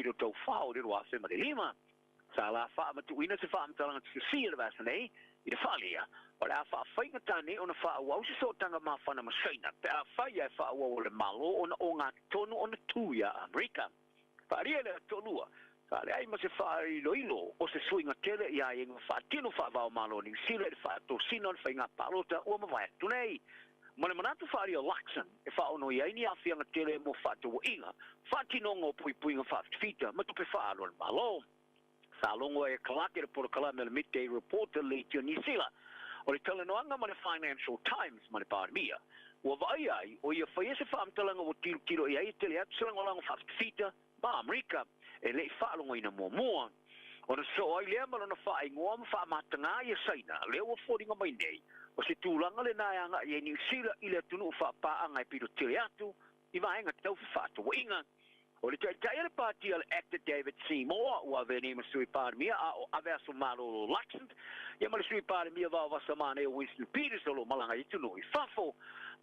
pito taufao i le 2005. Sa la faamatuuina se faamatalaga tusisia i le vaiaso nei i le faaalia o le a faafaigata nei ona faaauau se sootaga mafana ma Saina pe afai ae faaauau e le Malo ona ogatotonu ona tu iā Amerika. Faaalia le toalua, sa leai ma se faailoilo o se suiga tele i aiaiga faatino faavao Malo o Niu Sila i le faatosina o le faiga palota ua mavae atu nei. Ma le manatu faaalia o Luxon e faaonoi ai ni aafiaga tele mo fefaatauaiga, faatinoga o puipuiga faafitafita ma tupe faaalu a le Malo. Sa logo ai e Clarke le polokalame o le Midday Report a le Leitio Niu Sila o le talanoaga ma le Financial Times ma le Palemia ua vaaia ai o ia faia se faamatalaga ua tilotilo i ai e tele atu se lagolago faafitafita ma Amerika e le i faalogoina muamua. Ona sosoo ai lea ma lona faaigoa ma faamatagā ia Saina, lea ua foliga mai nei o se tulaga lena e agai ai Niu Sila i le atunuu faapaaga e pito tele atu i vaega tau fefaatauaiga. O le taitai o le pati o le ACT David Seymour ua avea nei ma Sui Palemia a o ave aso malolo Luxon ia ma le Sui Palemia vaovasa manaia Winston Peters o lo o malaga i atunuu i fafo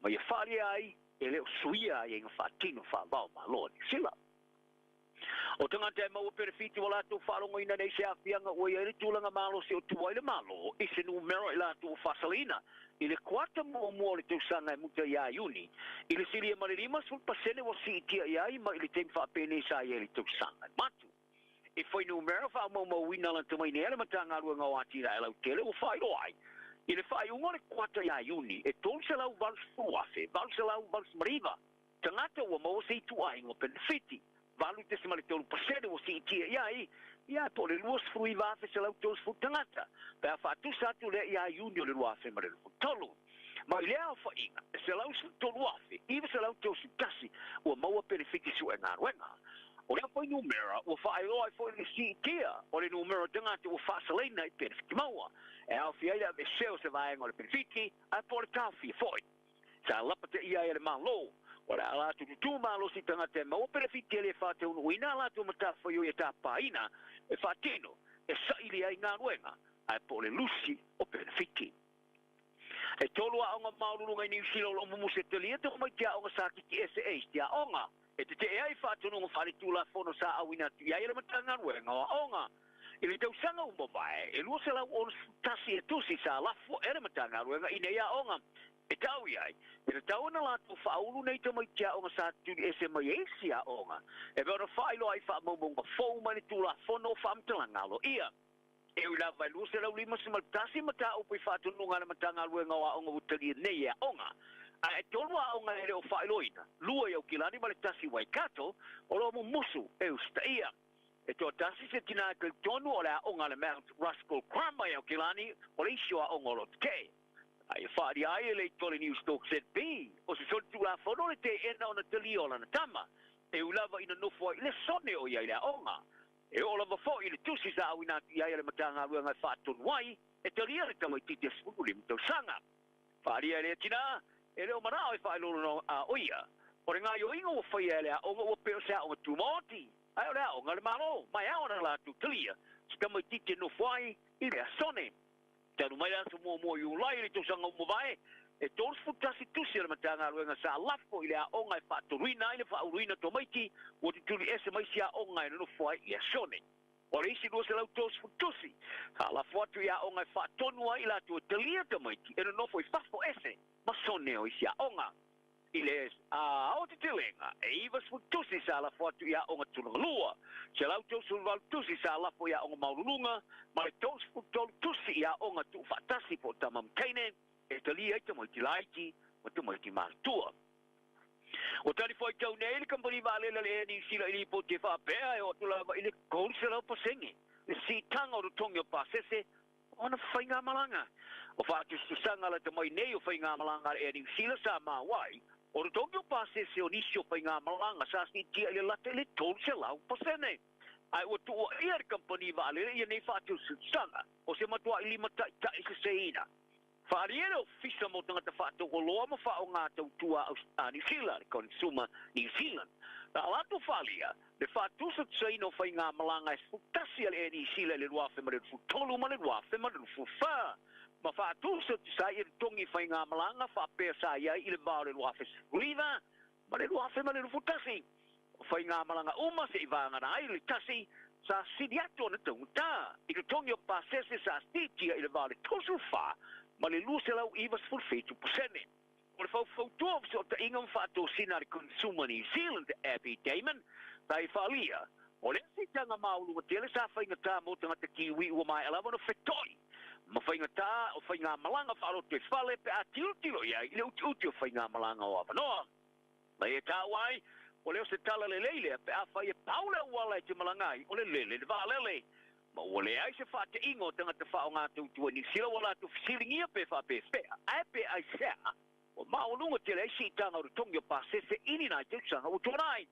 ma ia faaalia ai e le o suia aiaiga faatino faavao Malo a Niu Sila. O tagata e maua penefiti ua latou faalogoina nei se aafiaga ua i ai le tulaga malosi o tua i le Malo i se numera i latou ua faasalaina i le kuata muamua o le tausaga e muta iā Iuni, i le silia ma le 50% ua siitia i ai mai le taimi faapenei sa i ai le tausaga e matu. I fuainumera faamaumauina lata mai nei a le Matagaluega o Atinae Lautele ua faailoa ai i le faaiuga o le kuata iā Iuni e 380,889 tagata ua maua se ituaiga o penefiti, 8.3% ua siitia i ai ia po o le 29,130 tagata pe a faatusa atu lea iā Iuni o le 2023. Mai lea aofaiga, e 113,931 ua maua penefiti sue galuega. O lea fuainumera ua faailoa ai foi le siitia o le numera o tagata ua faasalaina i penefiti maua, e aofia ai le aveesea o se vaega o le penefiti ae po o le taofia foi. Sa lapataia ai e le Malo, o le a latou tutū malosi tagata e maua penefiti e le faataunuuina a latou matafaioi e tapaina, e faatino, e saili ai galuega ae po o le lusi o penefiti. E tolu aoga maualuluga i Niu Sila o lo o mumusu e talia tamaiti aoga sa titi ese e isi aoga e tetee ai faatonuga faaletulafono sa auina atu i ai e le Matagaluega o Aoga. I le tausaga ua mavae, e 261 e tusi sa lafo e le Matagaluega i nei aoga e tau i ai, e tatau ona latou faaulu nei tamaiti aoga sa tutuli ese mai e isi aoga e pei ona faailoa ai faamaumauga fou mai le Tulafono o Faamatalaga Aloaia. E ui lava e 251 mataupu i faatonuga a le Matagaluega o Aoga ua talia nei e aoga, ae e tolu aoga e le o faailoaina, lua i Aukilani ma le tasi i Waikato, o lo o mumusu e usitaia. E toatasi se tinā e talitonu o le aoga a le Mount Roskill Grammar i Aukilani o le isi o aoga o lo o tetee. A ia faaalia ai e le Itoale News Talk ZB, o se solitulafono le teena ona talia o lana tama, e ui lava ina nofo ai i le sone o ia i le aoga. E oo lava foi i le tusi sa auina atu i ai a le Matagaluega e faatonu ai e talia le tamaitiiti e 15 tausaga. Faaalia e lea tinā, e le o manao e faailoilo a o ia. O le gaoioiga ua faia e le aoga ua pei o se aoga tumaoti, ae o le aoga a le Malo, ma e ao ona latou talia se tamaitiiti e nofo ai i lea sone. Talu mai le aso muamua o Iulai i le tausaga ua mavae, e 31 tusi a le Matagaluega sa lafo i le aoga e faatoluina ai le faauluina tamaiti ua tutuli ese mai isi aoga e nonofo ai i Asone. O le isi 230 tusi sa lafo atu i aoga e faatonu ai i latou e talia tamaiti e nonofo i fafo ese ma sone o isi aoga. I le aotetelega, e 90 tusi sa lafo atu i aoga tulaga lua, 138 tusi sa lafo i aoga maualuluga, ma le 33 tusi i aoga tuufaatasi po o tama ma teine e talia ai tamaiti laiti ma tamaiti matutua. Ua tali fuaitau nei le kamupani vaalele a le Air New Sila i lipoti e faapea e oo atu lava i le 300% le siitaga o totogi o pasese o ana faigamalaga. O faatusatusaga lata mai nei o faigamalaga a le Air New Sila sa maua ai, o totogi o pasese o nisi o faigamalaga sa siitia i le lata i le 300%. Ae ua tuuaia e le kamupani vaalele ia nei faatusatusaga o se matuai limataitai seseina. Faaalia le Ofisa mo Tagata Faatauoloa ma Faaaoga Tautua a Niu Sila, le Consumer New Zealand, na latou faaalia le faatusatusaina o faigamalaga e 11 a le Air New Zealand i le 2023 ma le 2024, ma faatusatusa ai i totogi faigamalaga faapea sa i ai i le va o le 2019 ma le 2021. Faigamalaga uma seʻi vagana ai le tasi sa sili atu ona taugatā i totogi o pasese sa siitia i le va o le 34 ma le 297%. O le faufautua o fesootaiga ma faatosina a le Consumer New Zealand, Abby Damon, sa i faaalia, o lea siitaga maualuga tele sa faigatā mo tagata Kiwi ua maea lava ona fetoʻi ma faigatā o faigamalaga faaloto i fale pe a tilotilo i ai i le utiuti o faigamalaga o avanoa. Ma e taua ai, o lea o se tala lelei lea pe afai e pau le auala e te malaga ai o le lele i le vaalele. Ma ua leai se faateʻiga o tagata faaaoga tautua i Niu Sila ua latou fesiligia pe faapefea ae pe aisea ua maualuga tele ai siitaga o totogi o pasese i ni nai tausaga ua tuanai.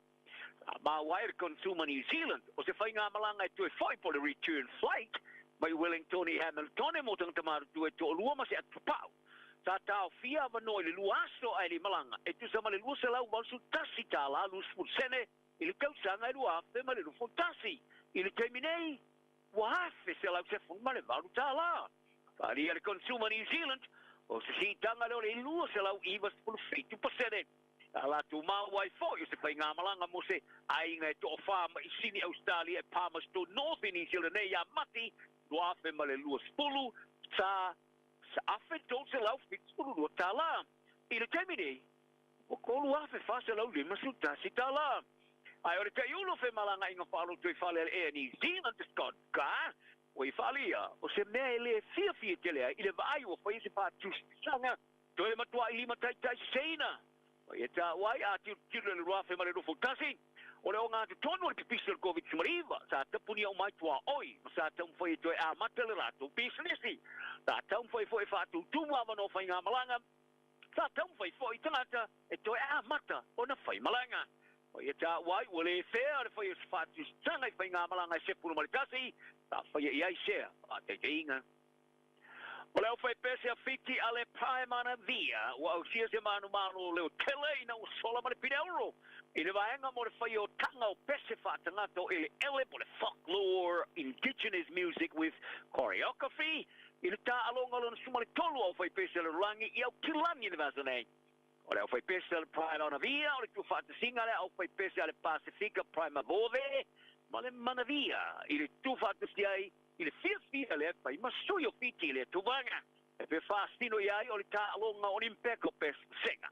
Sa maua ai e le Consumer New Zealand o se faigamalaga e toe foi po o le return flight mai Wellington i Hamiltone mo tagata matutua e toalua ma se atupau. Sa taofia avanoa i le 2 aso ae le i malaga e tusa ma le $281 20 sene i le tausaga e 2021. I le taimi nei, ua $1,118. Faaalia le Consumer New Zealand o se siitaga lea o le 297%. A latou maua ai foi o se faigamalaga mo se aiga e toafa mai Sini Ausetalia e Palmerston North i Niu Sila nei ia Mati 2020 sa $1,372. I le taimi nei, ua $3,451. Ae o le taiulu o femalagaaiga faaloto i fale a le Air New Zealand, Scott Carr, ua i faaalia, o se mea e le fiafia tele ai i le vaai ua faia se faatusatusaga toe matuai limataitai seseina. Ma ia taua ai, a tilotilo i le 2021, o le ogatotonu o le pipisi o le Koviti-19 sa tapunia uma ai tuaoi ma sa taumafai e toe amata le latou pisinisi. Sa taumafai foi e faatutumu avanoa faigamalaga, sa taumafai foi tagata e toe amata ona faimalaga. Ma ia taua ai, ua le fea le faia o se faatusatusaga i faigamalaga e 11 sa faia i ai sea faataitaiga. O le aufaipese a Fiti a le Paemana Via ua ausia se manumalo leo tele ina ua sola ma le pine auro i le vaega mo le faia o taga o pese faatagata o eleele po o le Folklore Indigenous Music with Choreography i le taaloga lona 13 o aufaipese a le lalolagi i Aukilani i le vasa nei. O le aufaipese a le Paemana Via o le tuufaatasiga a le aufaipese a le Pasefika Prima Vove ma le Manavia i le tuufaatasi ai i le fiafia lea e fai ma sui o Fiti i lea tulaga e pe faasino i ai o le taaloga Olimpeka o pesepesega.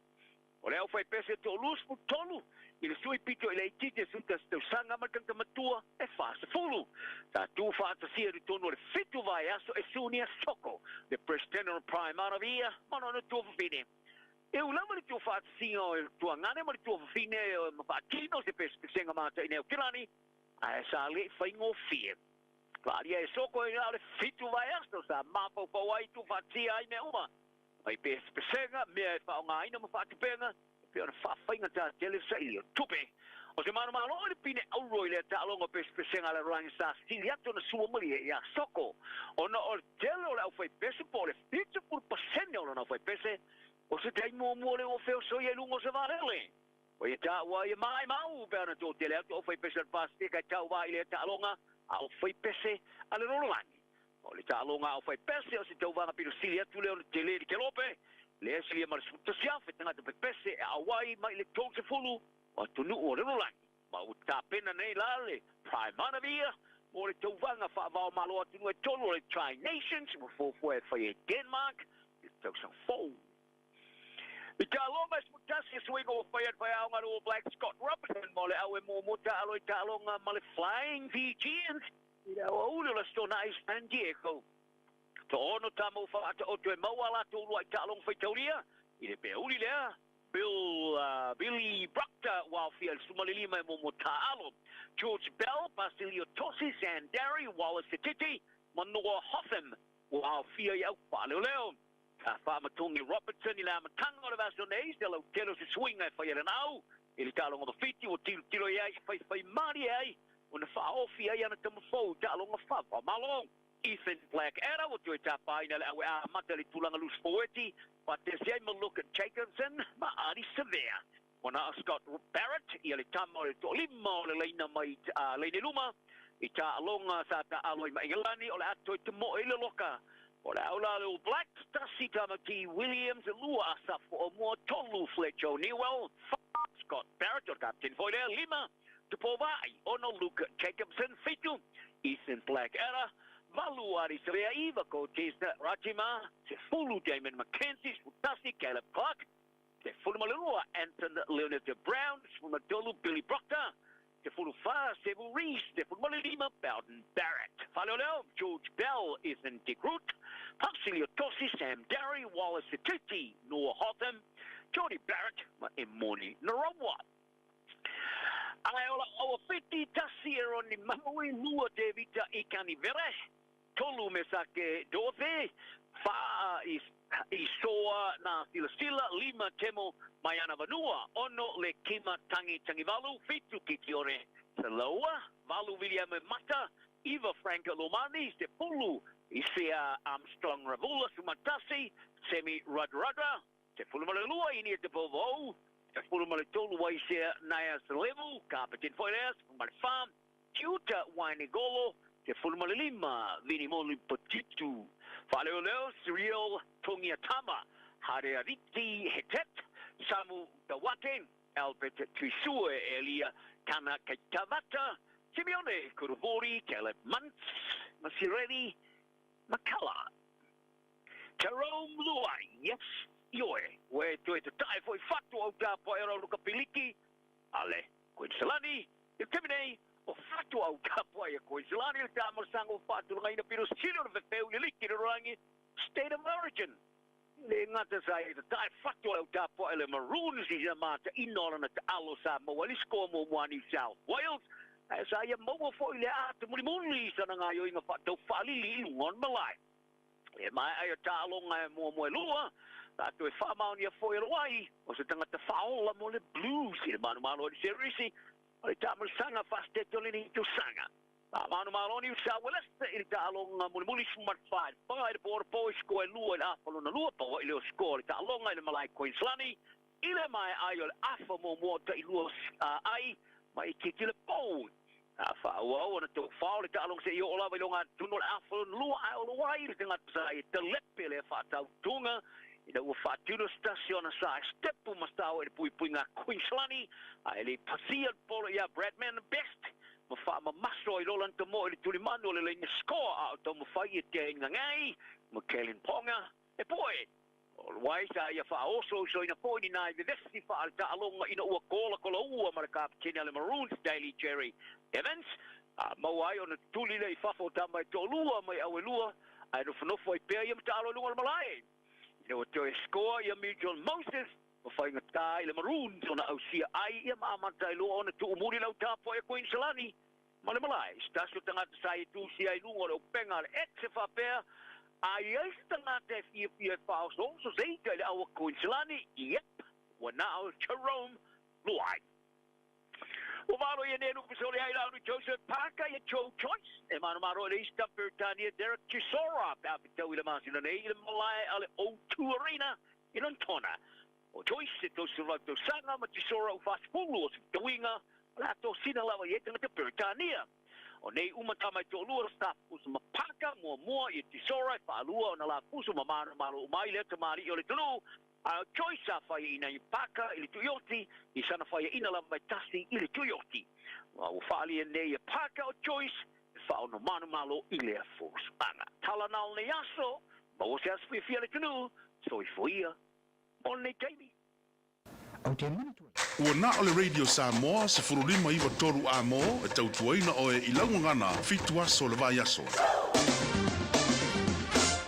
O le aufaipese e 23 i le sui pito i le itiiti e 11 tausaga ma le tagata matua e 40. Sa tuufaatasia i totonu o le 7 vaiaso e Sunia Soko, le Peresetene o le Prime Via ma lona tuafafine. E ui lava i le tuufaatasiga o le tuagane ma le tuafafine ma faatino se pesepesega mataʻi nei Aukilani, ae sa leʻi faigofie. Faaalia e Soko e na o le 7 vaiaso sa mafaufau ai tuufaatasia ai mea uma mai pesepesega, mea e faaaogaina ma faatupega, e pei ona faafaigatā tele le saili o tupe. O se manumalo o le pine auro i lea taaloga o pesepesega a le lalolagi sa sili atu ona sua malie iā Soko, ona o le tele o le aufaipese po o le 70% o lona aufaipese o se taimi muamua lea ua feosoia i luga o se vaalele. O ia taua ai e maʻimau pe ana toatele atu aufaipese a le Pasefika e tauvā i lea taaloga a aufaipese a le lalolagi. O le taaloga a aufaipese o se tauvaga pito sili atu lea ona tele i le kelope, lea e silia ma le 11,000 tagata pepese e auai mai le 30 o atunuu o le lalolagi. Ma ua tapena nei la le Prime Via mo le tauvaga faava-o-Malo atunuu e tolu o le Tri Nations ua fuafua e faia i Denmark i le tausaga fou. I taaloga e 11 e suiga ua faia e le faiaoga a le All Blacks Scott Robertson mo le au e muamua taalo i taaloga ma le Flying Fijians i le aoauli o le Aso Toonai i San Diego. Toaono tama ua faataoto e maua a latou uluai taaloga faitaulia i le peauli lea. Bill Billy Proctor ua aofia i le 15 e muamua taalo. George Bell, Pasilio Tosi, Sam Darry, Wallace Sititi ma Noah Hotham ua aofia i au faaleoleo. Sa faamatogi Robertson i le amataga o le vaiaso nei se lautele o se suiga e faia e Lanau i le taaloga ma Fiti ua tilotilo i ai e faifai malie ai ona faaofi ai ana tama fou i taaloga faava-o-Malo. Ethan Blackadder ua toe tapaina le au e amata i le tulaga loose forward faatasi ai ma Luke Jacobson ma Ardie Savea. Ua na o Scott Barrett ia le tama o le toalima o le laina mai laina i luma i taaloga sa taaalo ai ma Ingelani o le a toe tamoe i le loka. O le au la a le All Blacks, 1 Tamati Williams, 2 Asafo Aumua, 3 Fletcher Newell, 4 Scott Barrett o le kapeteni foi lea, 5 Tupovaai, 6 Luke Jacobson, 7 Ethan Blackadder, 8 Ardie Savea, 9 Cortez Ratima, 10 Damon McKenzie, 11 Caleb Clarke, 12 Anton Leonard Brown, 13 Billy Proctor, 14 Sevu Reece, 15 Beauden Barrett. Faaleoleo, George Bell, Ethan de Groot, Pasilio Tosi, Sam Darry, Wallace Sititi, Noah Hotham, Jordie Barrett ma Emoni Narawa. Ae ola aua fiti tasi e Ronnie Maui, lua Tevita Ikanivere, tolu Mesake Dorothy, fa Isoa Nasilasila, lima Temo Mayanavanua, ono Lekima Tangi Tangivalu, fitu Kitione Saloua, valu Viliame Mata, iva Frank Lomani, sepulu Isaiah Armstrong Ravula, sumatasi Semi Radradra, 12 Inia Tupou, 13 Waisea Naya Salevu, Kapateni foi lea, 14 Tiuta Wainigolo, 15 Vinimoli Petitu, Faaleoleo Cyril Togiatama, Hareariti Hetet, Samu Tawate, Albert Tuisue, Elia Canakaitavata, Simeone Kuruvori, Caleb Muntz, Masireli Makala. Jarome Luai, yes, ioe, ua e toe tatae foi fatu au tapuai o Luka Piliki, ale Koiniselani, i le taimi nei, o fatu au tapuai a Koiniselani, le taamalasaga ua faatulagaina pito sili ona fefeu i le liki lalolagi, State of Origin. Le gata sa e tatae fatu au tapuai le Maroons i sa mataina o lana taalo sa maua ai le score muamua a New South Wales, ae sa ia maua foi le ata mulimuli i sana gaoioiga faataufaalili i luga o le malae. E maea ai o taaloga e muamua e lua, sa toe faamaonia foi e Luai, o se tagata faaola mo le Blues i le manumalo o le Serisi o le taamalasaga faaseteto o lenei tausaga. Faamanumalo New South Wales i le taaloga mulimuli 15 paga i le po o i sikoa e lua i le afa lona lua, pau ai lea o sikoa o le taaloga i le malae Queensland i le maea ai o le afa muamua o tailua ai mai i le pou. A faaauau ona tofao le taaloga seia oo lava i le ogatotonu o le afa lona lua, ae o Luai le tagata sa ia talepe lea faatautuga ina ua faatino se tasi ona sa stepu ma sao i le puipuiga a Queensland, ae le i pasia le polo ia Bradman Best ma faamamaso ai lola na tamoe i le tulimanu o le laina score a o taumafai e tea i gagai ma Kalyn Ponga e poe. O Luai sa ia faaososoina foi ni nai vevesi faale-taaloga ina ua kolakolaua ma le kapeteni a le Maroons Daly Cherry Evans, a maua ai ona tutuli lea i fafo o tama e toalua mai auelua, ae nofonofo ai pea ia ma taalo i luga o le malae. Ina ua toe score ia Mitchell Moses ma faigata i le Maroons ona ausia ai ia ma amata ai loa ona tuumuli lau tapuai a Queensland ma le malae. Se tasi o tagata sa ia tusia ai luga o le upega a le X e faapea, A i ai se tagata e fiafia e faaosooso se ita i le aua Queensland, yep, ua na o Jarome Luai. Ua valo ia nei lupe sole ai lau Joseph Parker ia Joe Joyce e manumalo i le isi tama Peretania Derek Chisora pe a fetau i le masina nei i le malae a le O2 Arena i Lontona. O Joyce e 38 tausaga ma Chisora ua 40 o se fetauiga o le a tosina lava i ai tagata Peretania. O nei uma tama e toalua sa fusu ma Parker muamua ia Chisora e faalua ona la fusu ma manumalo uma ai lea tamalii o le atunuu. A o Joyce sa faiaina i Parker i le Tuioti, i sana faiaina lava e tasi i le Tuioti. Ua faaalia nei e Parker o Joyce e faaonomanumalo i lea fusuaga. Tala na o lenei aso, maua se aso fiafia le atunuu, soifua mo lenei taimi. Ua na o le Radio Samoa 15 9 3 A mo e tautuaina oe i lau gagana fitu aso o le vaiaso.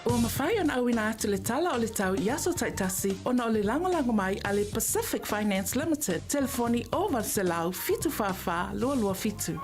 Ua mafai ona auina atu le tala o le tau i aso taitasi ona o le lagolago mai a le Pacific Finance Limited, telefoni 0800 744 227.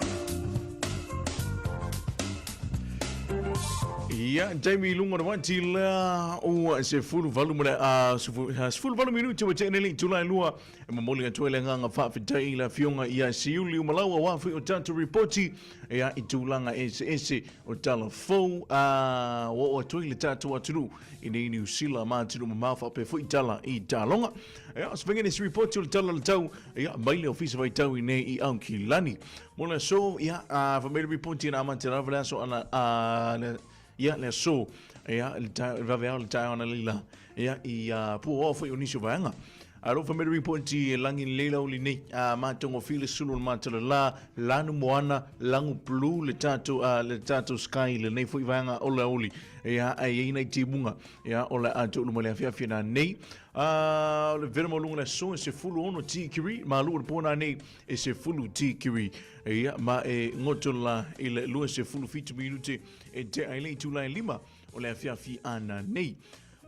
Ia, taimi i luga o le wati lea ua 18 ma le 18 minuti ua tea nei le itula e lua e momoli atu ai le agaga faafetai i le afioga ia Siuli Umalaua aua foi o tatou ripoti ia i tulaga eseese o tala fou a ua oo atu ai le tatou atunuu i nei Niu Sila ma atunuu mamao faapea foi tala i taaloga. Ia, o se faiga nisi ripoti o le tala o le tau ia mai le ofisa faitau i nei i Aukilani. Mo le aso, ia, a fai mai le ripoti na amata lava le aso ana, a, le, ia, le aso, ia, le vaveao le taeao ana leila, ia, i, a, puaoa foi o nisi o vaega. Alofa mai le ripoti e lagi lelei le aoauli nei, a matagofie le sulu o le matalala, lanu moana, lagu blue le tatou, a, le tatou sky i lenei foi vaega o le aoauli. Ia, ae i ai nai timuga, ia, o le a toulu mai le afiafi nanei. A, o le vela maualuga o le aso e 16 tikiri, malu o le po nanei e 10 tikiri. Ia, ma e goto la i le 27 minute e tea ai le itula e lima o le afiafi a nanei.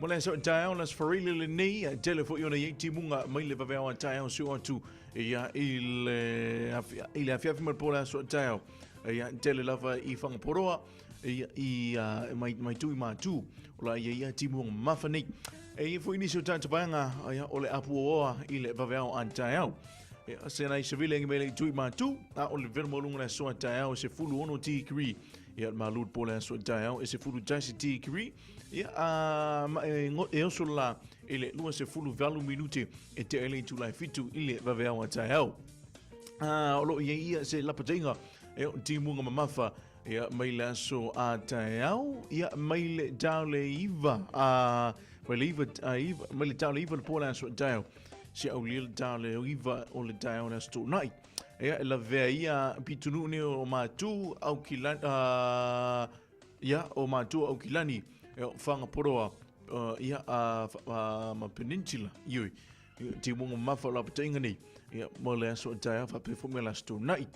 Mo le aso taeao, le Aso Faraile lenei, e tele foi ona i ai timuga mai le vaveao a taeao se oo atu ia i le i le afiafi ma le po le aso taeao. Ia tele lava i Whangaporoa, ia i mai mai tu i Mātū, o la ia ia timuga mamafa nei. E i ai foi nisi o tātou vaega ia, o le apuoa i le vaveao a taeao. Ia, se nai savili angi mai le itu i Mātū, a o le velo maualuga le aso a taeao e 16 tikiri. Ia, le malu le po le aso a taeao e 11 tikiri. Ia, a, ma e, e oso la i le 28 minute e tea ai le itula e fitu i le vaveao a taeao. A, o lo o i ai ia se lapataiga e o timuga mamafa ia, mai le aso a taeao, ia, mai le tao le iva, a, mai le iva, a, iva, mai le tao le iva le po le aso a taeao. Se au le tao le iva o le taeao le aso tōnai. Ia, e lavea ia pitunuu nei o Mātū, au ki lan, a, Ia, o Matua Aukilani, e o Whangaporoa, ia, a, a, ma Peninsula, ioi. Te munga mamafa o lapatainga nei, ia, mo le aso o taeao, whapea fo me le aso tōnai.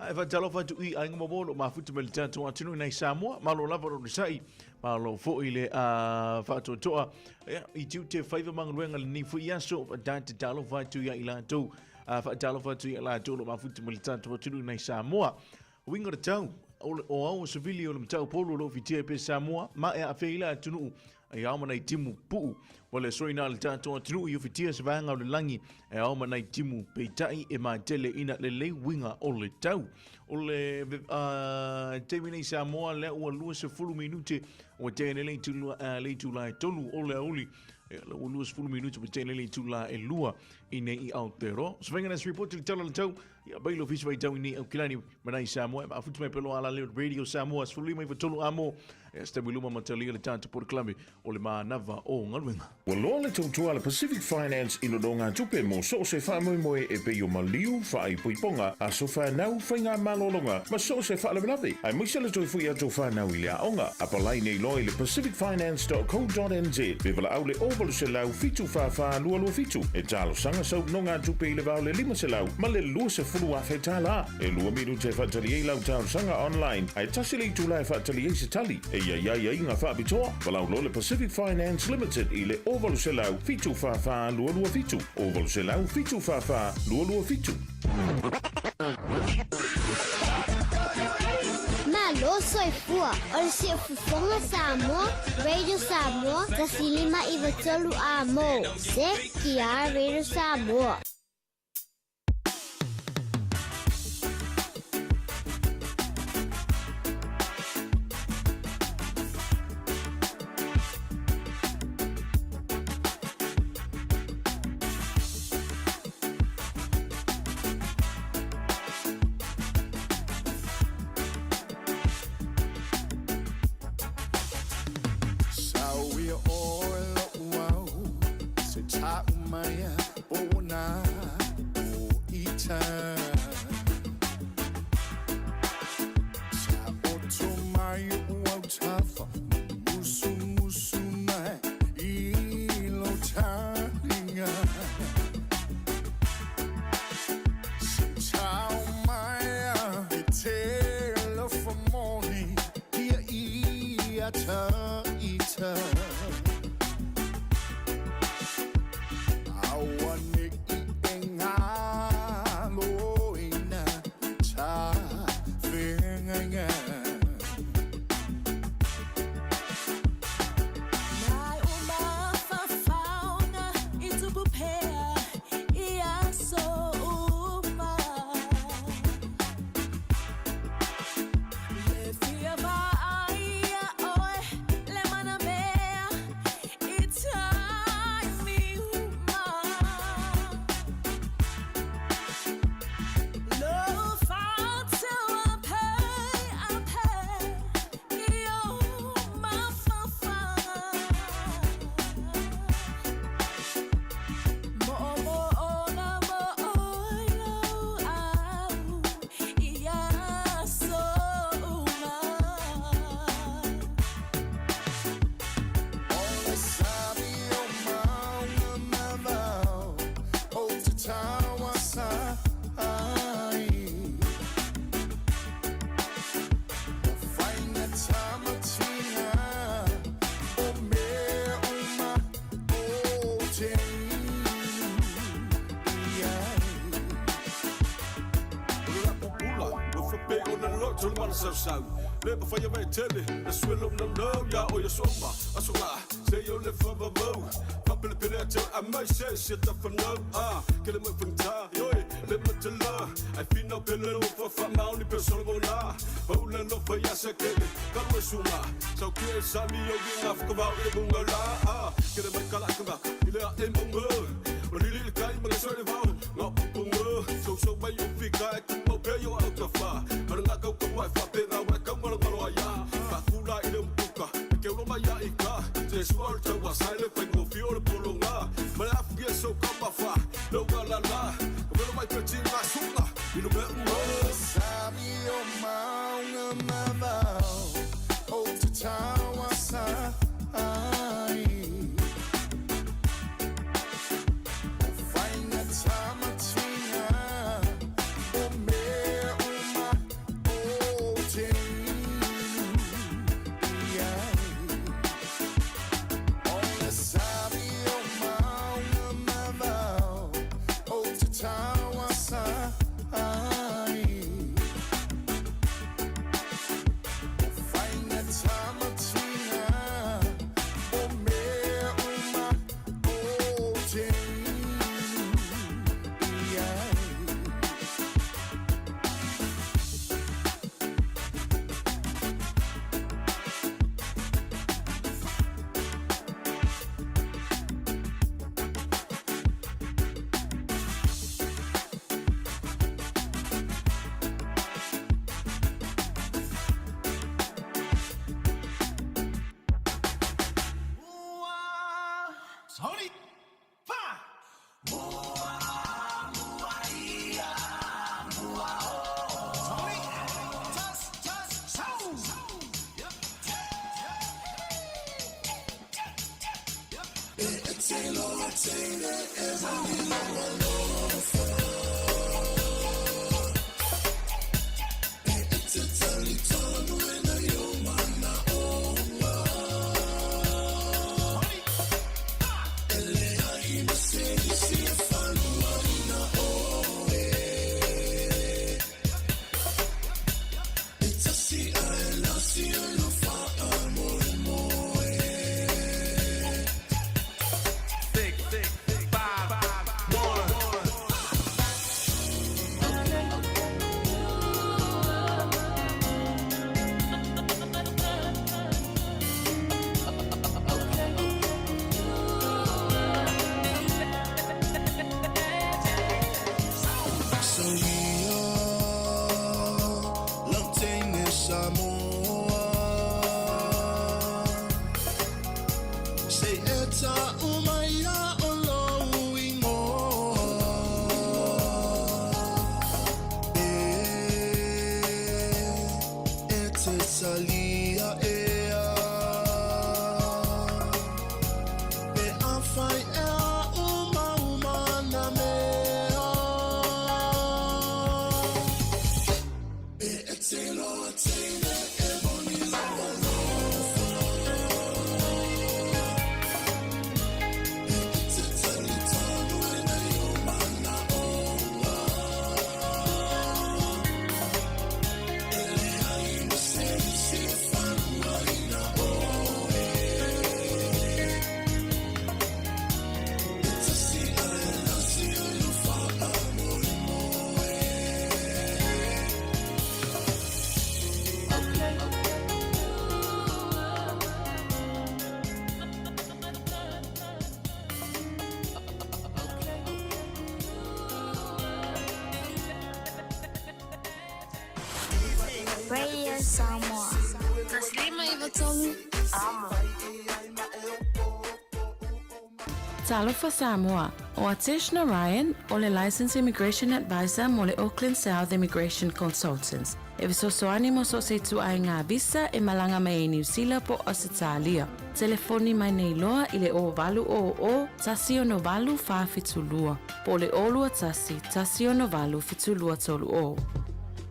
A e whātalofa atu i aiga mamoa o lo mafuta me le tātou atunuu nei Samoa, malo lava ro sai, malo foi le a whaatoatoa, ia, i tiu te whaiva mangaluenga le nei foi aso, whatāte te talofa atu ia i lātou, a whaatalofa atu ia lātou lo mafuta me le tātou atunuu nei Samoa. Uiga o le tau, o au o Savili o le Mataupolu o lo o fitia e pe Samoa, ma e aafia i le atunuu e ao ma nai timu puu. Ua le soina le tatou atunuu i ofitia se vaega o le lagi e ao ma nai timu peitai e matele ina lelei uiga o le tau. O le taimi nei Samoa lea ua 20 minute ua tea nei le itula e tolu o le aoauli. Ua 20 minute ua tea nei le itula e lua i nei i Aotearoa. Se faiga nei se ripoti i le tala o le tau Ia bai lo fisi vai tau i nei Aukilani ma nai Samoa. E maafutu mai pelo ala leo Radio Samoa 15 93 amo. E sta wiluma matalia le tātou porokalame o le manava o galuega. Ua loa le tautua a le Pacific Finance i nonogatupe mo so o se faamoemoe e pei o maliu, faaipoipoga, aso fanau, faigamalologa ma so o se faalavelave, aemaise le toe foi atu o fanau i le aoga. Apalai nei loa i le pacificfinance.co.nz pe valaau le 0800 744 227 e talosaga sau nogatupe i le va o le 500 ma le 20,000 tālā. E lua minute e faatali ai lau talosaga online, ae tasi le itula e faatali ai se tali. E i ai aiaiga faapitoa, valaau loa le Pacific Finance Limited i le 0800 744 227, 0800 744 227. Malo soifua, o le Siufofoga Samoa, Radio Samoa, 105 93 A mo, CTR Radio Samoa. ma le sausau Le mafai e vaetele Le sue lou naunau Ia oe aso uma aso la Seia o le faavavau Faapelepele a te a mai se se tafanau A kele mai faigata Ioe le matala Ai finau pele lofa Faamaoni pea Solomona Pau le alofa ia Sekele Kalu e suga Saukia e sami o i gafakavao i le mauga la A kele mai kalakamaka I le ae mauga Malili i le tai ma le soe le vao Gaopopoga Sousou mai o fika E tumau pea i o autafa Ma le gakaukau ae faapena Ua e taugalogalo ai a Faatula i le umukuka E keolo mai ia i ka Se sua o le tauasa E le faigofie o le pologa Ma le afu ia so kamafa Lou alala Ka velo mai pea tiga suga I lume uma. Sabi o maunga mavao o te tauasa ai O whainga tamatinga o mea uma o te inu i ai O le sabi o maunga mavao o te tauasa ai O whainga tamatinga o mea uma o te inu i ai. Radio Samoa. 153 Amo. Talofa Samoa, ʻO Atesh Narayan, ʻo le Licensed Immigration Advisor mo le Auckland South Immigration Consultants. E fesoasoani mo so o se ituaiga visa e malaga mai ai Niu Sila po o Ausetalia. Telefoni mai nei loa i le 0800 168 472 po o le 021 168 7230.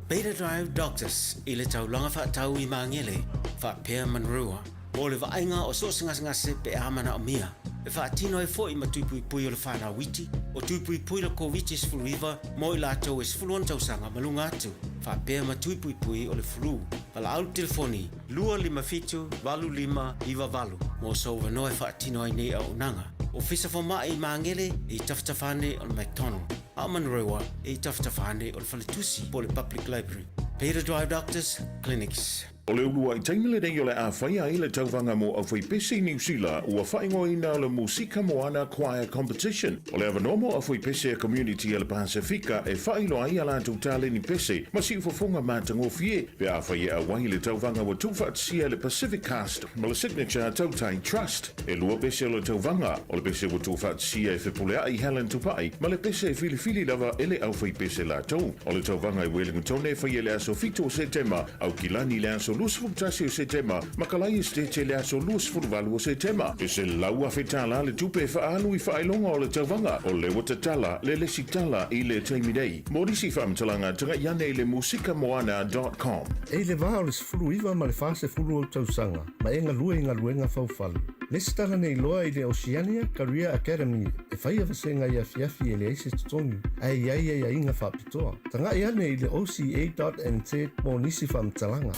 Beta Drive Doctors i le taulaga faatau i Magele, faapea Manrua, mo le vaaiga o so o se gasegase pe a manaomia. E faatino ai foi ma tui puipui o le fanau iti, o tui puipui le Koviti-19 mo i latou e 16 tausaga ma luga atu. Faapea ma tui puipui o le flu. Valaau le telefoni 257 8598 mo sou avanoa e faatino ai nei auaunaga. Ofisa Fomai i Magele e i tafatafa ane o le McDonald, a o Manurewa e i tafatafa ane o le Faletusi po o le Public Library. Peter Drive Doctors Clinics. O le uluai taimi lenei o le a faia ai le tauvaga mo aufaipese i Niu Sila ua faaigoaina o le Musika Moana Choir Competition. O le avanoa mo aufaipese a community a le Pasefika e faailoa ai a latou taleni pese ma siufofoga matagofie pe afai e auai i le tauvaga ua tuufaatasia e le Pacific Cast ma le Signature Tautai Trust. E lua pese o le tauvaga, o le pese ua tuufaatasia e Fepuleai Helen Tupai ma le pese e filifili lava e le aufaipese latou. O le tauvaga i Wellington e faia i le aso 7 o Setema, Aukilani i le aso 21 o Setema ma Kalai Esitete i le aso 28 o Setema. E $100,000 le tupe e faaalu i faailoga o le tauvaga, o lea ua tatala le lesitala i le taimi nei. Mo nisi faamatalaga, tagai ane i le musikamoana dot com. E i le va o le 19 ma le 40 ou tausaga, ma e galue i galuega faufale. Lesitala nei loa i le Oceania Career Academy e faia vasega i afiafi e leai se totogi, ae i ai aiaiga faapitoa. Tagai ane i le oca.nz mo nisi faamatalaga.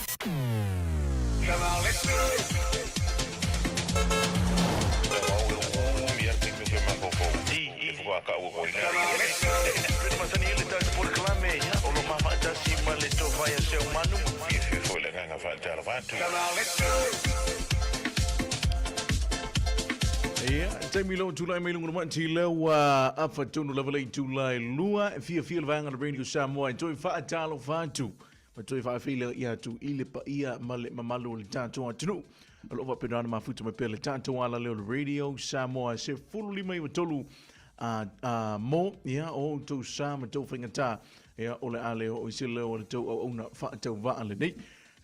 Ia, taimi lou tulai mai luga o le mati lea ua afa tonu lava le itula e lua, e fiafia le vaega o le Radio Samoa e toe faatalofa atu ma toe faafeiloai atu i le paia ma le mamalu o le tatou atunuu. O lo o faapena ona mafuta mai pea le tatou ala lea o le Radio Samoa 15 i a, a, mo ia o outou sa ma tou faigata ia o le a le oo i se leo o le tou auauna faatauvaa lenei.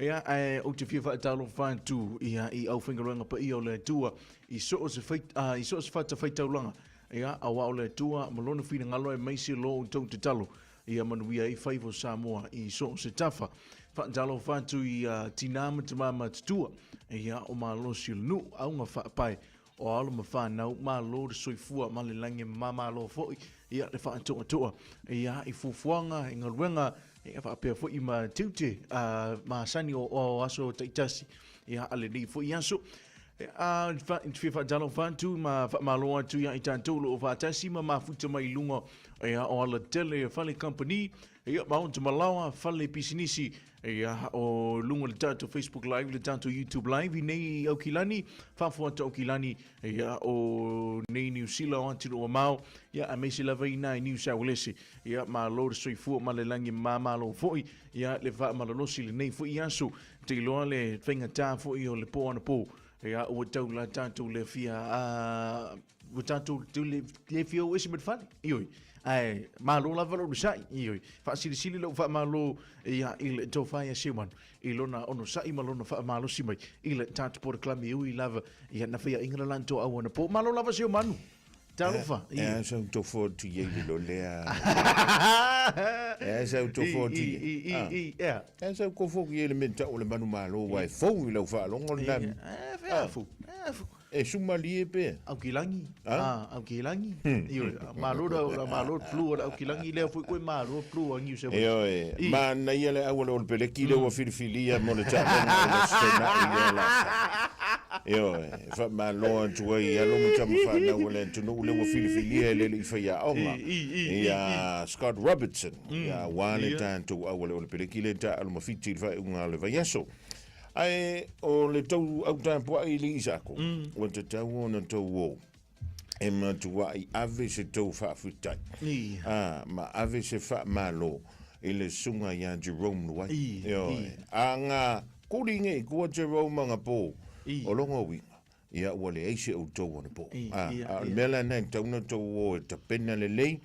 Ia, ae ou te fia faatalofa atu ia i aufaigaluega paia o le Atua i so o se fai, uh, i so o se fatafaitaulaga. Ia, auā o le Atua ma lona finagalo aemaise lo outou tatalo ia manuia ai faiva o Samoa i so o se tafa. Faatalofa atu i uh, tinā ma tamā matutua, ia, o malosi o le nuu, auga faapae o alo ma fanau, malo le soifua ma le lagi e mamalo foi, ia le faatoatoa, ia i fuafuaga, i galuega, ia faapea foi ma tiute uh, masani o, o aso taitasi, ia a lenei foi aso. A fia faatalofa atu ma faamalo atu ia i tatou o lo o faatasi ma mafuta mai i luga ia, o ala tele fale company, ia maota malaoa, fale pisinisi, Ia, o luga le tatou Facebook Live, le tatou YouTube Live i nei Aukilani, faafofoga atu Aukilani, ia, o nei Niu Sila o atunuu mamao, ia, aemaise lava i nā i Niu Sauelese. Ia, malo le soifua ma le lagi mamalo foi, ia, le faamalolosi lenei foi aso, te iloa le faigata foi o le po anapo, ia, ua tau la tatou le fia, a, ua tatou le, le fia o ese ma le fale, ioe. Ae malo lava lou onosai, ioe. Faasilisili lou faamalo ia i le tofa ia Seuman i lona onosai ma lona faamalosi mai i le tatou polokalame e ui lava ia na faiainga le latou au anapo. Malo lava Seumanu. Talofa. E a sau tofo atu i ai le lolea. E a sau tofo atu i ai. I, i, i, ea. E a sau tofo atu i ai le mea tau o le manumalo aua e fou i lau faalogo lena mea. E, feafu, feafu. E sumalie pea. Aukilangi. Ah, Aukilangi. Ioe, malo la malo plu o le Aukilangi lea foi koe malo plu a Niu Seven. Ioe, manaia le auala o le peleki lea ua filifilia mo le taaloga o le Aso Toonai lea la fai. Ioe, e faamalo atu ai i alo ma tama fanau a le atunuu lea ua filifilia e le alii faiaoga ia Scott Robertson, ia aua le tatou auala o le peleki lea e taaalo ma Fiti i le faaiuga o le vaiaso. Ae o le tou au tapuai i le Isako, ua tatau ona tou o e matuai ave se tou faafetai, a, ma ave se faamalo i le susuga ia Jerome Luai. Ioe. A nga kuli nei kua Jerome anapo, o lona uiga, ia ua leai se outou anapo. A, a o le mea la lena e tatau ona tou o e tapena lelei,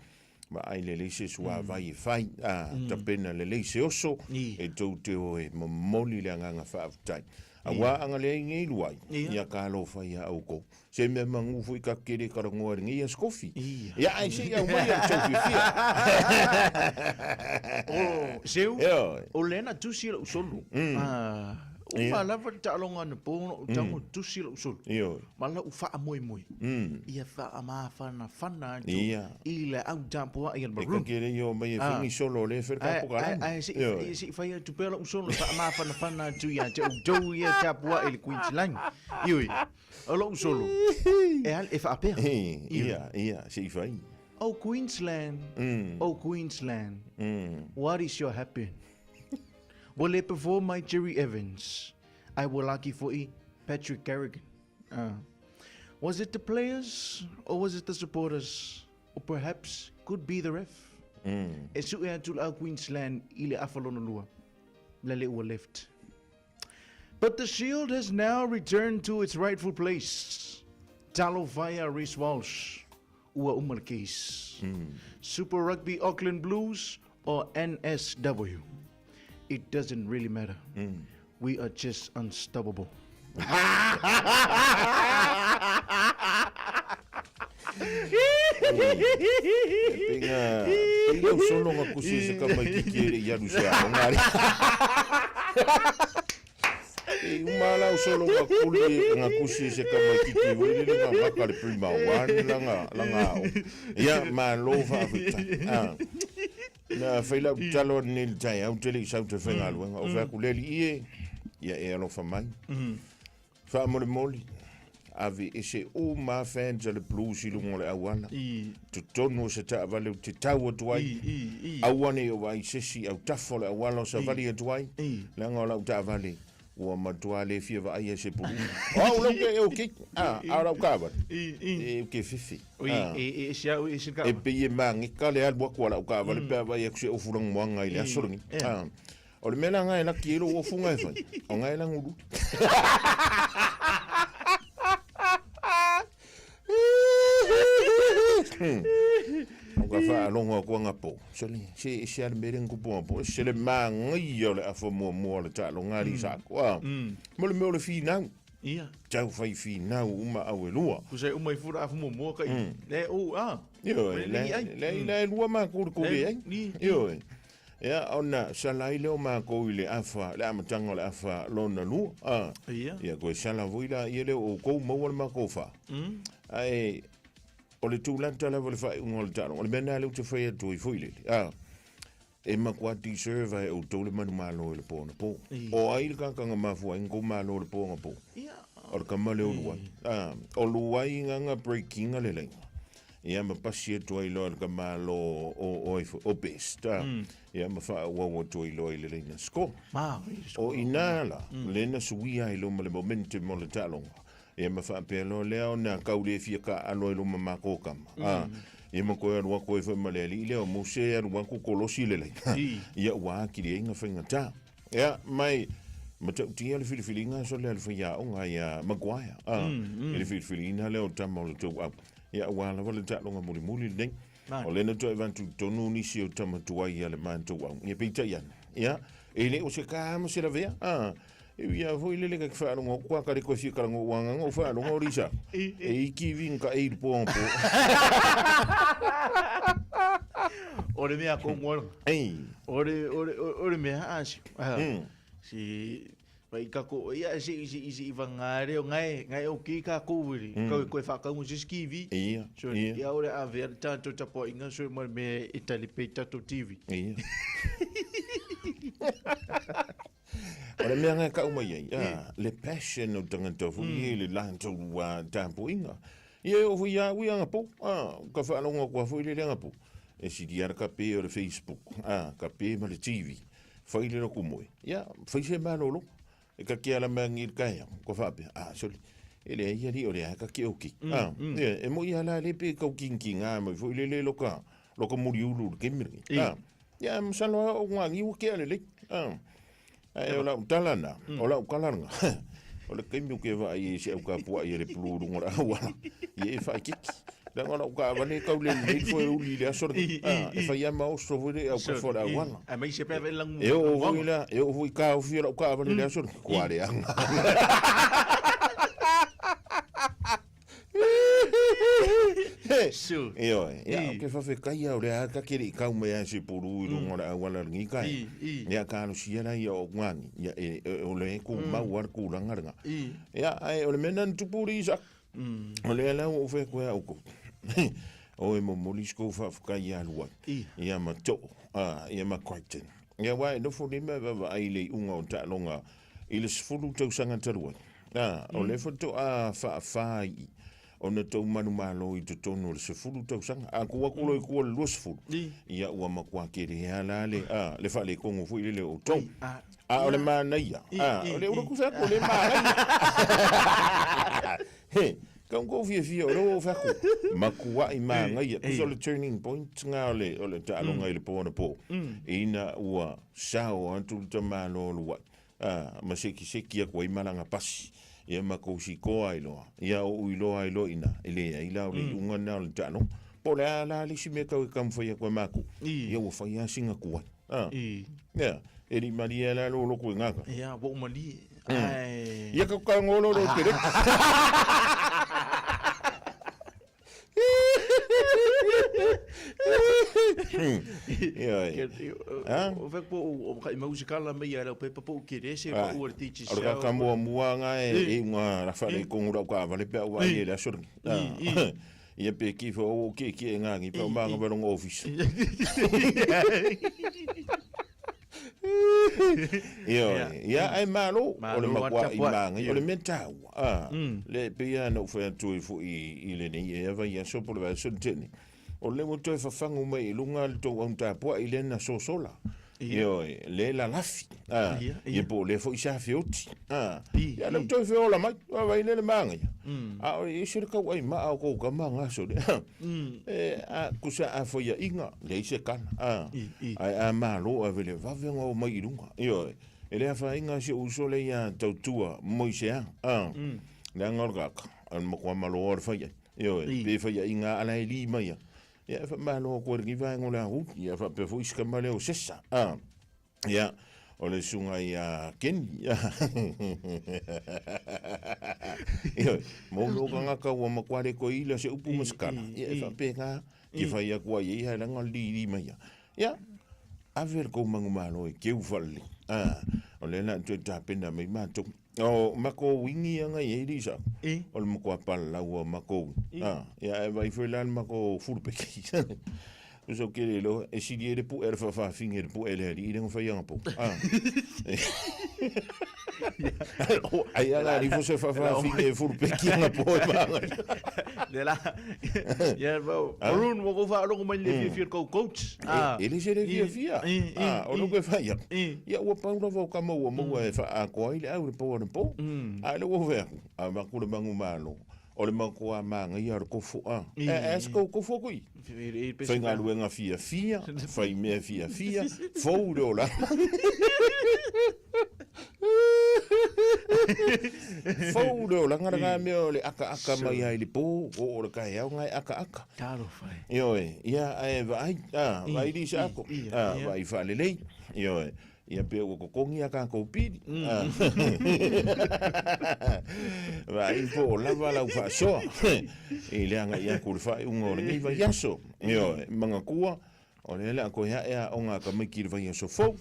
Vaai lelei se suavai e fai, a, tapena lelei se oso e tou te o e momoli le agaga faafetai. Auā aga leai nei luai, ia ka alofa ia oukou. Se mea magu foi ka kele kalagoa i lenei aso kofi. Ia ae se i aumai o le tou fiafia. O, Seu, o lea na tusi lou solo. Uma lava le taaloga anapo ona ou tago tusi lou solo. Ioe. Ma lau faamoemoe. Ia faamafanafana atu i le au tapuai a le E Maroon. kake le i o mai e fai ni solo le fai le kapokalani. Ae se i fai atu pea lou solo e faamafanafana atu ia te outou ia tapuai i le Queensland. Ioe. O lou solo e e faapea. Ia, ia, se i fai. Oh Queensland, oh Queensland, what is your happen? Ua le perform mai Jerry Evans, ae ua laki foi Patrick Carrigan. Was it the players or was it the supporters or perhaps could be the ref? E sue atu le au Queensland i le afa lona lua, la le ua left. But the shield has now returned to its rightful place. Talofa Reece Walsh, ua uma le case. Super Rugby Auckland Blues or NSW. It doesn't really matter. We are just unstoppable. E pei pei lau solo nga kusi se ka mai kiki e le i alu se aoga ale. E uma lau solo nga kuli nga kusi se ka mai kiki ua ile le nga vaka le prima one langa langa ao. Ia malo faafetai. Ah. Na fai lau talo nei le taeao tele i sau te faigaluega. O fai atu le alii e, ia e alofa mai. Faamolemole, ave ese uma lava fans a le Blues i luga o le auala, totonu o se taavale ou te tau atu ai, aua ne i ou vaai i se isi autafa o le auala o savali atu ai, leaga o lau taavale ua matua le fia vaaia e se pulu. O au lau ke e ok, a, a o lau taavale, e ou te fefe. E pei e mageka le alu atu a lau taavale pe a vaai atu se ofu lanumoaga i le aso lenei. O le mea la nga e laki ai lou ofu nga e fai, o nga e lagulu. O ka faalogo atu anapo, sole, se ese lava le mea lea na tupu anapo, ese le manaia o le afa muamua o le taaloga a Lisa atu, a. Ma le mea o le finau. Ia. Tau fai finau uma au e lua. Tusa e uma i fura afu muamua ka i. Le o a. Ioe, le, le, le lua makou i le kule ai. Ioe. Ia, ona sala ai lea o makou i le afa, le amataga o le afa lona lua, a. Ia. Ia, toe sala foi laia lea o outou maua le makou fa. Ae, o le tulata lava o le faaiuga o le taaloga, o le mea lena lea ou te fai atu ai foi lele, a. E matua deserve lava e outou le manumalo i le po anapo. O ai le tagata na mafua ai na tou malo i le po anapo? O le tama lea o Luai. A, o Luai na na break ina le laina. Ia ma pasi atu ai loa i le tama alo o, o ai foi, o Best. A, ia ma faaauau atu ai loa i le laina score. O i ina la, lea na suia ai loa ma le momentum o le taaloga. Ia ma faapea loa lea ona kau le fia taaalo ai luma matou tama. A, ia ma toe alu atu ai foi ma le alii lea o Mose alu atu kolosi le laina. Ia ua atili ai na faigata. Ia, mai matautia le filifiliga sole a le faiaoga ia Maguire. A, i le filifiliina lea o tama o le touau. Ia aua lava le taaloga mulimuli lenei. O lea na toe avatu i totonu nisi o tama tuai a le matou au. Ia peitai ane, ia, e le o se ka ma se lavea. A, e ui lava foi lele ka te faalogo atu a ka le toe fia talanoa ua agaga o faalogo o Lisa. E iti vi ka e i le po po. O le mea kou moana. Ei. O le, o le, o le mea a si, a, si, Mai kako, ia se i se i se i whangare o ngai, ngai o ki ka kōwiri, kau e koe whakaunga se skivi. Ia, So, ia. ia ore a vea le tātou tapuainga, so mai me e tali pei tātou TV. Ia. O le mea ngai kau mai ai, a, le passion o tagata foi e le latou tapuaiga. Ia e oo foi ia au ia anapo, a, ka faalogo atu lava foi lele anapo. E sili lava le kape o le Facebook, a, kape ma le TV. Fai le lotu moe, ia, fai se malologa. E ka ke ala mai agi i le taeao, kua faapea, a, sole, e leai alii o lea lava e ka ke oki. A, ia, e moi lava la le pe tau kinikinā mai foi lele loka, loka muliulu i le taimi lenei. A, ia, masalo lava o ngā niu ke a lelei. A, ae o lau tala na, o lau tala lena, o le taimi ou te vaai ai i si au tapuai e le pulu i luga o le auala, ia e faaitiiti. Leaga o lau taavale e tau le lelei le foe uli i le aso lenei. A, e fai lava ma oso foi le autafa o le auala. E oo foi la, e oo foi i taofi o lau taavale i le aso lenei, kua leaga. Su. Ioe, ia, I. o ke faafetai a o lea ta te le i tau mai a se pulu i luga o le auala lenei taeao. I, i. Ia, talosia la ia o ugani, ia, e, e, o lea e tumau lava le tulaga lena. I. Ia, ae o le mea lena na tupu alii Isaka. O lea la ua ou fai atu ai a outou, o e momoli se tou faafetai ia Luai, I. ia ma Too, a, ia ma Crichton. Ia, aua e nofo nei ma e vaavaai i le iuga o taaloga i le 10 tausaga talu ai. A, o lea faatoa faafa i i ona tou manumalo i totonu o le 10 tausaga. A tuu atu loa i tua i le 20, ia ua matua tele lava la le, a, le faaletonu foi lele o outou. A o le manaia, a, o le ula tusa atu o le manaia. He, kau kou fiafia, o lea ua ou fai atu, matuai manaia. Tusa o le turning point lena o le, o le taaloga i le po anapo, ina ua sao atu le tamaloa o Luai. A, ma sekiseki aku ai ma lana pasi, ia ma kou sikoa ai loa, ia oʻu iloa ai loa ina, e leai la o le iuga lena o le taaloga. Po o le a la le isi mea tau e taumafai atu e makou, ia ua fai lava sina tuai. A, ia, e le i malie la lou loto i gata. Ia, ua ou malie, ae... Ia ka talanoa loa lou peleti. O fai po o kai mau se kala mai ia lau pepa po o kere se pa ua le teacher O le kaka muamua nga e unga la whare i kongu rau ka avale pea ua ai e le aso lengi. Ia pe ki wha o ki ki e ngā ngi pea o maanga waronga office. Ioe, ia ai malo, o le makua i maangai, o le mea taua, a, le pei lava na ou fai atu ai foi i lenei ea vaiaso po o le vaiaso na tea nei, o lea ua toe fafagu mai i luga le tou autapuai lea na sosola, ioe, lea e lalafi, a, ia po o lea foi sa feoti, a, ia lea ua toe feola mai, vaavaai lea i le maangai, a o e ese le tauaimaa o tou tama na aso lea. E, a, kusa a faiaʻiga, leai se tala, a, ae a malo ave le vave ona oo mai i luga. Ioe, e le afaina si ou uso lea ia tautua Moisea, a, leaga o le tagata, o le matua malo lava o le fai ai. Ioe, pe faiaʻiga lava a la e li mai lava. Ia e faamalo atu ai i lenei vaega o le aoauli, ia faapea foi si tama lea o Sesa, a. Ia, o le susuga ia Kenny. Ioe, mo mea o tagata ua matua le toe ila se upu ma se tala, ia e faapena, ke fai atu ai e ia, leaga o le lili mai ia. Ia, ave le tou manumalo e keu faalelei. Ah, o lea la toe tapena mai matou. O matou uigi ia na i ai Lisa, o le matua palalau o matou uigi. Ah, ia ae vaai foi la le matou fulupeke. Tusa ou te le iloa, e sili ai le pu'e a le faafaafine i le pu'e a le alii lea na fai anapo. Ah. Ai a la alii fo se faafaafine e fulupeki anapo e maangai. Le la. Ia mau. Maroon ua kou faalogo mai i le fiafia o le kou coach. Ah. E le se le fiafia. Ah, o lea ou te fai atu. Ia ua pau lava o tama ua maua e faaatoa ai le au i le po anapo. A o lea ua ou fai atu, avatu le manumalo. O le matua manaia o le kofo a. E e se kou kofo atu i. Faigaluega fiafia, fai mea fiafia, fou le olaga. Fou le olaga lena mea o le akaaka mai lava i le po, oo i le taeao na e akaaka. Talofa e. Ioe, ia ae vaai, a, vaai lisa ako, a, vaai faalelei, ioe. Ia pe ua totogi a tatou pili. Vaai po o lava lau faasoa i le agai atu i le faaiuga o lenei vaiaso. Ioe, manatua, o lea o le a toe ae aoga a tamaiti i le vaiaso fou.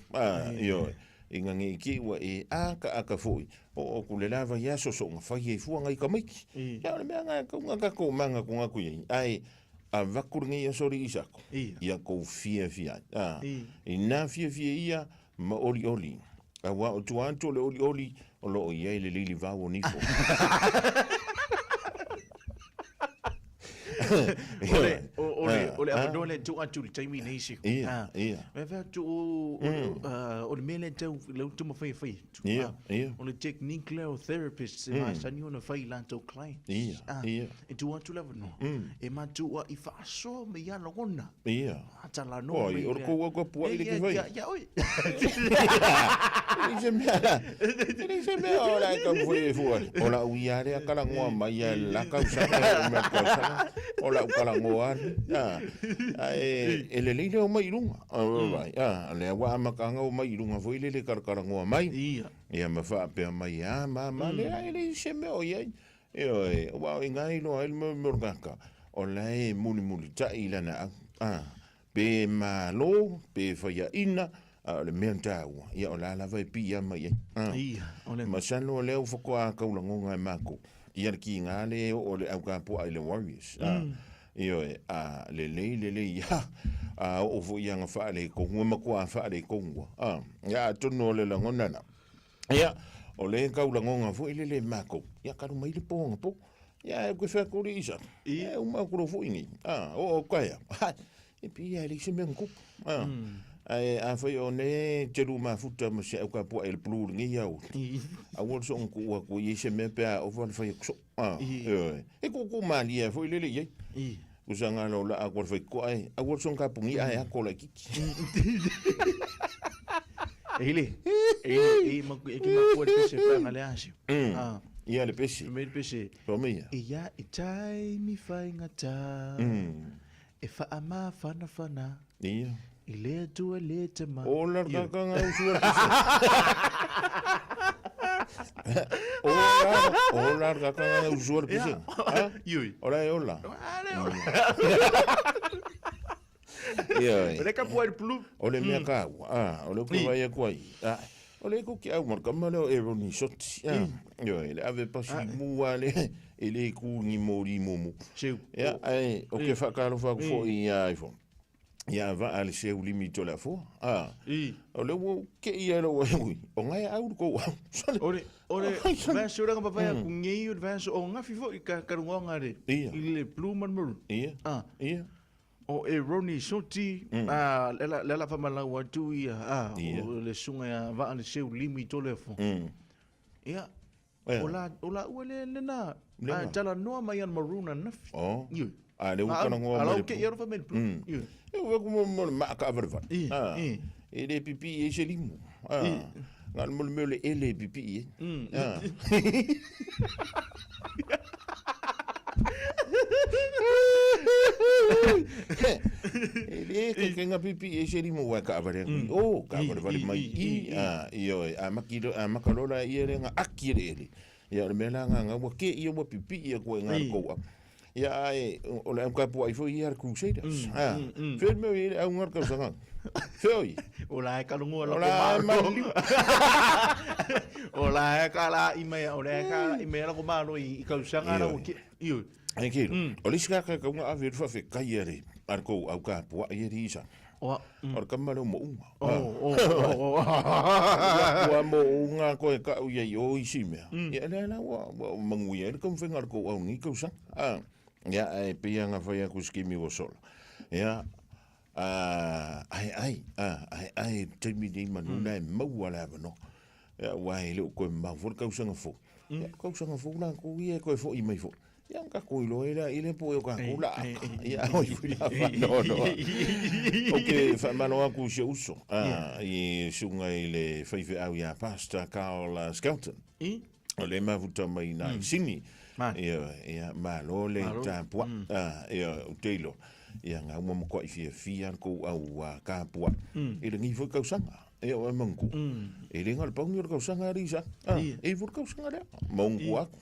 Ioe, ina ne i te i ua e akaaka foi, oo atu i le la vaiaso soona fai ai fua nai tamaiti. Ia o le mea lena e tatau ona tatou manatunatu i ai, ae avatu lenei aso alii Isako, ia kou fiafia ai. A, inā fiafia ia ma olioli, auā o tua atu o le olioli o lo o i ai le lilivao o nifo. O le, o, o le, o le avanoa lea e tuu atu i le taimi nei se. Ia, ia. Mea fai atu o, o le mea lea tau, lea ua taumafai e fai atu. Ia, ia. O le technique lea o therapists e masani ona fai i latou clients. Ia, ia. E tuu atu le avanoa. E matuai faasoa mai ia lagona. Ia. A talanoa Oi, mai o le lea. kou au ka puaʻi le Ia, ke fai. ia, ia oe. E leai se mea la, e leai se mea o la e taumafai e fua. O lau ia lea talanoa mai ia i le la tausaga, le uma o le tausaga, o lau talanoa atu. A, ae e lelei le omai i luga. Vaai, a, lea ua amata ona omai i luga foi lele talatalanoa mai. Ia. Ia ma faapea mai, a, ma, ma, leai, e leai se mea o i ai. Ioe, aua o i ina e iloa ai le mea o le tagata. o la e mulimulitai i lana au. A, pe malo, pe faiaina, a o le mea taua, ia o la lava e piiama i ai. A, Ia, o le masalo o lea ua faatoa kaulagoga e makou, ia le kiga lea e oo le au kapuaa i le Warriors. A, ioe, a lelei lelei ia, a oo foi i aga faaletonu, e matua faaletonu lava. A, ia atonu o le lagona lena. Ia, o lea e kaulagoga foi lele e makou, ia talu mai le po anapo. Ia, e ke fai atu le isa. Ia, e uma atu loa foi nei. A, oo atu taeao. Ha, e pei lava e leai se mea na tupu. A, ae afai o lea e te lu mafuta ma si au kapuaa i le pulu i lenei aoauli, aua le soona tuu atu i ai se mea pe a ova le fai atu soo. A, ioe. E tuutuu malie lava foi lele i ai. Usaga o laa atu a le faitotoa e, aua le soona tapuni ae ato laitiiti. E le, e le, e maku, e ke makua le pese whaanga le asi. Ah. Ia le pese. Me le pese. Fa mai ia. E ia e taimi whaingata. E wha ma whana whana. Ia. I le atua le tama. Ola le kakanga usua le pese. Ola, ola le kakanga usua le pese. Ha? Iui. Ola e ola. Ale ola. Ia. O le kapua i le pulu. O le mea kāua, a, o le ku vai aku ai. A, o le ku ki au mar kama leo e roni soti. A, ioe, le ave pasi mua le, e le ku ni mori mumu. Seu. Ia, ai, o ke whakalofa aku fo i a ifo. Ia va a le seu limi to le afua. A, o le ua ke ia lo ua ui. O ngai au le kou au. Sole. O le, o le, Ai, sole. vaso ranga papai aku ngei o le vaso o ngafi fo i ka karungonga le. Ia. I le blue man maroon. Ia. Ah. Ia. O e Roni Soti, a, le la, le la whamalau atu ia, a, Ia. o le sunga ia va a le seu limi to le afua. Ia. Ia. O la, o la ua le, le na, Le a, na. tala noa mai an maroon an nafi. Oh. Ia. A, le ua kalangoa A mai lau le ke blue. ia rofa mai le blue. Ia. E ua ku mo mo le maa ka avare vare. Ia, Ah. ia. E le pipi e se limu. Ah. Ngā le mo le mea o le ele e pipi e. Ah. E le ke ke ngā pipi e se limu wa ka avare aku. Oh, ka avare vare mai i. Ah, ioe. A maki lo, a makalola i ele ngā aki ele ele. Ia o le mea la ngā ngā ua ke ia ua pipi ia koe ngā kou au. Ia ai, o le au kapua i foi ia le Crusaders. Ah. Fea le mea i ele au ngā kausanga. Fea oi. O la e kalungoa la O ko la e malo. maliu. O la e ka la i mai, o la e ka la i mai la ko malo i kausanga la Ioe. o ke. Ioe. Ai kilo. O le isi kaka kaunga ave le whawhe kai a le ar kou au kapua i eri isa. O, O le kama leo mo unga. o, o, o, o. Ua mo unga koe ka au ia i o isi mea. Ia lea la ua ua manguia i le kaumwhenga le kou au ngi kausanga. Ah. Ia ai pia ngā whai aku skimi o sola. Ia, ah, ai ai, ah, ai ai taimi nei manuna e maua le awano. Ia ua e leo koe mau fo le kausanga fo. Ia kausanga fo la ko ia koe fo i mai fo. Ia ka ko ilo e la i le po e o ka ko la. Ia oi fo la fa no no. O ke whamano aku si uso. Ah, i sunga i le whaiwhe au ia Pastor Carl Skelton. I? O le mafuta mai nā i Sini. Ma. Ia, ia, malo le Malo. tāpua. Ah, ia, o teilo. Ia, ngā uma makoa i fia fia kou au kāpua. I le ngi foi kausanga. Ia, o e mangu. E le ngā le paungi o le kausanga a Risa. Ah, e fo le kausanga lea. Maungu aku.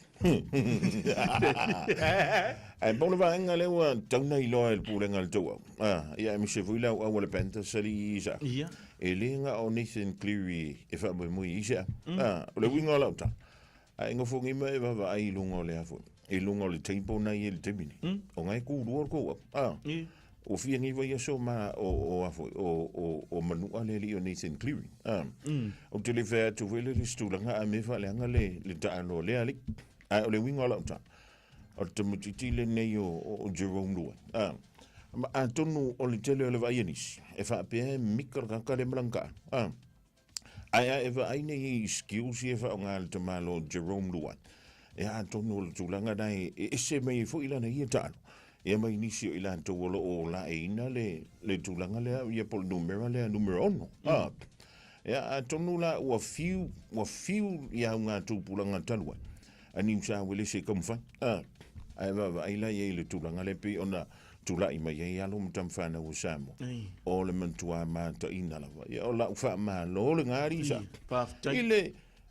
Ai, pau le vaenga lea ua tauna i loa e le pulega le tau au. Ah, ia, e mise foi lau au a le Panthers ali i isa. Ia. E le ngā o Nathan Cleary e wha mui i sea. Ah, o le winga o lau tā. Ai ngofo ngi mai vava ai lunga o le afo. I lunga o le teipo nei e le temini. O ngai ku rua ko. Ah. I. O fia ngi vai aso ma o o afo o o o manua le li o Nathan Cleary. Ah. O te le whea tu wele le stulanga a me wha le anga le le taalo le ali. Ai o le winga o lau tā. O te mutiti le nei o, o Jerome Lua. Ah. Ma a tonu o le tele o le vai anis. E wha pea e mika kaka le malangka. Ah. Ai a e vaai nei i skills i e wha o ngā le tamalo Jerome Lua. E a tonu o le tūlanga nei, e ese mai e fo ilana ia tālo. Ia mai nisi o ilana tau olo o la e ina le, le tūlanga lea, ia po le numera lea, numera ono. Ah. Ia a tonu la ua fiu, ua fiu ia au ngā tūpulanga talua. A niu sa wele se kamwhai. Ah. Ai va ai la ia i le tūlanga le pe ona tūlai mai ai alo matamwhana o Samoa. Ei. O le mantua māta ina lava. Ia o lau wha malo le ngā risa. Whaftai. I le,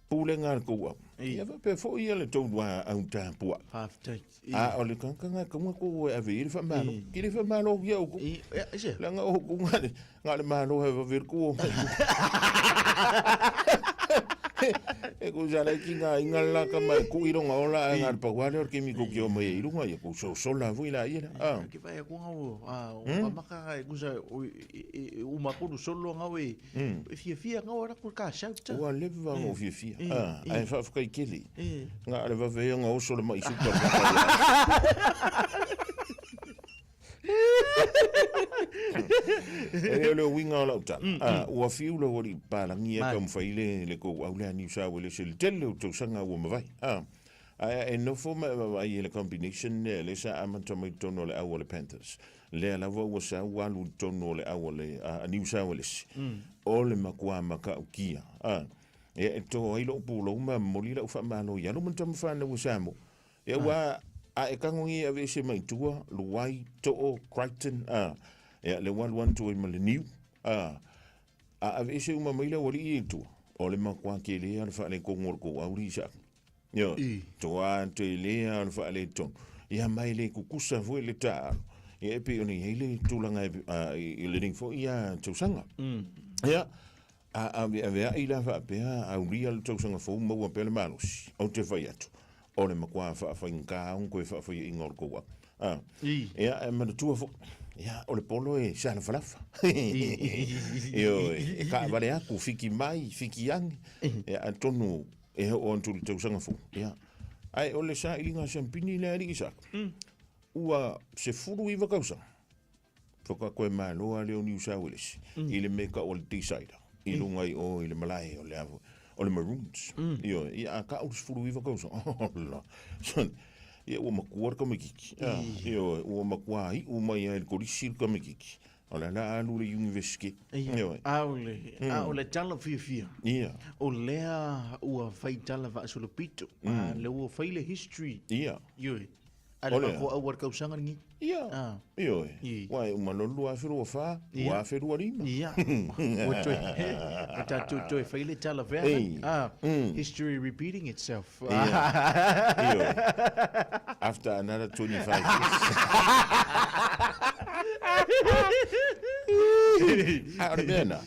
Pulega a le tou au. Ia faapea foi ia le tou au tapuai. Faafetai. A o le tagata na taunga tou e ave i ai le faamalo. Ki le faamalo ki au kou. Leaga o kou na le, na le malo he vave le kou o mai. E kou sa lai ki ngā inga la ka mai ku i ronga ola a ngā le pau ale o le kemi kou ki o mai e i runga ia kou so sola vui la ia la. Ah. Ki vai aku ngau, a, o kamaka ka e kusa, o, e, o makulu solo ngau e, E fiafia ngau ara ko ka shout. Ua leva o fiafia. Ah, ai whaawhakai keli. Ngā ale wawe ia ngā oso le mai super. E o le uiga o lau tala. Ah, ua fiu le ua palangi e taumafai le le kou au le a New South Wales i le tele o tausaga ua mavae. Ah, ae e nofo ma e vaavaai i le combination lea lea sa amata mai totonu o le au a le Panthers. Lea lava ua sau alu i totonu o le au a le a New South Wales. O le makuā matautia. Ah, ia e to ai lou pulou ma momoli lau faamalo i alo ma tama fanau a Samoa. Ia ua a e tagogia e aveese mai tua, Luai, Too, Crichton, a, ia le ua alu atu ai ma le niu, a, a aveese uma mai le aualii ia i tua, o le makuā tele a le faaletonu o le tou auli sa. Ioe, toa tele a le faaletonu. Ia ma e le tutusa foi le taaalo. Ia e pei ona i ai le tulaga e, a, i lenei foi ia tausaga. Ia, A aveaveai la faapea, aulia le tausaga fou maua pea le malosi, ou te fai atu, o le makuā faafaigata ona toe faafaiaina o le tou au. A, ia, e manatua foi, ia, o le polo e salafalafa. Ioe, e taavale atu, fiki mai, fiki ane, ia, atonu e oo atu i le tausaga fou, ia. Ae o le sailiga siampini lea alii Isaka, ua 19 tausaga, Whaka koe malo a leo New South Wales i le mea o le Deeside i lunga i o i le malae o le avo o le Maroons. Ioe, ia a kau le 19 tausaga. Oh la. Son, ia ua matua le tamaititi. Ah, ioe, ua matua iu mai ai i le kolisi le tamaititi. O le ala alu le university. Ioe. A o le, a o le tala fiafia. Ia. O lea ua fai tala faasolopito. A lea ua fai le history. Ia. Ioe. A le mako au ar kausaga lengi. Ia. Ah. Ioe. Ua e uma lolu 2024, 2025. Ia. Ua toe, ua tatou toe fai le tala fea. Ah. History repeating itself. Ia. Ioe. After another 25 years. A o le mea na,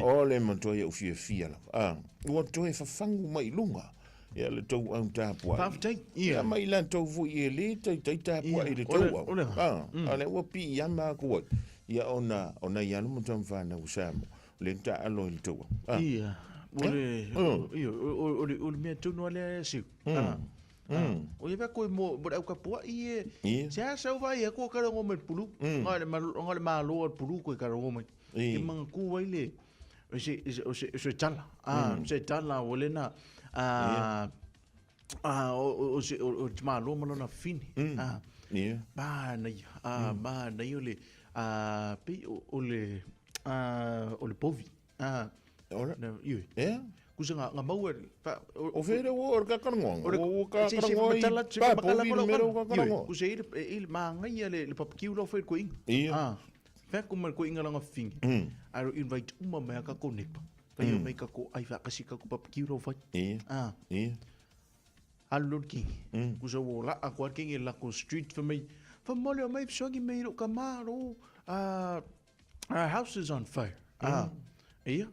o le matua ia u fiafia lava. Ah. Ua toe fafagu mai i luga. Ia le tou au tapuai. Faafetai. Ia ma i latou foi e le taitai tapuai i le tou au. A, a lea ua piiama atu ai. Ia ona, o nai alo ma tama fanau o Samoa, o lea na taaalo ai i le tou au. A. Ia, o le, ia, o le, o le mea tonu lava lea e Siu. A, a, o ia koe mo, mo le au kapuai e, se a sau vai e koe ka rongo mai le pulu. Nga le, nga le malo a le pulu koe ka rongo mai. E mangaku ai le, o se, o se, o se tala, a, se tala o le na, a, a, o, o, se, o, o te malo ma lona fini, a, manaia, a, manaia o le, a, pei o, o le, a, o le povi, a, Ora. Na, ioi. Ea? Kusa nga, nga maua, fa, o, O whera ua o le kakarangoanga? O ua kakarangoa i pa povi le mera o kakarangoa? Kusa i le, i le maangaia le, le papakiu lau whai koe inga. Ia. Ah. Whea ko mai koe inga langa whingi. Aro invite uma mai a kako nepa. Whai o mai kako ai whakasi kako papakiu lau whai. Ia. Ah. Ia. Alu lo le kingi. Kusa ua la a koa kingi la ko street for me. Whamole o mai whiswangi mei ro ka maro. Ah, our house is on fire. Ah. Ia.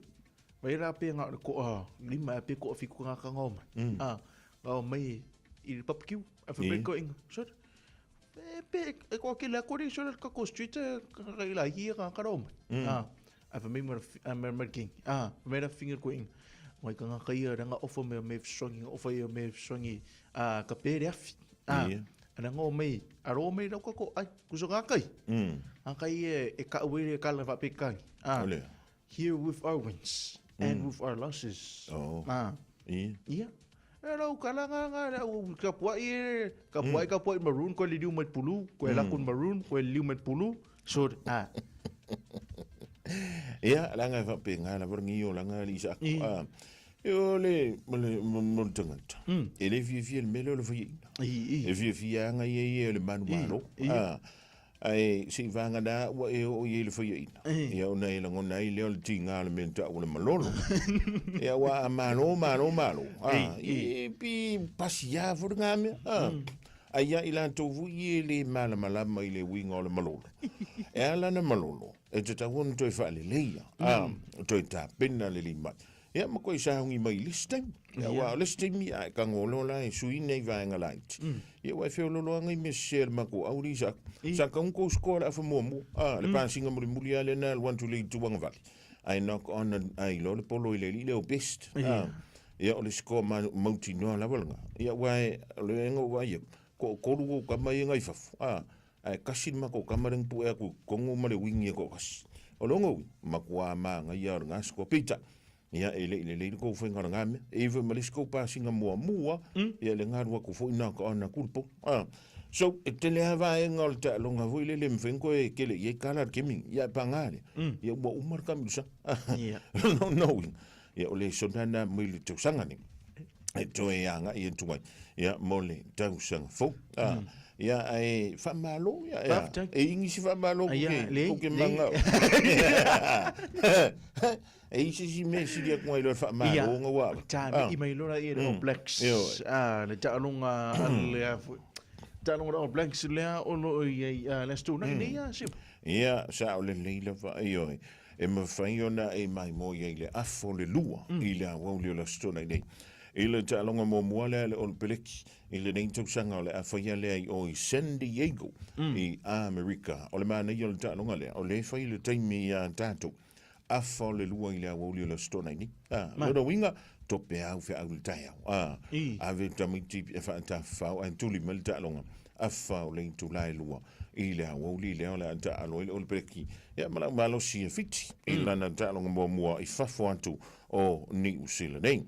Wai rā pē ngā koa lima e pē koa whiku ngā ka ngau mai. Ah, ngau mai i le papakiu. A whamai koe inga. Sure. E pē, e koa kele a kore, sure, ka ko street e ka i la hia ngā ka rau mai. Ah, a whamai mara, a mara mara king. Ah, whamai rā finger koe inga. Mai ka ngā kai a ranga ofa me me whiswangi, ngā ofa ia me whiswangi, ah, ka pēre awhi. Ah, ana ngau mai, a rō mai rau ka ko, ai, kuso ngā kai. Ngā kai e, e ka uere e kala whapē kangi. Ah, Ole. Here with our wins and with our losses. Oh. Ah. Ia. Ia. E rau ka la nga nga rau ka puai e ka puai ka puai maroon koe le liu mai pulu koe la kun maroon koe le liu mai pulu so ah. Ia, la nga fa pe nga la varangi o la nga li sa. Ah. E o le le mo le tangata. E le fiafia le mele o le faiaina. E fiafia anga ia ia le manu malo. Ah. Ae seivagana ua e oo i ai le faiaina, ia ona e lagona ai lea o le tiga o le mea na taua o le malolo. Ia aua a malo, malo, malo, a, e pe pasi lava foi lena mea, a. Ae ia i latou foi ia e le malamalama i le uiga o le malolo, e ala ona malolo, e tatau ona toe faaleleia, a, toe tapena lelei mai. Ia ma koe sauni mai i le isi taimi. Ia aua o le isi taimi a e tago loa la e sui nei vaega laiti. Ia ua e feololo anga i mea sese a le matou auli sa. Sa tatau ona tou score le afa muamua. A, le pasiga mulimuli lava lea na alu atu i le itu agavale. Ae knock on ai loa le polo i le alii lea o Best. A, ia o le score mautinoa lava lena. Ia aua e, o le mea na ou vaai atu, toatolu ou tama ia na i fafo. A, ae tasi le matou tama lea na pue atu i totonu ma le wing e toatasi. O lona uiga, matua manaia lava o lena score. Peitai, ia e le i lelei le tou faiga o lena mea. E i ai foi ma le isi tou pasiga muamua, ia lena alu atu foi na ona atu le polo. So, e tele lava vaega o le taaloga foi lele e mafai ona toe tele i ai tala a le kemi. Ia ae paga lea, ia ua uma le kamilosaga. O lona uiga, ia o le lesona lena mai le tausaga nei e toe agai atu ai ia mo le tausaga fou. Ia ae faamalo ia ia. E i nisi faamalo ko ke ko ke manga. E i se si mea sili atu ai lo faamalo nga wa. Ta me i mai lora i le All Blacks. Ah le taaloga a le taaloga le All Blacks lea o lo o i ai le aso Toonai nei ia Sip. Ia sa o lelei lava ioe. E mafai ona e maimoa ai le afa o le lua i le aoauli o le Aso Toonai nei. I le taaloga muamua lea a le Olopeleki i lenei tausaga o le a faia lea i o i San Diego i Amerika. O le manaia o le taaloga lea, o lea e fai i le taimi iā tatou, afa o le lua i le aoauli o le Aso Toonai nei. A, lona uiga, tope au feau i le taeao. A, ave tamaiti e faatafafao ae tuli mai le taaloga afa o le itula e lua i le aoauli lea o le a taalo ai le Olopeleki ia ma lau malosi e Fiti i lana taaloga muamua i fafo atu o Niu Sila nei.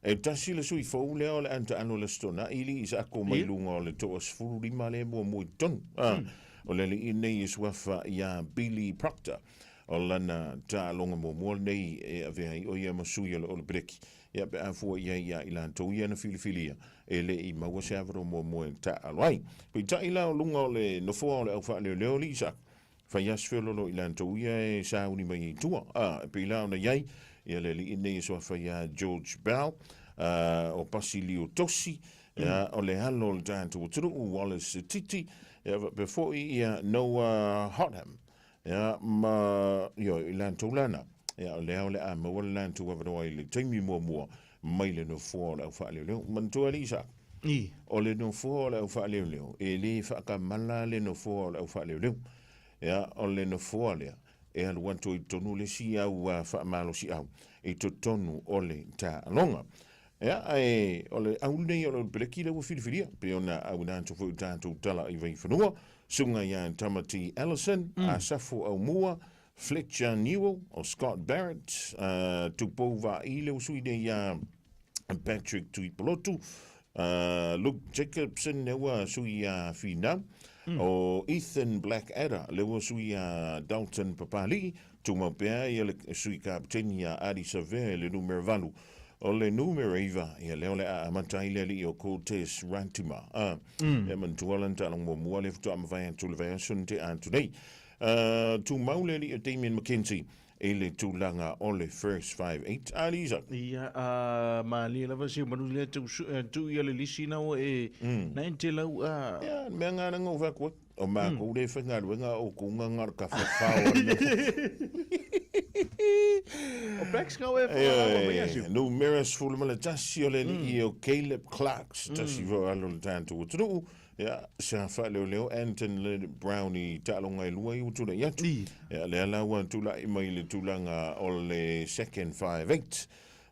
E tasi le sui fou lea o le a taalo i le Aso Toonai i Isaako mai luga o le 15 lea muamua i totonu. O le alii nei e suafa iā Billy Proctor. O lana taaloga muamua lenei e avea ai o ia ma sui o le Olopeleki Ia pe a fua i ai ia i latou ia na filifilia, e le i maua se avanoa muamua e taaalo ai. Peitai la o luga o le nofoa o le au faaleoleo alii Isaac, fai a se feololo i latou ia e sauni mai ai tua. A, e pei la ona i ai ia le alii nei e suafa ia George Bell, a, o Basilio Tosi, ia, o le alo o le tatou atunuu Wallace Titi, ia faapea foi ia Noah Hotham. Ia, ma, ioe, i latou lana. Ia, o lea o le a maua le latou avanoa i le taimi muamua mai le nofoa o le au faaleoleo. Manatua alii Isaac? I. O le nofoa o le au faaleoleo, e le faatamala le nofoa o le au faaleoleo. Ia, o le nofoa lea, e alu atu i totonu le isi au faamalosiau i totonu o le taaloga. Ia, ae o le au lenei o le Peleki lea ua filifilia, pei ona auina atu foi i tatou tala i Vaifanua, Susuga ia Tamati Ellison, Asafo Aumua, Fletcher Newell, o Scott Barrett, Tupou Vaai lea ua sui nei ia Patrick Tuipolotu, Luke Jacobson lea ua sui ia Finau, o Ethan Blackadder lea ua sui ia Dalton Papali'i, Tumau pea ia le Sui Kapeteni ia Ardie Savea i le numera 8. O le numera 9, ia lea o le a amata ai le alii o Cortez Ratima. A, e manatua lana taaloga muamua lea faatoa mavae atu le vaiaso na tea atu nei. A, tumau le alii o Damian McKenzie i le tulaga o le first 5-8. A, Lisa? Ia, a, malie lava si manu lea tau su, tu ia le lisi na o e, na e te lau, a. Ia, mea ngā ranga o whakoe. O mākou le whaigaluega o kouga ngā kafa whao ana. O Blacks kau e whakarawa mai asu. Numera 11 o le alii o Caleb Clarks, tasi fo alo le tātou atunuu. Ia, sa faaleoleo Anton Leonard Brown i taaloga e lua i ua tulai atu. Ia, lea la ua tulai mai le tulaga o le second 5-8.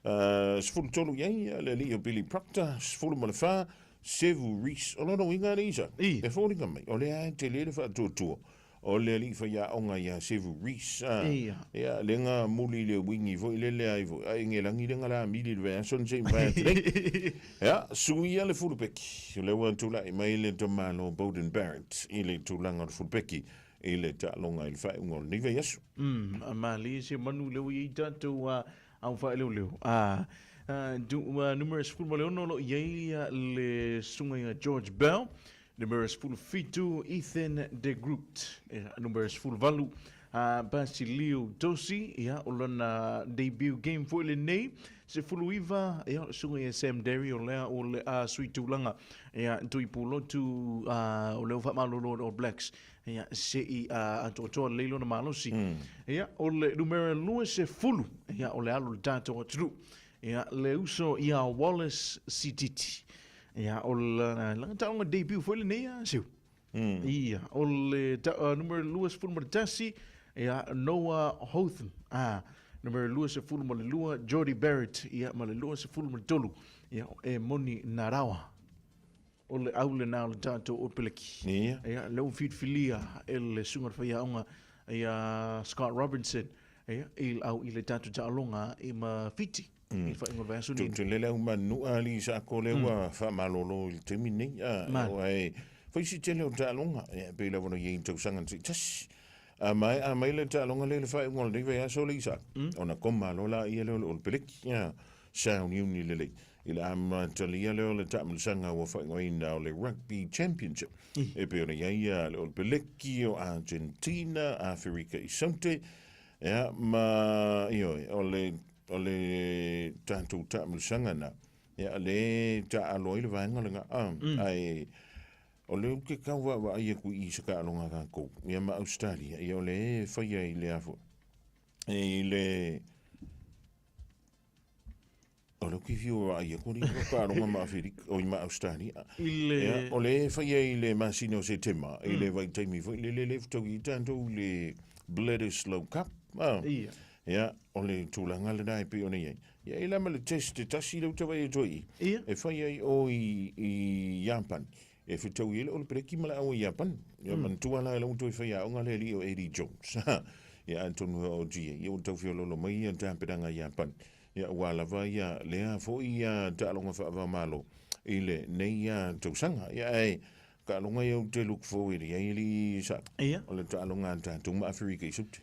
13 i ai le alii o Billy Proctor, 14 Sevu Reece, o lona uiga alii Isaac, e foliga mai, o lea e tele le faatuatua o le alii faiaoga ia Sevu Reece, a, ia, le ga muli le uigi foi lele ai foi, a e gelagi le ga la mili le vaiaso na se i mavae atu nei. Ia, suia le fulupeki, o lea ua tulai mai le tamalo Beauden Barrett i le tulaga o le fulupeki i le taaloga i le faaiuga o lenei vaiaso. Malie se manu lea ua i ai tatou Au faaleoleo. A, numera 16 o lo i ai le susuga ia George Bell. Numera 17, Ethan De Groot. Ia, numera 18, Basilio Dosi, ia, o lana debut game foi lenei. 19, ia, o le susuga ia Sam Darry, o lea o le a sui tulaga, ia, Tui Pulotu, o lea ua faamalolo e le All Blacks, ia, se i atoatoa lelei lona malosi. Ia, o le numera 20, ia, o le alo o le tatou atunuu, ia, le uso ia Wallace Sititi. Ia, o le lana taaloga debut foi lenei a Seu. Ia, o le numera 21, ia, Noah Hotham. Ah, numera 22, Jordie Barrett. Ia, ma le 23, ia, o Emoni Narawa. O le au lena o le tatou Ope-Peleki. Ia. Ia, lea ua filifilia e le susuga i le faiaoga ia Scott Robinson, ia, i le au i le tatou taaloga i ma Fiti. I le faaiuga o le vaiaso nei. Tele le au manua alii sa ko le ua faamalolo i le taimi nei. Ae fai si tele o taaloga, e pei lava ona i ai i tausaga taitasi. A maea mai le taaloga lea i le faaiuga o lenei vaiaso le Isaac, ona koma loa laia lea o le Olepeleki, sauniuni lelei i le amatalia lea o le taamilosaga ua faaigoaina o le Rugby Championship. E pei ona i ai le Olepeleki o Argentina, Aferika i Saute, Ia, ma, ioe, o le, o le tatou taamilosaga na, ia, le taaalo ai le vaega lena, a, mm. ae, o le ou te tau vaavaai atu i se taaloga a tatou, ia ma Australia, ia o le faia i le afo, i le, O lea ou te fiu e vaai atu alii o taaloga ma Aferika, oi ma Ausetalia. I le... Ia, o lea e faia i le masina o Setema, i le vaitaimi foi lele lea e fetaui ai tatou i le Bledisloe Cup. Ah. Ia. Ia, o le tulaga lena e pei ona i ai. Ia, e la ma le test e tasi lea ou te vaai atu ai i, Ia. e fai ai o i, i Iapani. E fetaui ai le Olepeleki ma le au i Iapani. Ia, manatua la e lau toe faiaoga le alii o Eddie Jones. Ia, atonu e o GA, ia ua tau feoloolo mai ia tapenaga i Iapani. Ia, ua lava ia lea foi ia taaloga faava-o-Malo i lenei ia tausaga. Ia, ae taaloga ia ou te look forward i ai alii sa. Ia. O le taaloga a tatou ma Aferika i Saute.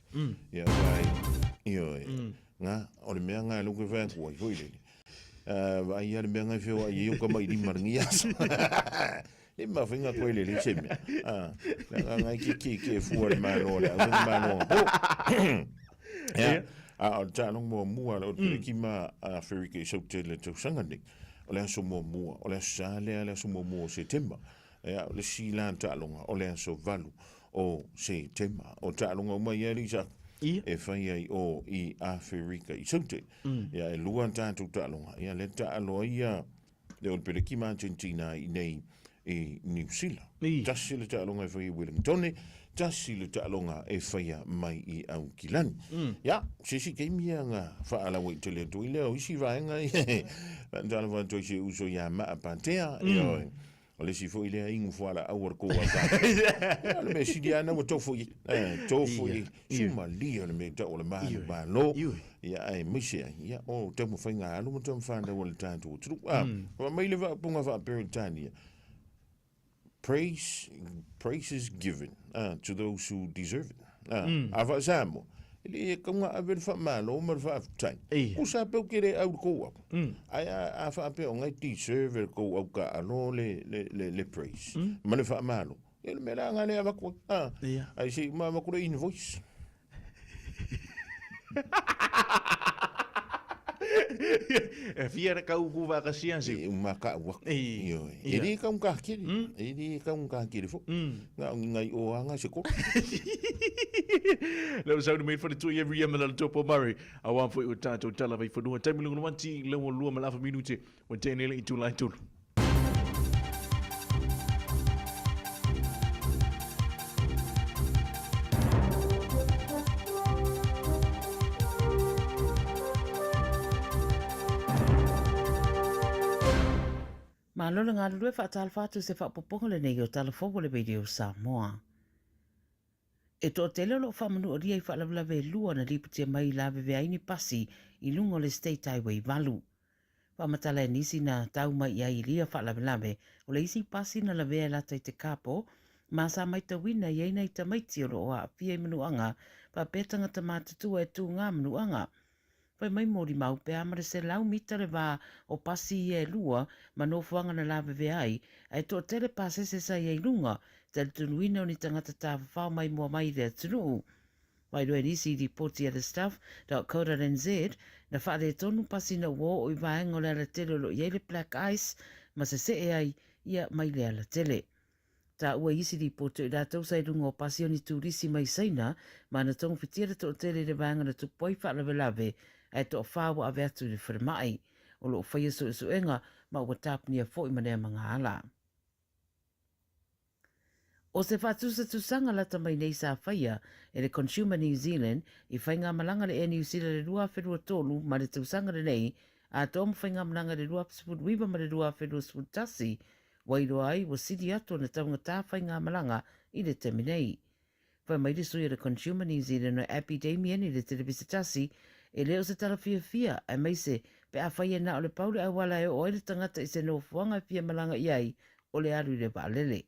Ia, aua e, ioe, nga, o le mea nga e lou ke whai atu ai foi lele. Vaai ia le mea nga e whioai ai o ka mai lima lengi aso. Le mawhenga koe lele se mea. La nga ngai ke ke ke fua le malo le au le malo. Ia, a o le taaloga muamua o le peleki ma Aferika i Saute le tausaga nei. O le aso muamua, o le aso Sa lea, le aso muamua o Setema. Ia, o le isi la taaloga, o le aso 8 o Setema. O taaloga uma ia alii sa e fai ai o i Aferika i Saute. Ia, e lua tatou taaloga. Ia, lea taalo ai ia le Olepeleki ma Argentina i nei i Niu Sila. Tasi le taaloga e faia i Wellingtone, tasi le taaloga e faia mai i Aukilani. Ia, se isi taimi ia na faalauaitele atu ai lea o isi vaega ia, faatalofa atu ai i si ou uso ia Maa Patea, ioe. O le isi foi lea inu fualaau o le kou a tātou. Ia, o le mea sili lava na ua tofo i ai. Tofo i ai. Sumalia le mea tau o le malu malo. Ia, aemaise ai, ia, o taumafaiga a alo ma tamafanau a le tatou atunuu. A, fai mai le faaupuga faa-Peretania, Praise, praise is given to those who deserve it. A faa-Samoa, e le tauga ave le faamalo ma le faafetai. Ia. Ko sa peu ke le au le kou au. Ae a, a faapea o ngai deserve e le kou au ka alo le, le, le, le praise. Ma le faamalo. Ia le mea la nga le avaku ai. A, Ia. ai se i uma avaku le invoice. E fia le kau ku whakasia si. E uma ka au aku. Ia. Ioe. Ia. E le kau ka kiri. E le kau ka kiri fo. Nga o ngai o anga se koro. Le ua sauni mai le faletui every year ma le Topo Murray. Aua foi o tatou tala vai fanua. Taimi lunga wanti le ua lua ma le afa minute. Ua tēnei le itu lai tolu. Malo le galulue faatalofa atu i se faaopoopoga lenei o Tala Fou o le Radio Samoa. E toatele o lo o faamanualia i faalavelave e lua na lipotia mai i lavevea ai ni pasi i luga o le State Highway 8. Faamatala e nisi na tau mai i ai i lia faalavelave o le isi pasi na lavea e lata i te kapo ma sa maitauina i ai nai tamaiti o lo o aafia i manuaga faapea tagata matutua e tu ngā manuaga. Fai mai molimau pe a ma le 100 mita le va o pasi ia e lua ma nofoaga na lavevea ai, ae toatele pasese sa i ai i luga, talitonuina o ni tagata tafafao maimoa mai i le atunuu. Faailoa e nisi i lipoti a The Stuff dot co dot nz, na faaletonu pasi ina ua oo i vaega o le alatele o lo o i ai le black ice ma sesee ai ia mai le alatele. Taua i isi lipoti o i latou sa i luga o pasi o ni turisi mai Saina ma na togofitia le toatele i le vaega na tupu ai faalavelave ae toafā ua ave atu i le falemai. O lo o faia suesuega ma ua tapunia foi ma nea magaala. O se faatusatusaga lata mai nei sa faia e le Consumer New Zealand i faigamalaga le Air New Zealand i le 2023 ma le tausaga lenei atoa ma faigamalaga i le 2019 ma le 2021 Ua iloa ai ua sili atu ona taugata faigamalaga i le taimi nei. Fai mai le sui o le Consumer New Zealand o Abby Damian i le televisa tasi, e le o se tala fiafia, aemaise pe afai e na o le pau le auala e oo ai le tagata i se nofoaga e fia malaga i ai, o le alu i le vaalele.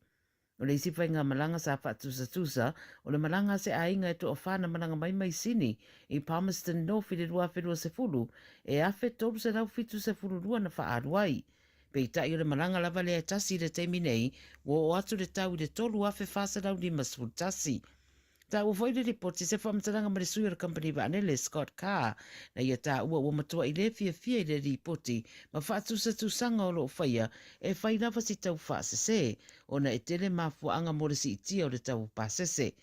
O le isi faigamalaga sa faatusatusa, o le malaga a se aiga e toafa na malaga mai mai Sini i Palmerston North i le 2020, e 1,372 na faaalu ai. Peitai o le malaga lava lea e tasi i le taimi nei, ua oo atu le tau i le 3,451. Taua foi le lipoti se faamatalaga ma le sui o le kamupani vaalele Scott Carr, na ia taua ua matuai le fiafia i le lipoti ma faatusatusaga o lo o faia e fai lava si tau faasese ona e tele mafuaaga mo le siitia o le tau o pasese.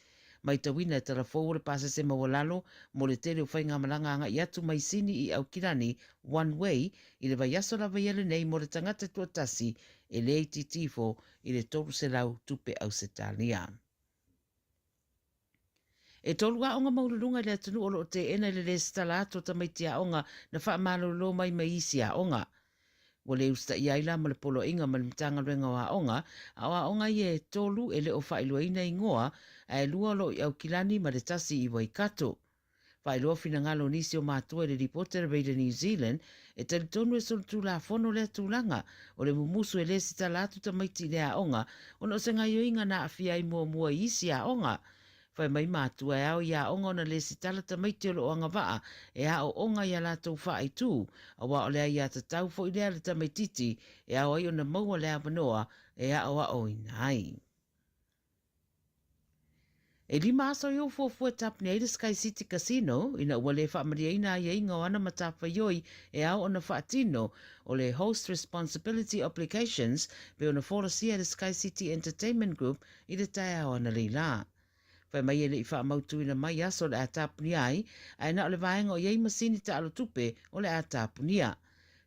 Maitauina e tala fou o le pasese maualalo mo le tele o faigamalaga agai atu mai Sini i Aukilani, one way, i le vaiaso lava ia lenei mo le tagata tuatasi e le itiiti ifo i le 300 tupe Ausetalia. E tolu aoga maualuluga i le atunuu o lo o teena i le lesitala atu o tamaiti aoga na faamalolo mai mai isi aoga. Ua le usitaia ai la ma le Poloaiga ma le Matagaluega o Aoga, a o aoga ia e tolu e le o faailoaina igoa, ae lua o lo o i Aukilani ma le tasi i Waikato. Faailoa finagalo o nisi o matua i le lipoti a le Radio New Zealand, e talitonu e solitulafono lea tulaga, o le mumusu e lesitala atu tamaiti i le aoga ona o se gaioiga na aafia ai muamua i isi aoga. Fai mai matua e ao i aoga ona lesitala tamaiti o lo o agavaa e aooga i a latou faaitu, aua o le aiatatau foi lea a le tamaititi e ao ai ona maua le avanoa e aoaoina ai. E lima aso i ou fuafua e tapuni ai le Sky City Casino ina ua le faamalieina aiaiga o ana matafaioi e ao ona faatino o le Host Responsibility Obligations pei ona folasia e le Sky City Entertainment Group i le taeao analeila la. Fai mai e le i faamautuina mai aso o le a tapunia ai, ae na o le vaega o i ai masini taalo tupe o le a tapunia.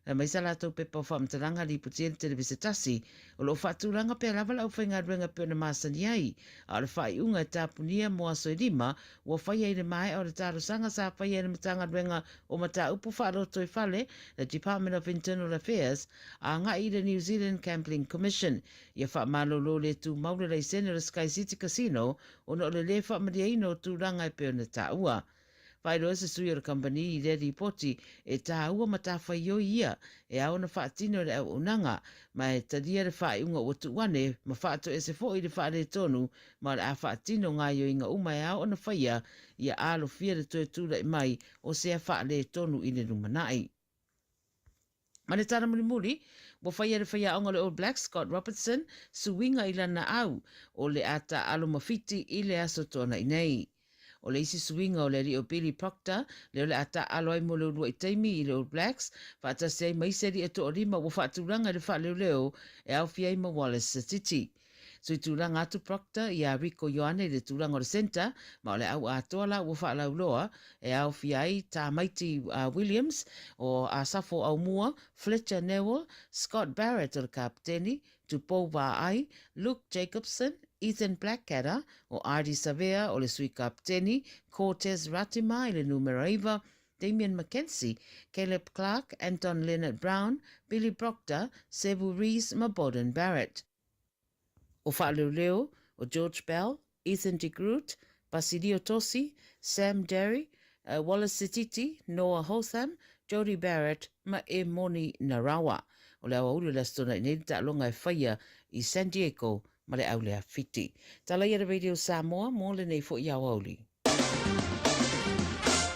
Fai mai sa latou pepa o faamatalaga lipotia i le televisa tasi, o lo o faatulaga pea lava le aufaigaluega e pei ona masani ai, a o le faaiuga e tapunia mo aso e lima ua faia i le maea o le talosaga sa faia e le Matagaluega o Mataupu Faalotoifale, the Department of Internal Affairs, agai i le New Zealand Gambling Commission Ia faamalolo le tumau le laisene o le Sky City Casino ona o le lē faamalieina o tulaga e pei ona taua. Faailoa se sui o le kamupani i lea lipoti e tāua matafaioi ia e ao ona faatino e le auaunaga ma e talia le faaiuga ua tuu ane ma faatoese foi i le faaletonu ma o le a faatino gaoioiga uma e ao ona faia ia alofia le toe tulai mai o sea faaletonu i le lumanai. Ma le tala mulimuli, ua faia e le faiaoga o le All Blacks, Scott Robertson, suiga i lana au o le a taaalo ma Fiti i le aso Toonai nei. O le isi suiga o le alii o Billy Proctor, lea o le a taaalo ai mo le uluai taimi i le All Blacks, faatasi ai ma isi alii e toalima ua faatulaga i le faaleoleo e aofia ai ma Wallace Sititi. Suitulaga atu Proctor iā Rieko Ioane i le tulaga o le centre, ma o le au atoa la ua faalauiloa e aofia ai Tamaiti Williams, o Asafo Aumua, Fletcher Newell, Scott Barrett o le kapeteni, Tupou Vaai, Luke Jacobson, Ethan Blackadder, o Ardie Savea o le sui kapeteni, Cortez Ratima i le numera 9, Damian McKenzie, Caleb Clarke, Anton Lienert-Brown, Billy Proctor, Sevu Reece ma Beauden Barrett. O Faaleoleo, o George Bell, Ethan de Groot, Basilio Tosi, Sam Darry, Wallace Sititi, Noah Hotham, Jodie Barrett ma Emoni Narawa. O le aoauli o le Aso Toonai nei le taaloga e faia i San Diego ma le Aulea Fiti. Tala ia le Radio Samoa mo lenei foi aoauli.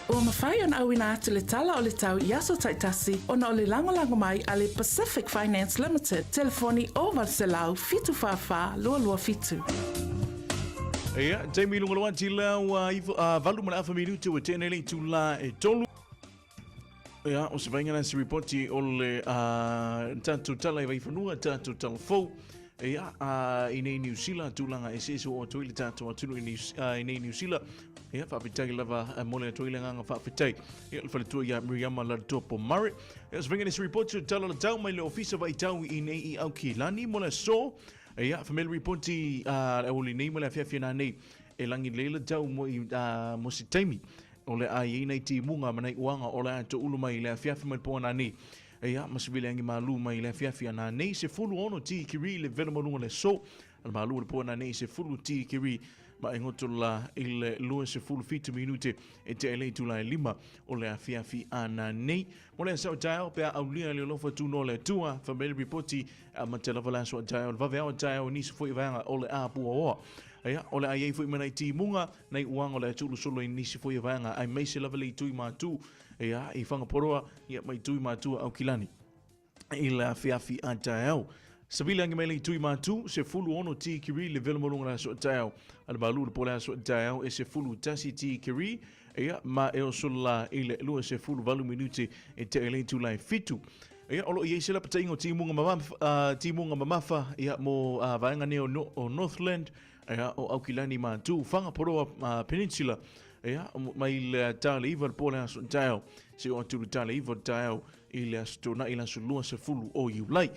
Ua mafai ona auina atu le tala o le tau i aso taitasi ona o le lagolago mai a le Pacific Finance Limited, telefoni 0800 744 227. Ia, taimi i luga loa ati lea ua 8 ma le afa minute ua tea nei le itula e 3. Ia, o se vaaiga lea se ripoti o le tatou tala i Vaifanua, tatou tala fou. Ia, i nei Niu Sila, tulaga eseese ua oo atu ai le tatou atunuu i nei Niu Sila. Ia, faafetai lava mo le atu ai le agaga faafetai. Ia, le faletua ia Miriama Latoa Pomare. Ia, o se vaaiga lea se ripoti o le tala o le tau mai le Ofisa Vaitau i nei i Aukilani mo le aso. Ia, family ripoti le auli nei ma le afiafi nanei e lagi lelei le tau mo, i, mo se taimi. O le a i ai nai timuga ma nai uaga o le a toulu mai i le afiafi mai le po ananei. Ia, ma se viliagi malu mai i le afiafi ananei, 16 tikiri le velo maluga o le aso. A le malu o le po ananei, 10 tikiri ma e goto la i le 27 minute e tea i le itula e 5 o le afiafi ananei. Mo le aso taeao pe a aulia le alofa tunoa o le Atua, fai mai le ripoti, e amata lava le aso taeao, le vaveao taeao i nisi foi vaega o le a puaoa. Ia, o le a i ai foi ma nai timuga, Nei uaga o le atuulu solo i nisi foi o vaega aemaise lava le itu i Matu, ia, i Whangaporoa, ia, ma itu i Matua Aukilani i le afiafi a taeao. Savili angi mai le itu i Matu, 16 tikiri le velo maluga le aso a taeao. A le malu le po le aso a taeao e 11 tikiri, ia, ma e oso la i le 28 minute e tea i le itula e 7. Ia, o lo o i ai se lapataiga o timuga mamafa, timuga mamafa, ia, mo vaega nei o, o Northland, Ia, o Aukilani Matu, Whangaporoa Peninsula, ia, mai le tale iwa le po le aso taeao, se o atu le tale iwa le taeao i le aso tōnai le aso 20 o Iulai.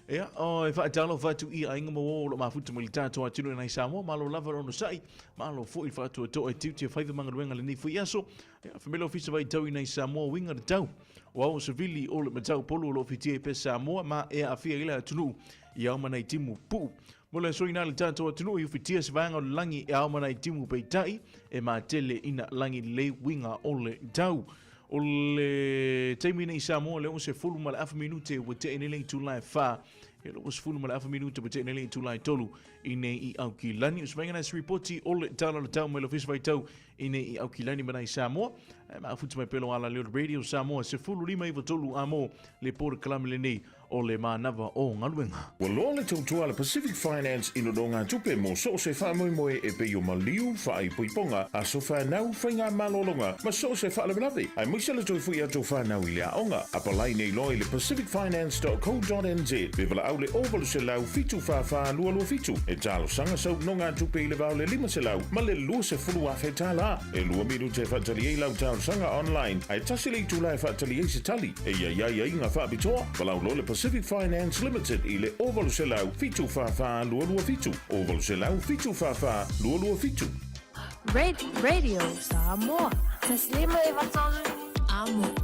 Ia, o e whaatalofa atu i aiga mo o lo mafuta mai le tātou atunuu nei Samoa, malo lava le onosai, malo foi le whaatua toa e tiuti e whaiva mangaluenga le nei fui aso, ia, whamelo ofisa vai tau i nei Samoa winga le tau. O ao savili o le matau polu o lo fitia i pe Samoa ma e afia i le atunuu i ao manai timu puu. Mo le aso inā le tātou atunuu i ufitia se vaega o le lagi e ao mana i timu peitai, e matele ina lagi lelei uiga o le tau. O le taimi nei i Samoa le 60 ma le afa minute ua tea nei le itula e 4, e 20 ma le afa minute ua tea nei le itula e 3 i nei i Aukilani. O se vaega nai se ripoti o le tala o le tau mai le ofisa faitau i nei i Aukilani ma nai Samoa. E maafuta mai pelo ala leo Radio Samoa 15 93 amo le porokalame lenei o le manava o galuega. Ua loa le tautua a le Pacific Finance i nonogatupe mo so o se faamoemoe e pei o maliu, faaipoipoga, aso fanau, faigamalologa ma so o se faalavelave, aemaise le toe foi atu o fanau i le aoga. Apalai nei loa i le pacificfinance.co.nz pe valaau le 0800 744 227 e talosaga sau nonogatupe i le va o le 500 ma le 20,000 tala. E lua minute e faatali ai lau talosaga online, ae tasi le itula e faatali ai se tali. E i ai aiaiga faapitoa, valaau loa le Pacific Finance Limited i le 0800 744 227, 0800 744 227. Radio Samoa. Taslima e vatolu amo.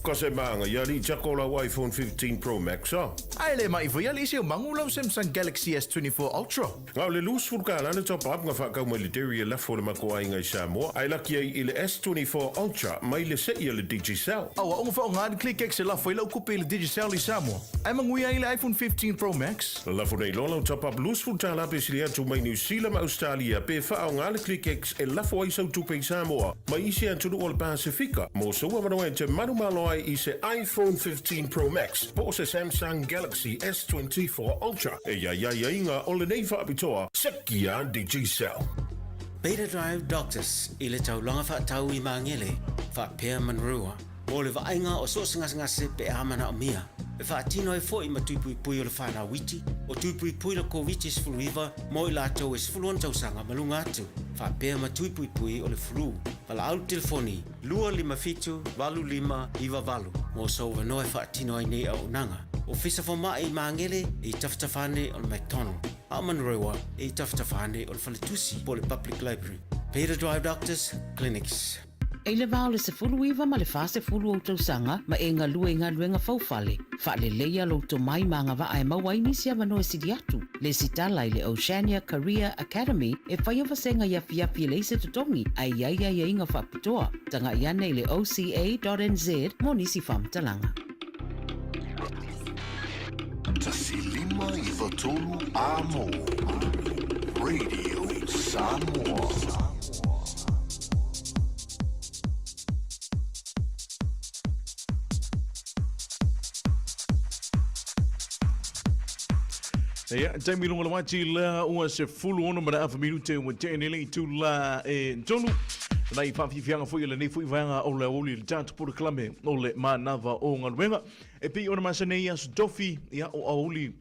Ka se maga ia alii Jako lau iPhone 15 Pro Max a. Ae le ma'i foi alii Siumagu lau Samsung Galaxy S24 Ultra. Na o le 20 tala le top up na faatau mai le Dairy e lafo e le matou aiga i Samoa, ae laki ai i le S24 Ultra mai le se'i a le Digicel. Aua o faaaoga le ClickX e lafo ai lau tupe i le Digicel i Samoa. Ae manuia ai le iPhone 15 Pro Max. Lafo nei loa lau top up $20 pe sili atu mai Niu Sila ma Ausetalia pe faaaoga le ClickX e lafo ai sau tupe i Samoa mai isi atunuu o le Pasefika mo sou avanoa e te manumalo ai i se iPhone 15 Pro Max po o se Samsung Galaxy S24 Ultra. E i ai aiaiga o lenei faapitoa, sekia Digicel. Beta Drive Doctors i le taulaga faatau i Magele, faapea Manurewa, mo le vaaiga o so o se gasegase pe a manaomia. E faatino ai foi ma tui puipui o le fanau iti, o tui puipui le Koviti-19 mo i latou e 16 tausaga ma luga atu, faapea ma tui puipui o le flu. Valaau i le telefoni 257 8598 mo sou avanoa e faatino ai nei auaunaga. Ofisa Fomai i Magele e i tafatafa ane o le McDonald, a o Manurewa e i tafatafa ane o le Faletusi po o le Public Library. Beta Drive Doctors Clinics. I le va o le 19 ma le 40 ou tausaga ma e galue i galuega faufale, faaleleia lou tomai ma agavaa e maua ai nisi avanoa e sili atu. Lesitala i le Oceania Career Academy e faia vasega i afiafi e leai se totogi ae i ai aiaiga faapitoa. Tagai ane i le oca.nz mo nisi faamatalaga. 1 5 9 3 Amo Radio Samoa. Ia, taimi lunga le wati lea ua 16 ma le afa minute ua tea nei le itula e 3. Nai faafiafiaga foi o lenei foi vaega o le aoauli i le tatou polokalame o le manava o galuega. E pei ona masani ai aso tofi, ia, o aoauli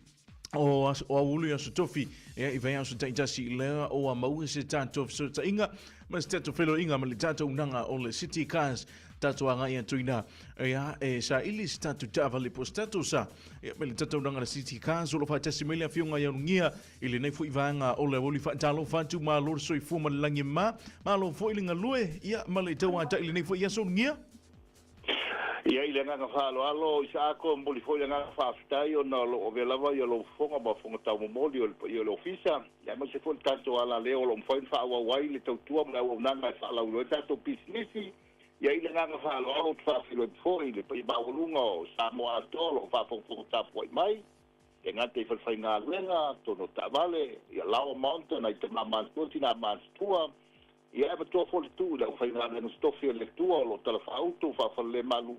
o aso, o aoauli aso tofi, ia, i vaiaso taitasi lea ua maua se tatou fesootaiga ma se tatou feiloaiga ma le tatou unaga o le City Cars tatou agai atu ina ia e saili se tatou taavale po o se tatou sa ia me le tatou unaga le City Cars o lo o faatasi mai le afioga ia Ulugia i lenei foi vaega o le aoauli. Faatalofa atu, malo le soifua ma le lagi e mama, malo foi le galue ia ma le tauatai i lenei foi aso Ulugia. Ia, i le agaga faaaloalo, Isaako, e momoli foi le agaga faafetai ona o lo o avea lava ia lou fofoga ma fofoga taumomoli o le paia o le Ofisa, ia aemaise foi le tatou alaleo o lo o mafai ona faaauau ai le tautua ma le auaunaga e faalauiloa ai tatou pisinisi. Ia, i le agaga faaaloalo, ou te faafeiloai atu foi i le paia maualuga o Samoa atoa o lo o faafogafoga tapuai mai, e gata i falefaigaluega, tonu o taavale, ia Laoa Mountain, ai tama matutua, tina matutua, Ia e avatua foi le tuu i le aufaigaluega totofi a le Atua o lo o talafaauto faafalelemalu,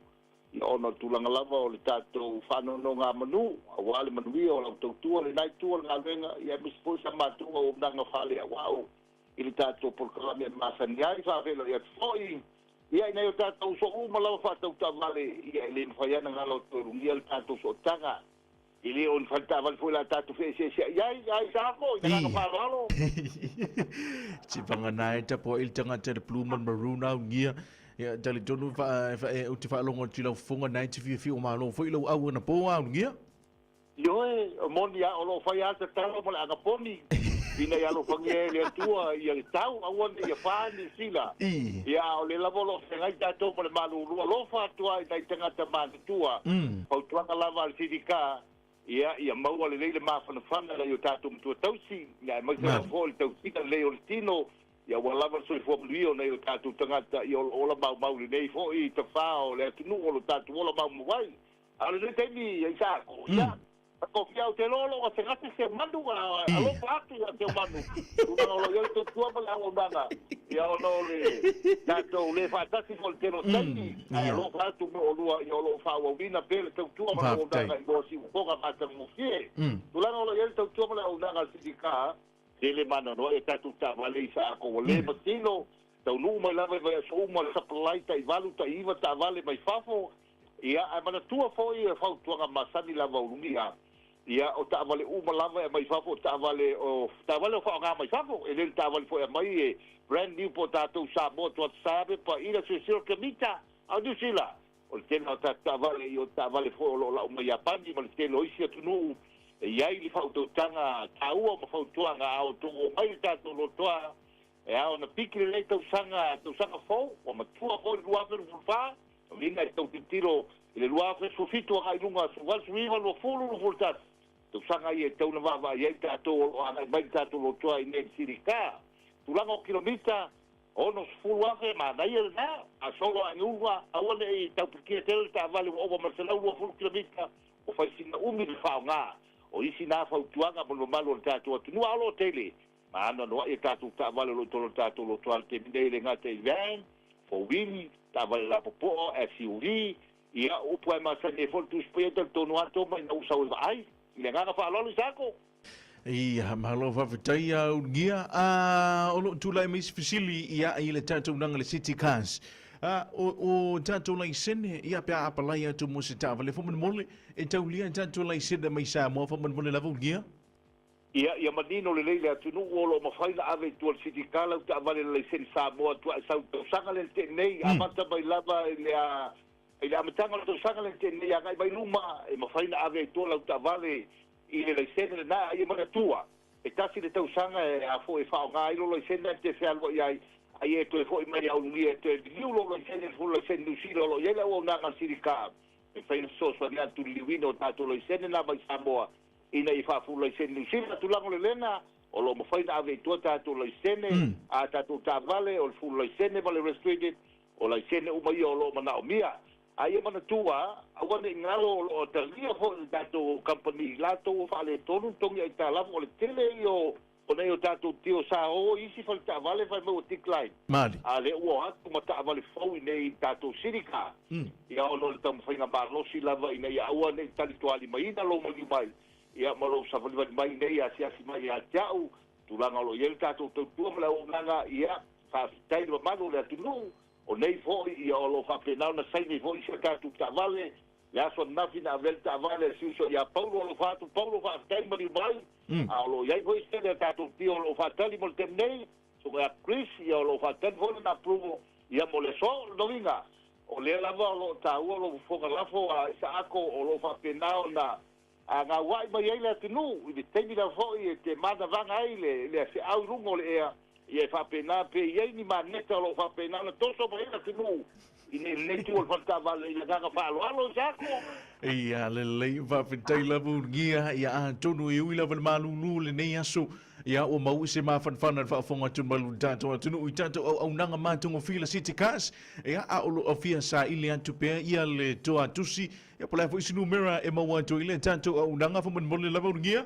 ia ona o le tulaga lava o le tatou faanonogamanu aua le manuia o lau tautua lena itu o le galuega, ia aemaise foi sa matou auaunaga faaleauau i le tatou polokalame e masani ai. Faafeiloai atu foi ia i nai o tatou uso uma lava faatautaavale, ia e le mafai lava ona galo atu e ulugia le tatou sootaga. E le o ni fale taavale foi la tatou feeseeseai ai, a Isaako, i le agaga faaaloalo. Te vagana e tapuai le tagata i le blue ma le maroon augia. Ia, talitonu fa, fa, e, ou te faalogo atu i lau fofoga na e te fiafia o malo foi lau au anapo augia. Ioe, o moni a o lo o fai lava le tatalo ma le agaponi ina ia alofagia e le Atua ia le tau, aua ne i afa Niu Sila. Ia, a o lea lava o lo o feagai tatou ma le malulu alofa atu lava i nai tagata matutua. Fautuaga lava a le CDK, ia, ia maua lelei le mafanafana nai o tatou matua tausi, ia aemaise lava foi o le tausiga lelei o le tino, ia ua lava le soifua manuia o nai o tatou tagata, ia o lo o ola maumau lenei foi tafā o le atunuu o lo tatou ola maumau ai. A o lenei taimi, Isaako, ia, Tofia ou te iloa o lo o gasegase se manu, a alofa atu ia te manu. Tulaga o lo o i ai le tautua ma le auaunaga, ia ona o le tatou le faatasi mo le tele o taimi, ae alofa atu mo oulua, ia o lo o faaauauina pea le tautua ma le auaunaga i mua siufofoga matagofie. Tulaga o lo o i ai le tautua ma le auaunaga a le Sindika, tele mananoa ia tatou taavale i Saako ua le masino, taunuu mai lava i vaiaso uma le supply tai 8 tai 9 taavale mai fafo. Ia, ae manatua foi e fautuaga masani lava ulugia, ia, o taavale uma lava e aumai fafo, o taavale o taavale o faaaoga mai fafo, e le o ni taavale foi e aumai e brand new po o tatou Samoa tuata sabe pa ila silasila ke mita a o Niu Sila. O le tele o tatou taavale, ia o taavale foi o lo o lau mai Iapani ma le tele o isi atunuu, e i ai le faautautaga taua ma fautuaga a outou oo mai le tatou lotoa e ao ona piki lenei tausaga, tausaga fou, ua matua foi le 2024. Uiga e tau tilotilo i le 2017 agai i luga, 18, 20, 21 tausaga ia e tatau ona vaavaai ai tatou o lo o agai mai le tatou lotoa i inei i le Sirika. Tulaga o kilomita, 60,000, manaia lena, a solo ae uga, aua ne i taupikia tele le taavale ua ova ma le 120 kilomita, ua fai sina umi le faaaoga. O isi na fautuaga mo le mamalu o le tatou atunuu, a o lo o tele ma anoanoai a tatou taavale o lo o i totonu o le tatou lotoa i le taimi nei, e le gata i van, four-wheel, taavale lapopoa, SUV, ia, o upu lava e masani ai foi le Tusi Paia, e talitonu lava Toma ina ua sau e vaai. I le agaga faaaloalo i Sako. Ia, malo faafetai ia Ulugia. A, o loo tulai mai se fesili ia i le tatou naga le City Cars. A, o, o tatou laisene, ia pe a apalai atu mo se taavale faamolemole, e taulia tatou laisene mai Samoa faamolemole lava Ulugia? Ia, ia manino lelei le atunuu o lo o mafai ona ave i tua i le City Car lau taavale le laisene Samoa tuae sau i le tausaga lea na tea nei, amata mai lava i le a, i le amataga o le tausaga lea na tea nei agai mai luma, e mafai ona ave i tua lau taavale i le laisene lena. A ia manatua, e tasi le tausaga e a foi e faaaoga ai lou laisene ae te fealuai ai, a ia e toe foi mai ia Ulugia e toe liliu lou laisene i le full laisene Niu Sila o lo o i ai le auaunaga a le City Car e mafai ona fesoasoani atu i le liliuina o tatou laisene na mai Samoa ina ia faafulu laisene Niu Sila. Tulaga o le lena, o lo o mafai ona ave i tua tatou laisene a tatou taavale, o le full laisene ma le restricted, o laisene uma ia o lo o manaomia. A ia manatua, aua ne i galo o lo o talia foi le tatou kamupani i latou ua faaletonu le togi aitalafu, o le tele ia o nei o tatou tio sa o i isi fale taavale fai mai ua decline, Mali. a lea ua o atu ma taavale fou i nei i tatou city car, ia ona o le taumafaiga malosi lava ina ia aua ne i talitoalimaina lou maliu mai, ia ma lou savalivali mai nei asiasi mai ia te au, tulaga o lo o i ai le tatou tautua ma le auaunaga, ia, faafetai i le mamalu o le atunuu. O nei foi, ia o lo o faapena ona saini foi isi a tatou taavale. Le aso ananafi na ave ai le taavale a si uso ia Paulo, alofa atu Paulo, faafetai maliu mai. A o lo o i ai foi se tele a tatou tio o lo o faatali mo le taimi nei, suka ia Chris, ia o lo o faatali foi lana approval, ia mo le aso. O lona uiga, o lea lava o lo o taua lou fofoga lafo a Isaako o lo o faapena ona gauai mai ai le atunuu i le taimi lava foi e te manavaga ai le feau i luga o le ea, ia e faapena pe i ai ni maneta o lo o faapena ona toso mai ai le atunuu i lenei itu o le faletaavale i le agaga faaaloalo i Saako. Ia lelei, faafetai lava Ulugia, ia atonu e ui lava le malulu lenei aso, ia ua maua se mafanafana i le faafofoga atu mai lo tatou atunuu i tatou auaunaga matagofie le City Cars, ia a o lo o fia saili atu pea ia le toa tusi, Ia po o le a foi se numera e maua atu ai le tatou auaunaga faamolemole lava Ulugia?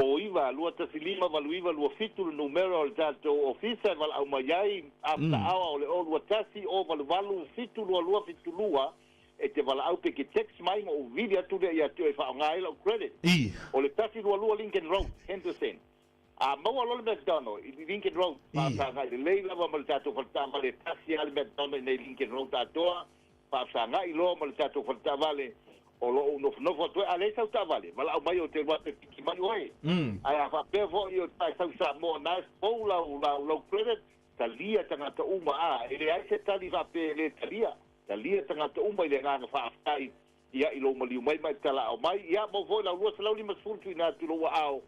O 9 2 1 5 8 9 2 7 le numera o le tatou ofisa e valaau mai ai, after hour o le o 2 1 o 8 8 7 2 2 7 2 e te valaau pe ke text mai ma ou vili atu lea ia te oe e faaaoga ai lau credit. O le 1 2 2 Lincoln Road, Henderson. A maua loa le McDonald i Lincoln Road, faafesagai lelei lava ma le tatou faletaavale e tasi lava le McDonald i nei Lincoln Road atoa, faafesagai loa ma le tatou faletaavale o lo o ou nofonofo atu ai. A leai sau taavale, valaau mai ou te alu atu e piki mai oe. Ae a faapea foi o e sau i Samoa na e fou lau, lau, lau credit, talia tagata uma, a, e leai se tali faapea e le talia. Talia tagata uma i le agaga faafetai ia i lou maliu mai ma e talaao mai. Ia, maua foi lau 250 tuuina atu i lou aao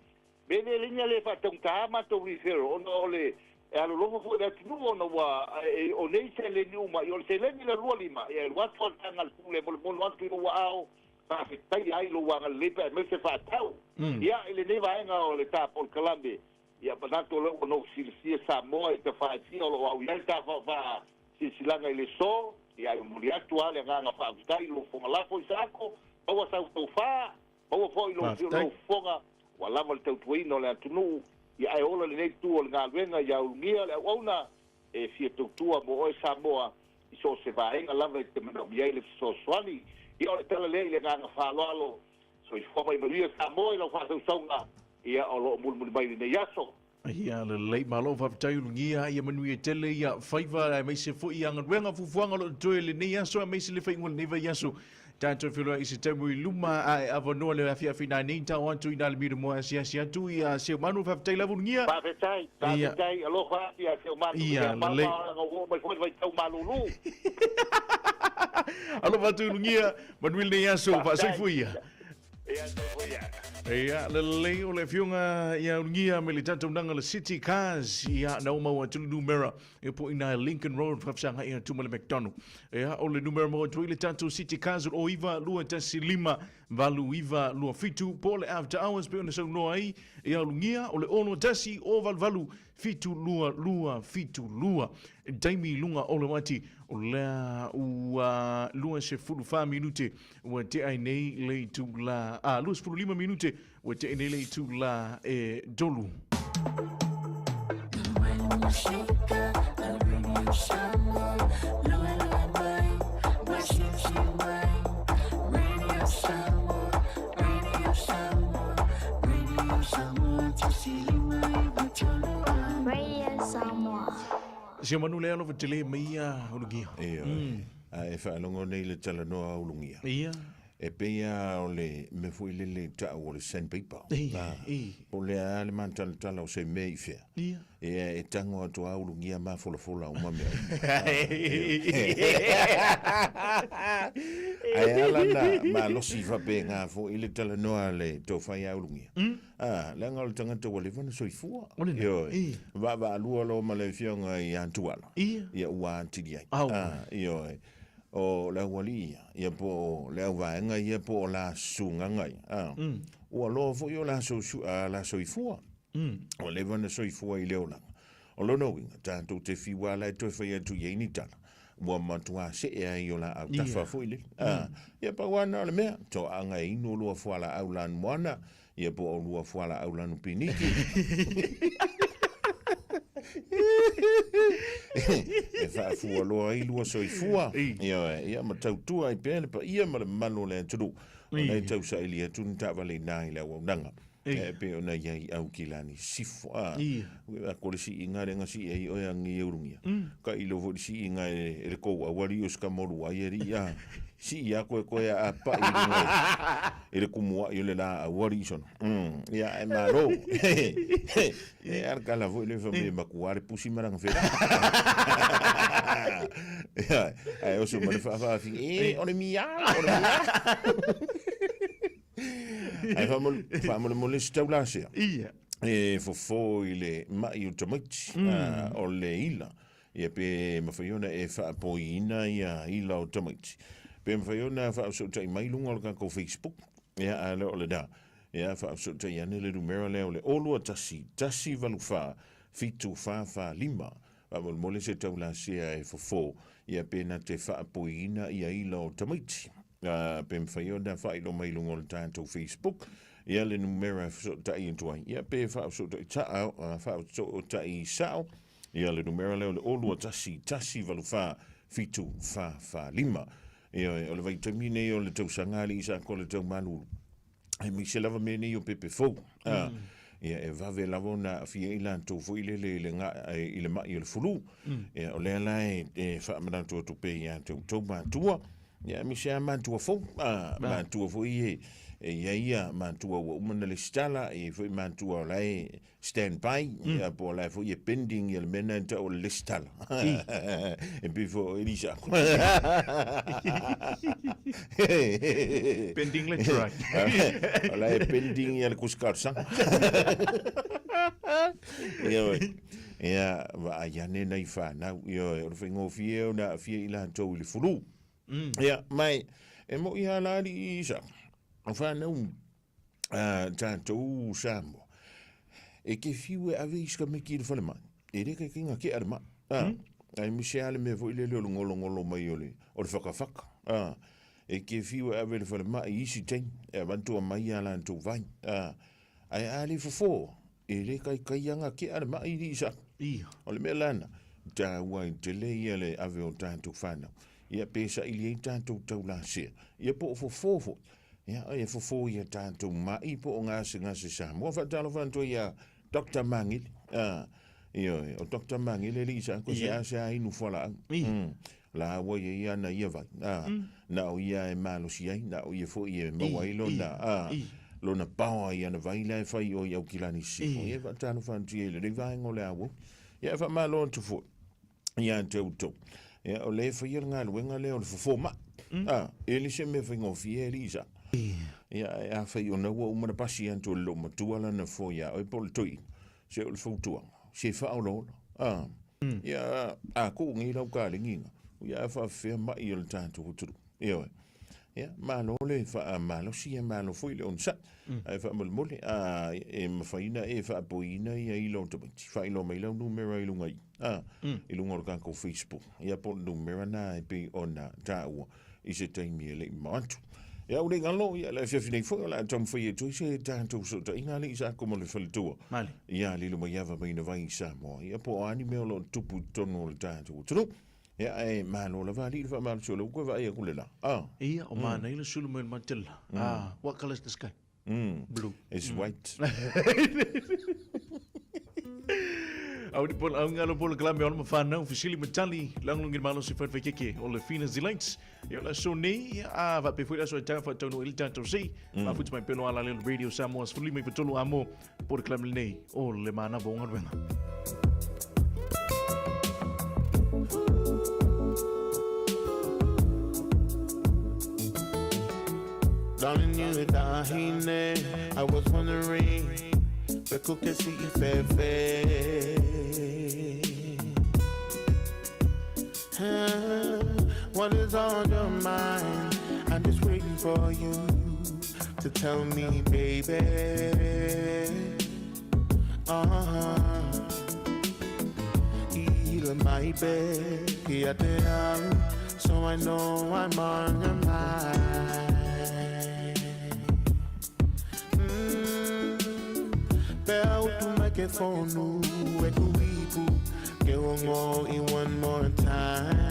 Me le lina le faataugata matou referral ona o le e alolofa foi le atunuu ona ua o nei seleni uma i o le seleni le 25 e alu atu a le taga a le pule e monomono atu i lou aao faafetaia ai lou agalelei pe aemaise faatau ia i lenei vaega o le ta polokalame ia manatu o lea ua nou silafia Samoa i tafaetia o lo o au i ai ta faasilasilaga i le so ia ae momoli atu a le agaga faafetai i lou fogalafo i Saako maua sau tofa Maua foi lou fofoga, ua lava le tautuaina o le atunuu, ia ae ola lenei itu o le galuega ia ulugia le auauna e fia tautua mo oe Samoa i so o se vaega lava e te manaomia ai le fesoasoani. Ia o le tala lea i le agaga faaaloalo, soifua mai manuia Samoa i lau faasausauga, ia o lo o mulimuli mai lenei aso. Ia lelei, malo faafetai ulugia, ia manuia tele ia faiva aemaise foi ia galuega fuafuaga o lo o totoe lenei aso aemaise le faaiuga o lenei vaiaso. Tatou feiloai i se taimi i luma ae avanoa le afiafi nanei tao atu i nā le miru moa asiasi atu ia Seumanu faafetai lava ulugia. Faafetai, faafetai, alofa atu ia Seumanu. Ia lelei. Ia mama ua oo mai foi le vaitau malulu. Alofa atu ulugia, manuia lenei aso, faasoifua ia. Ia, tau ia. Ia, lelei o le afioga ia Ulugia me le tatou naga le City Cars ia na uma atu le numera e po ina Lincoln Road faafesagai atu ma le McDonald. Ia, o le numera mo atu i le tatou City Cars o 9 2 1 5 8 9 2 7 po le after hours pe ona saunoa ai ia Ulugia o le 6 1 o 8 8 7 2 2 7 2. Taimi i luga o le uati o lea ua 24 minute ua tea ai nei le itula, a, 25 minute ua tea ai nei le itula e tolu. Radio Samoa. Si o manu lea alofa tele mai ia Ulugia. Ioe. A e faalogo nei le talanoa a Ulugia. Ia. E pei lava o le mea foi lele i tau o le sandpaper. Ia, ia. Po o le a le matalatala o se mea i fea. Ia. Ia, e tago atu lava Ulugia mafolafola uma mea uma. Ae ala na malosi faapena foi le talanoa a le tofa ia Ulugia. A, leaga o le tagata ua leva ona soifua. O lena. Ioe. Ia. Vaavaalua loa ma le afioga ia Tuala. Ia. Ia ua atili ai. Au. A, ioe. O le aualii ia, ia po o le auvaega ia po o la susugaga ia. A, ua loa foi o la la soifua. Ua leva ona soifua i le olaga. O lona uiga, tatou te fiu lava la e toe fai atu i ai ni tala, ua matua see ai i o laau tafa foi lele. A, ia pau lava na o le mea, toaaga e inu o lua fualaau lanu moana, ia po o lua fualaau lanu piniki. E faafualoa ai lua soifua. Ioe, ia ma tautua ai pea le paia ma le mamalu o le atunuu. O la e tausaili atu ni taavale i ina i le auaunaga. E pei ona i ai au kilani sifo. A, a ko le siiga le ga sii ai oe agi e ulugia. Ka i lo foi le siiga e le kou auali o se ka molu ai alii a. Sii a koe koe a pa'i i luga i le kumua'i o le la auali i sona. Ia ae malo. E a le kala foi le fa me makua le pusi ma lana fela. Ia, ae oso ma le faafaafi, e, o le miala, o le miala. Ae faamolemole se taulasea. Ia. E fofo i le ma'i o tamaiti, o le ila. Ia pe mafai ona e faapoiina ia ila o tamaiti. Pe mafai ona faafesootai mai luga o le tatou Facebook. Ia, a le o lena. Ia, faafesootai ane le numera lea o le 021 184 7445. Faamolemole se taulasea e fofo, ia pe na te faapoiina ia ila o tamaiti. Pe mafai ona faailoa mai luga o le tatou Facebook, ia le numera e fesootai atu ai. Ia pe faafesootai sao, faafesootai sao, ia le numera lea o le 021 184 7445. Ioe, o le vaitaimi nei o le tausaga alii sa ko le tau malulu. Aemaise lava mea nei o pepe fou. Ia, e vave lava ona aafia i latou foi lele i le, ga, i le ma'i o le fulu. Ia, o lea la e, e faamanatu atu pea ia te outou matua, ia, aemaise lava matua fou. Matua foi e, e i ai ia matua ua uma ona lesitala, e i ai foi matua o la e stand by, ia, po o la foi e pending ia le mea lena e tau o le lesitala. E pei foi o Elisa. Pending le truck. O la e pending ia le kusi talosaga. Ioe. Ia, vaai ane nai whanau. Ioe, o le faigofie ona aafia i latou i le fulu. Ia, mai, e mo'i lava la alii Isa. O whanau tatou Samoa, e ke fiu e ave i sikameki i le falemai, e le kaikaiga kea le mai. Aemaise lava le mea foi lele o le ngolongolo mai o le, o le fakafaka. E ke fiu e ave i le falemai i isi taimi, e avatu mai a latou vai. Ae a le fofo, e le kaikai aga kea le mai i sa. O le mea lana, taua ai tele ia le ave o tatou whanau. Ia pe saili ai tatou taulasea. Ia po o fofo foi. Ia, e fofo ia tatou ma'i po o gasegase Samoa. Faatalofa atu ai ia Dr. Mangili. Ioe, o Dr. Mangili e alii sa ko se a se a inu fualaau. La ua ia ia na ia vai. Na o ia e malosi ai, na o ia foi e maua ai lona, lona power i ana vai la e fai o i Aukilani Sisifo. Ia faatalofa atu i ai lenei vaega o le auau. Ia e faamalo atu foi ia te outou. Ia, o le e faia le galuega lea o le fofo ma'i. E le se mea faigofie alii sa. Ia, ae afai ona ua uma ona pasi atu e le loomatua lana foe ia oe po o le toeaina, se o le fautuaga, se faaolaola. A, ia, a tuu nei lau kalegi, ia a faafefea mai o le tatou atunuu. Ioe. Ia, malo le faamalosi, ia malo foi le onosai. Ae faamolemole, a e mafai ona e faapoiina ia ila o tamaiti, faailoa mai lau numera i luga i, a, i luga o le tatou Facebook, ia po o le numera na e pei ona taua i se taimi e le i mamao atu. Ia, ua le galo, ia, le afiafi nei foi o le a taumafai atu ai se tatou fesootaiga alii sa ko ma le faletua. Male. Ia, lilo mai ava mai na vai i Samoa. Ia, po o a ni mea o lo o tupu i totonu o le tatou atunuu. Ia, ae malo lava alii le faamalosi o lea ua toe vaai atu le la. Ah. Ia, o manaia le sulu mai o le matela. Ah, what colour is the sky? Blue. It's white. Au ni pol au ngalo pol kalame ona mawhanau fisili matali langolongi malo se whai keke o le Fina's Delights. Ia la so nei a va pe foi aso e tau whataunu ili tātou sei. Ma futu mai pelo ala leo Radio Samoa sefulu lima iva tolu amo pol kalame nei o le mana o galuega. Darling, you dahine. I was wondering, but cook see fefe. What is on your mind? I'm just waiting for you to tell me, baby. Uh-huh. Ila my bed, so I know I'm on your mind. Pea utu mai ke fonu e kuipu ke ongo i one more time.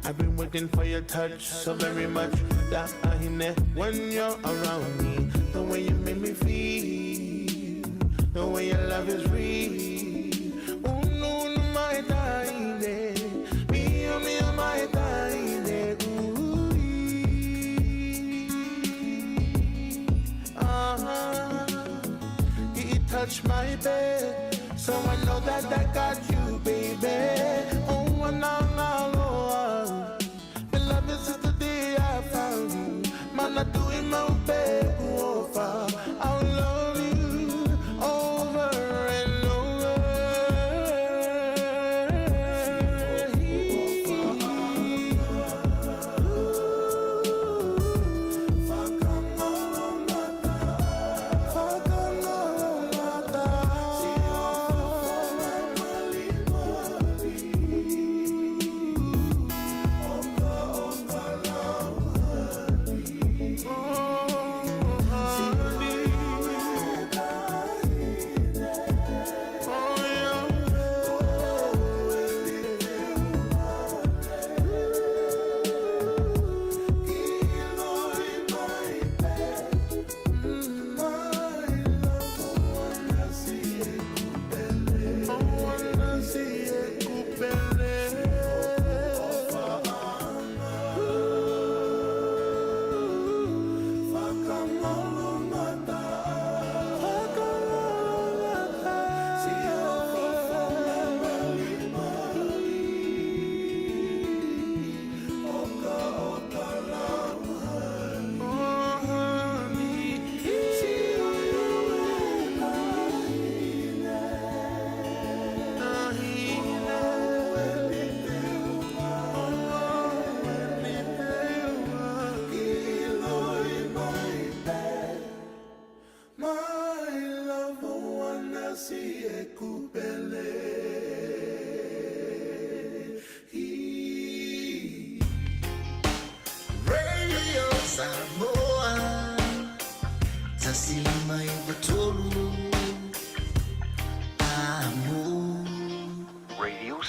I've been waiting for your touch so very much. That I when you're around me, the way you make me feel, the way your love is real. Oh no, no, my darling, me, oh, me, oh, my darling, ooh, uh-huh. You touch my bed, so I know that I got you, baby. Oh, and I'm all alone. The love is since the day I found you. Man, I do it my best. I'll love you over and over.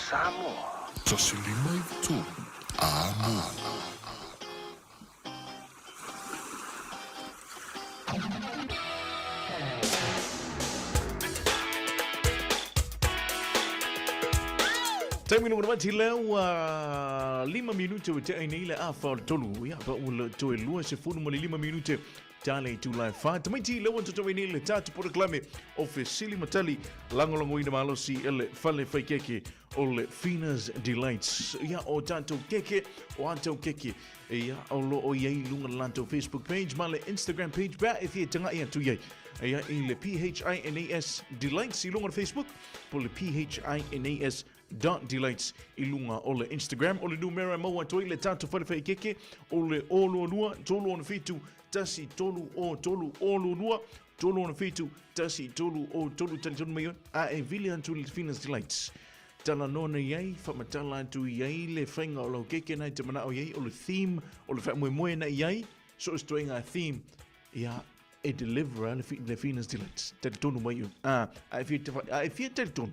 Samoa. 153 Amo. Taimi lunga mati lea ua 5 minute ua tea nei le afa o le tolu. Ia, pa ua le toe 25 minute tale i tūlae whā. Tamaiti le ua toto nei le tātu poroklame o fesili matali lagolagoina malosi e le fale whaikeke o le Fina's Delights. Ia, o tātou keke, o ātou keke. Ia, o lo o iai lunga le latou Facebook page ma le Instagram page pea e fia tangai atu iai. Ia, i le P-H-I-N-A-S Delights i lunga le Facebook, po le P-H-I-N-A-S dot delights i lunga o le Instagram. O le numera e maua atu ai le tātou whare whaikeke o le 022 367 1 3 o 3 022 367 1 3 o 3 talitonu mai oe a e vili atu le Fina's Delights. Talanoa nei ai, faamatala atu i ai le faiga o lau keke na e te manao i ai, o le theme, o le faamoemoe na i ai, so o se toega theme, ia, e deliver le, le Fina's Delights. Talitonu mai oe. A, a e fia, a e fia talitonu.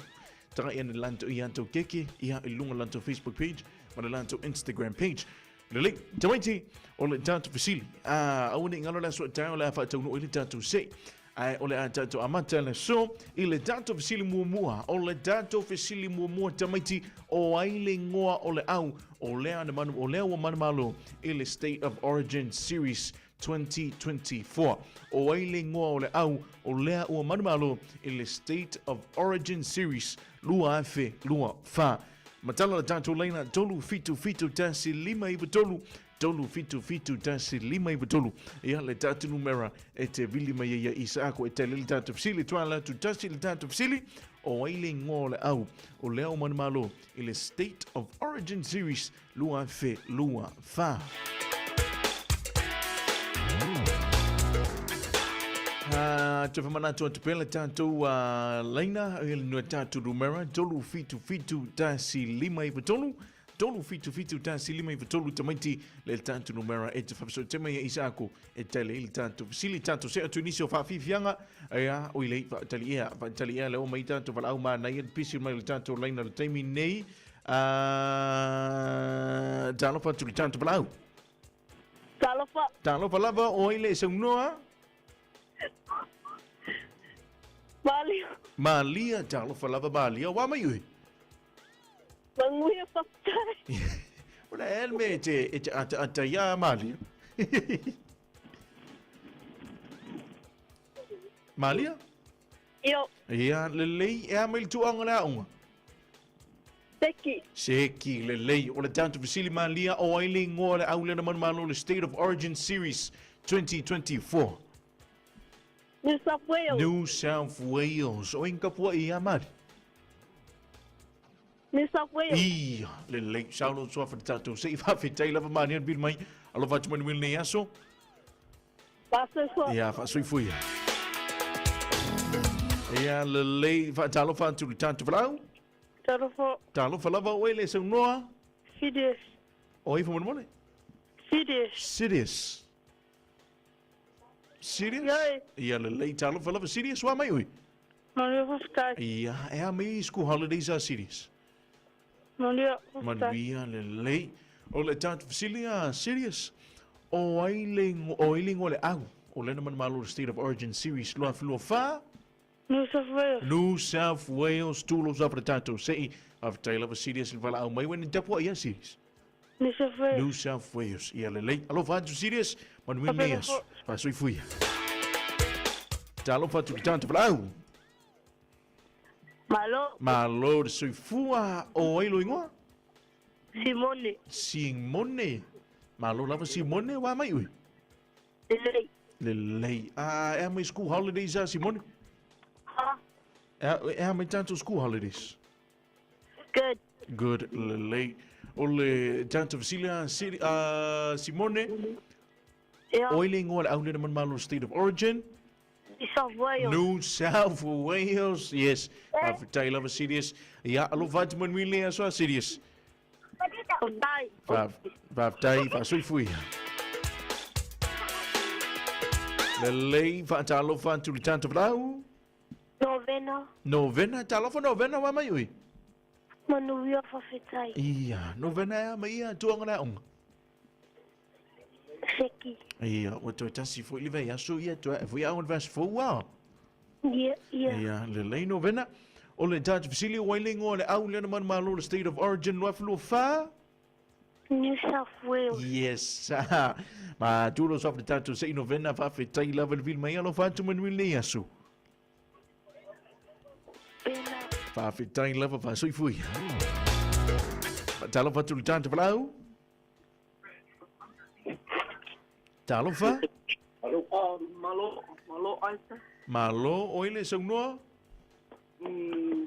Tagai ane lanto i antou keke, ia i lunga lanto Facebook page, ma le lanto Instagram page. Lelei, tamaiti, o le tatou fesili. A, aua ne i galo le aso a taeao o le a faataunuu ai le tatou sei. Ae o le a tatou amata le aso i le tatou fesili muamua. O le tatou fesili muamua tamaiti, o ai le ingoa o le au o lea na manu, o lea ua manumalo i le State of Origin Series 2024. O ai le ingoa o le au o lea ua manumalo i le State of Origin Series 2024. Matala le tatou laina 377-1-593, 377-1-593. Ia le tatou numera e te vili mai ai ia Isaako e tali le tatou fesili. Tuala atu tasi le tatou fesili. O ai le ingoa o le au o lea o Manumalo i le State of Origin Series 2024. Te whamanatu atu pea le tātou laina, e le nua tātou numera, 377 1 5 3, 377 1 5 3 tamaiti le tātou numera e te whapasau te mai e Isaako e tele i le tātou fesili, tātou se atu nisi o whaafifianga, e a, oi lei, whaatali ea, whaatali ea le o mai tātou whalau mānai e pisi mai le tātou laina le taimi nei, Talofa atu le tātou whalau. Talofa. Talofa lava o ai le saunoa. Malia. Malia, talofa lava Malia. Wa mai ui. Manguia whakatai. O le el me te, e te ata ata ia Malia. Malia? Io. Ia, lelei, e a mai le tuaga le aoga. Seki. Seki, lelei. O le tatou fesili Malia, o ai le igoa o le aulena manumalo le State of Origin Series 2024? New South Wales. New South Wales. O inga pua ia Mari? New South Wales. Ia, lelei. Saulo soa fa tatou se i faafetai lava Malia le mai. Alofa atu manuia lenei aso. Faasoifua. Ia, faasoifua ia. Ia, lelei, faatalofa atu le tatou valaau. Talofa. Talofa lava oe le saunoa. Sirius. O ai faamolemole? Sirius. Sirius. Sirius? Iai. Ia, lelei, talofa lava Sirius, wa mai ui. Manuia faafetai. Ia, e a mai school holidays a Sirius. Manuia faafetai. Manuia lelei. O le tatou fesili a Sirius, o ai le o ai le ingoa le au o lena manumalo le State of Origin Series 2024? New South Wales. New South Wales, tulo sa fa tatou sei. Faafetai lava Sirius le valaau mai ua ni tapuai ia Sirius. New South Wales. New South Wales. Ia lelei. Alofa atu Sirius, manuia lenei aso. Faasoifua. Talofa atu ki tatou valaau. Malo. Malo le soifua o ai lo ingoa? Simone. Simone. Malo lava Simone wa mai ui. Lelei. Lelei. Ah, e mai school holidays a Simone? Ha. E, e mai tatou school holidays? Good. Good, lelei. O le tatou fesili a Simone. Yeah. O ai le ingoa le aulena manumalo State of Origin? New South Wales. New South Wales, yes. Faafetai lava Sirius. Ia, alofa atu manuia le aso a Sirius. Faafetai. Faafetai, faasoifua. Lelei, faatalofa atu le tatou valaau. Novena. Novena, talofa Novena wa mai ui. Manuia faafetai. Ia, novena e a mai ia tuanga le aoga. Seki. Ia, ua toe tasi foi le vaiaso ia toe ae foi aoga le vaiaso fou a. Ia, ia. Ia, lelei novena. O le tatou fesili ua i le igoa o le au lea na manumalo le State of Origin 2024? New South Wales. Yes. Ma tulo sof le tatou sei novena faafetai lava le vili mai alofa atu manuia lenei aso. Faafetai lava faasoifua ia. Talofa atu le tata valaau. Talofa. Alo, ah, malo, malo aisa. Malo, oi le saunoa.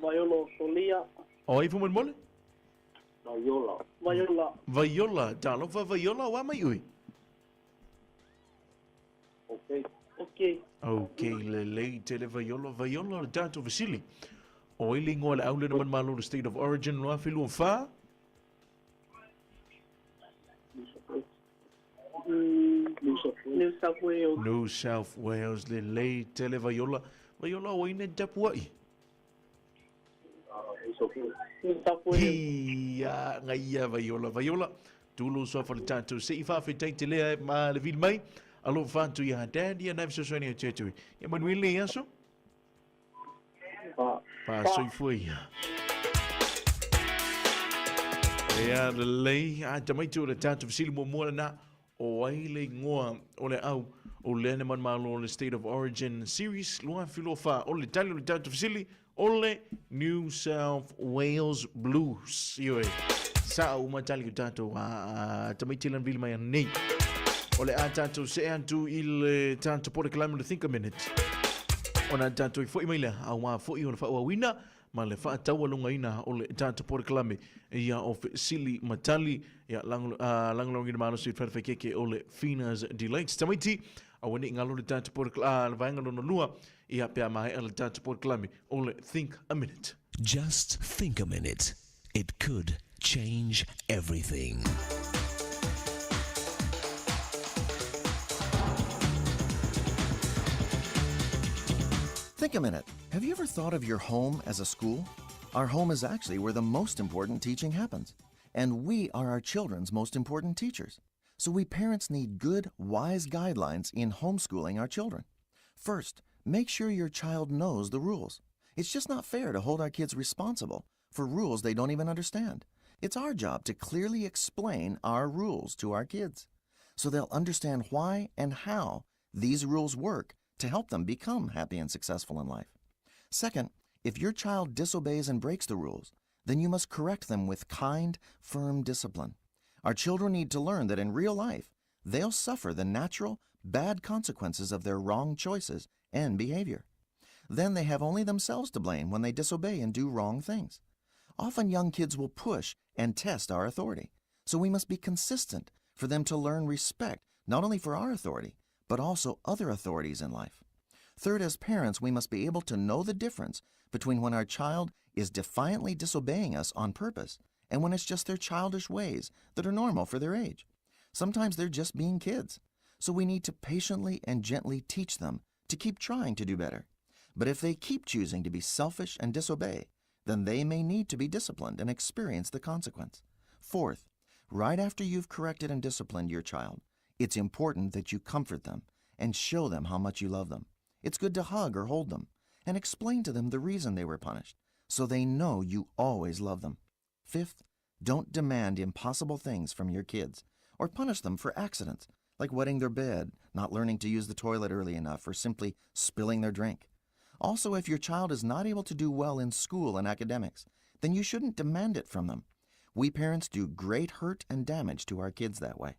Vaiolo Solia. O ai faamolemole? Vaiola. Vaiola. Vaiola, talofa Vaiola, ua mai ui. Okay. Okay. Okay, lelei tele Vaiola. Vaiola o le tatou fesili. O ai le igoa o le aulena manumalo le State of Origin 2024? New South Wales. New South Wales, lelei tele Vaiola. Vaiola, o ai nei tapuai? New South Wales. Ia, ngai ia Vaiola. Vaiola, tulo soa le tatou se i faafetai te lea ma le vili mai. Alofa atu ia Dad, ia nai fesoasoani atu atu. Ia manuia lenei aso. Pa soifua ia. Ia lelei, a tamaiti o le tatou fesili muamua lena, o ai le igoa o le au o lea na manumalo o le State of Origin Series 2024. O le tali o le tatou fesili, o le New South Wales Blues. Ioe, sa uma tali o tatou a tamaiti lana vili mai anei. O le a tatou see atu i le tatou polokalame o le Think a Minute. Ona tatou i foi mai lea, auā foi o le faaauauina ma le faataualugaina o le tatou polokalame ia o fesili ma tali ia lagolagoina malosi i le falefaikeke o le Fina's Delights. Tamaiti, aua ne i galo le tatou polokalame, le vaega lona lua, ia pe a maea le tatou polokalame o le Think a Minute. Just think a minute. It could change everything. Think a minute. Have you ever thought of your home as a school? Our home is actually where the most important teaching happens. And we are our children's most important teachers. So we parents need good, wise guidelines in homeschooling our children. First, make sure your child knows the rules. It's just not fair to hold our kids responsible for rules they don't even understand. It's our job to clearly explain our rules to our kids so they'll understand why and how these rules work to help them become happy and successful in life. Second, if your child disobeys and breaks the rules, then you must correct them with kind, firm discipline. Our children need to learn that in real life, they'll suffer the natural, bad consequences of their wrong choices and behavior. Then they have only themselves to blame when they disobey and do wrong things. Often young kids will push and test our authority, so we must be consistent for them to learn respect not only for our authority, but also other authorities in life. Third, as parents, we must be able to know the difference between when our child is defiantly disobeying us on purpose and when it's just their childish ways that are normal for their age. Sometimes they're just being kids. So we need to patiently and gently teach them to keep trying to do better. But if they keep choosing to be selfish and disobey, then they may need to be disciplined and experience the consequence. Fourth, right after you've corrected and disciplined your child, it's important that you comfort them and show them how much you love them. It's good to hug or hold them and explain to them the reason they were punished so they know you always love them. Fifth, don't demand impossible things from your kids or punish them for accidents like wetting their bed, not learning to use the toilet early enough, or simply spilling their drink. Also, if your child is not able to do well in school and academics, then you shouldn't demand it from them. We parents do great hurt and damage to our kids that way.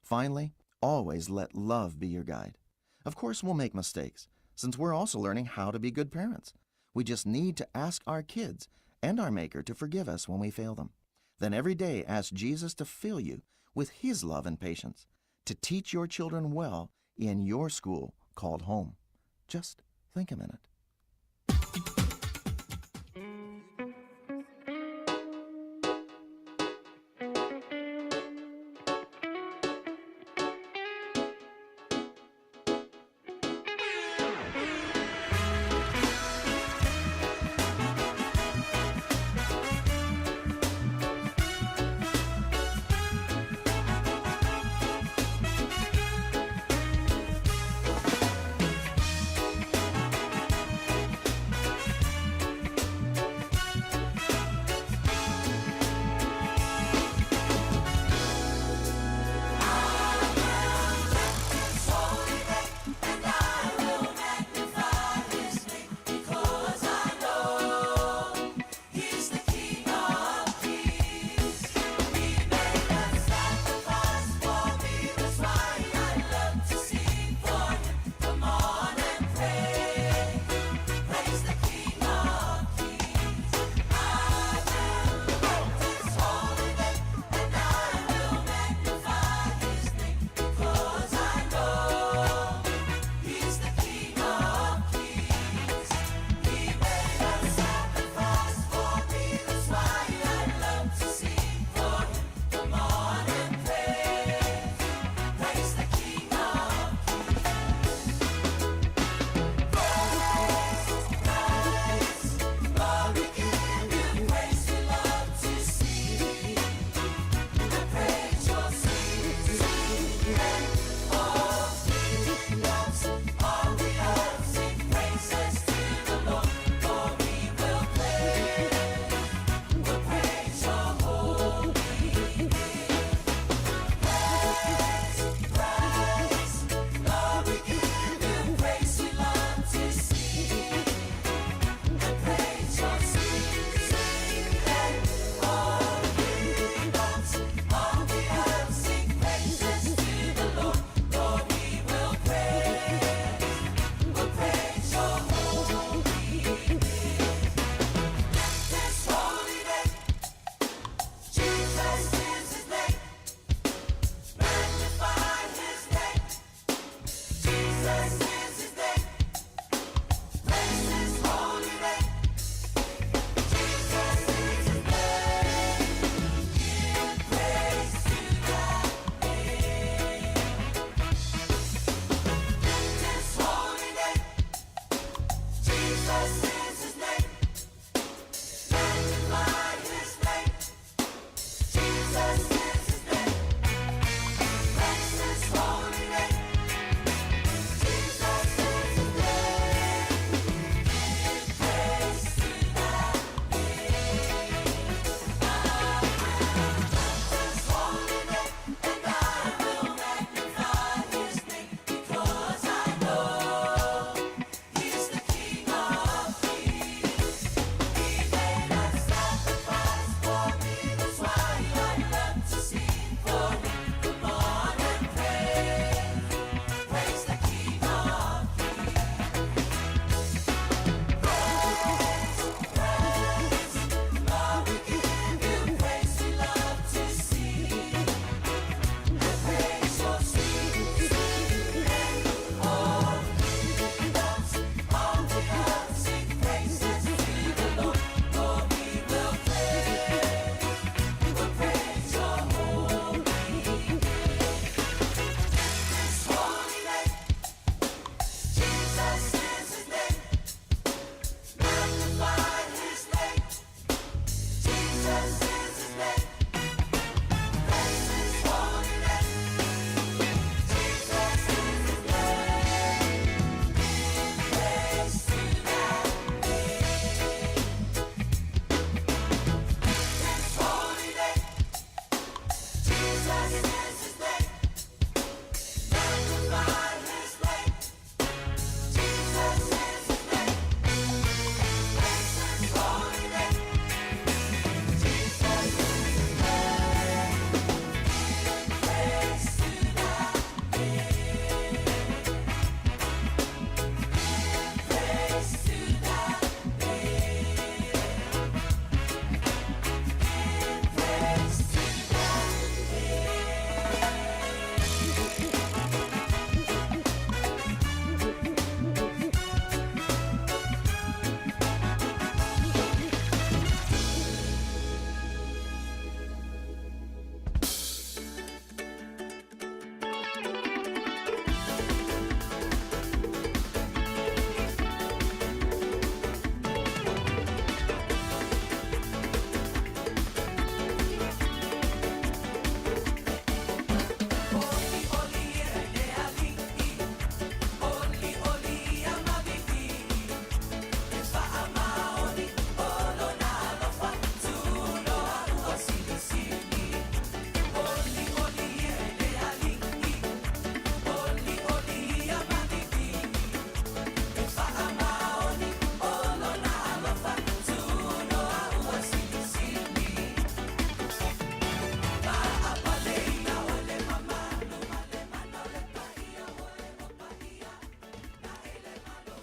Finally, always let love be your guide. Of course, we'll make mistakes, since we're also learning how to be good parents. We just need to ask our kids and our Maker to forgive us when we fail them. Then every day ask Jesus to fill you with His love and patience, to teach your children well in your school called home. Just think a minute.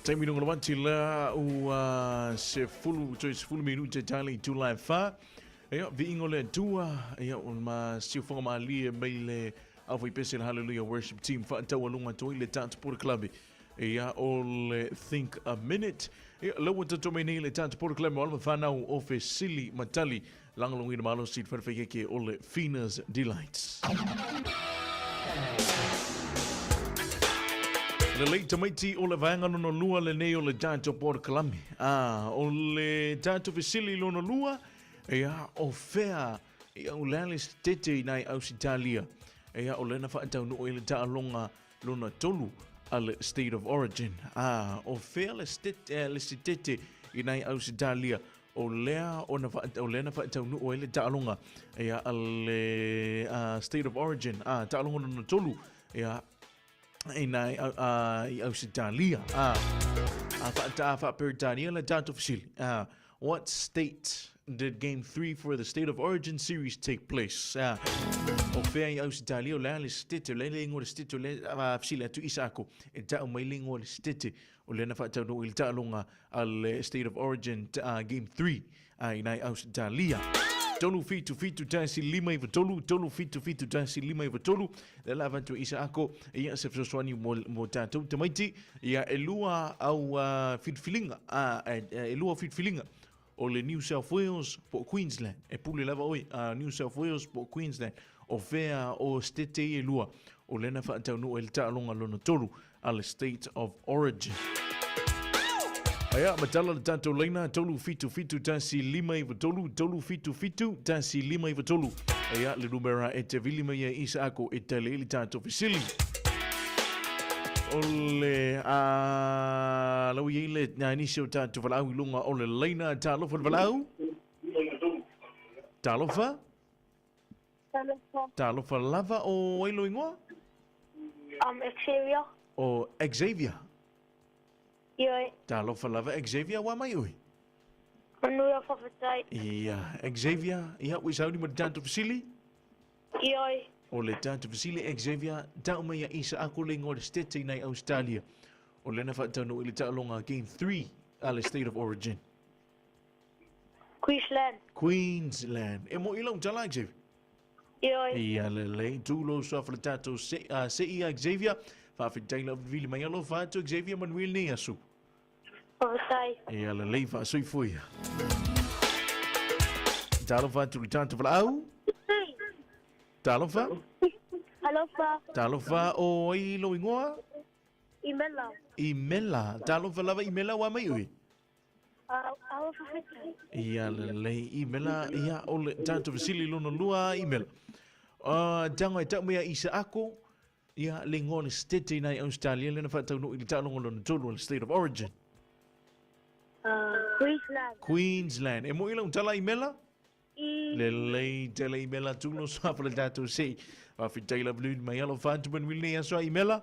Taimi lunga le wati la ua 10 toe 10 minute tale i tula e wha. Ia, viiga o le Atua, ia, o ma siufoga malie mai le aufaipese le Hallelujah Worship Team faataualuga atu ai le tatou polokalame. Ia, o le Think a Minute. Ia, lea ua tatou mai nei le tatou polokalame o alo ma fanau o fesili ma tali lagolagoina malosi i le falefaikeke o le Fina's Delights. Lelei tamaiti o le vaega lona lua lenei o le tatou polokalame. Ah, o le tatou fesili lona lua, Ia, o fea ia o le a le setete i nai Ausitalia? Ia, o lea na faataunuu ai le taaloga lona tolu a le State of Origin. Ah, o fea le setete, eh, le setete i nai Ausitalia? O lea, o na, o lea na faataunuu ai le taaloga ia, a le uh, State of Origin, ah, taaloga lona tolu, ia, i nai i Ausitalia. A, a, a faa-Peretania le tatou fesili. A, what state did game 3 for the State of Origin series take place? A, o fea i Ausitalia, o le a le setete, o le a le ingoa o le setete, o le a fesili atu Isaako, e tau mai le ingoa o le setete, o lea na faataunuu i le taaloga a le State of Origin game 3 i nai Ausitalia. 377 1 5 93, 377 1 5 93, lea la avatu e Isaako, ia se fesoasoani mo, mo tatou tamaiti, ia e lua au uh, filifiliga, uh, e lua filifiliga o le New South Wales po o Queensland. E pule lava oe, uh, New South Wales po o Queensland. O fea o stete i e lua, o lena faataunuu ai le taaloga lona tolu a le State of Origin. Aia, matala le tatou laina, 377 1 5 93, 377 1 5 93. Aia, le numera e te vili mai ai Isaako e tali ai le tatou fesili. O le a lau i ai le nā nisi o tatou valaau i lunga o le laina. Talofa le valaau. Talofa. Talofa. Talofa lava o ai lo ingoa? Xavier. O Xavier. Ioe. Talofa lava Xavier, wa mai oe? Manuia whawhetai. Ia, Xavier, ia, ua sauni ma le tatou fesili? Ioe. O le tatou fesili, Xavier, tau mai ia Isa ako le ingoa o le State i nai Australia. O lena faataunuu i le taaloga Game 3 a le State of Origin. Queensland. Queensland. E mo i lau tala, Xavier? Ioe. Ia lelei, tulo suafa le tatou se, uh, se ia Xavier. Faafetai lau vili mai alofa atu Xavier manuia lenei aso. Faafetai. Ia lelei faasoifua ia. Talofa atu le tatou valaau. Talofa. Alofa. Talofa o ai lou ingoa? Imela. Imela. Talofa lava Imela ua mai oe? Ia lelei imela ia o le tatou fesili lona lua imela. Uh, tago e tau mea i Ako ia le ingoa o le state i Australia lena faataunuu i le taaloga lona tolu o le State of Origin. Queensland. Queensland. E moi lau tala imela? Lelei tele imela tulo soafa le tatou sei. Faafetai lava luni mai alofa atu manuia lenei aso a imela.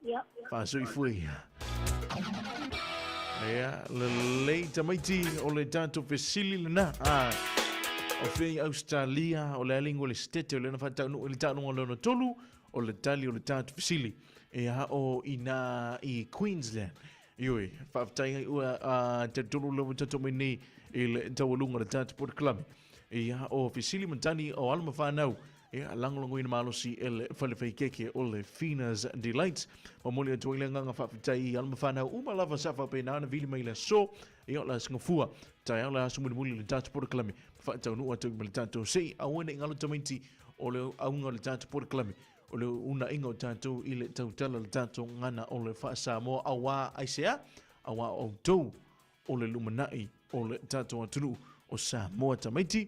Ia. Faasoifua ia. Ia, lelei tamaiti o le tatou fesili lena. Ah, o fea i Australia, o le a le ingoa o le setete o lena faataunuu i le taaloga lona tolu, o le tali o le tatou fesili. Ia, o ina i Queensland. Ioe, faafetai ai ua uh, talitonu lava tatou mai nei i le taualuga o le tatou polokalame. Ia, o fesili ma tali o alo ma fanau Ia, lagolagoina malosi e le fale faikeke o le Fina's Delights. Momoli atu ai le agaga faafetai i alo ma fanau uma lava sa faapena ona vili mai le aso. Ia, o le aso gafua, taeao le aso mulimuli o le tatou polokalame. Faataunuu atu ai ma le tatou sei, aua ne i galo tamaiti o le auga o le tatou polokalame, o le uunaiga o tatou i le tautala o le tatou gagana o le faa-Samoa, auā aisea? Auā outou o le lumanai o le tatou atunuu o Samoa tamaiti.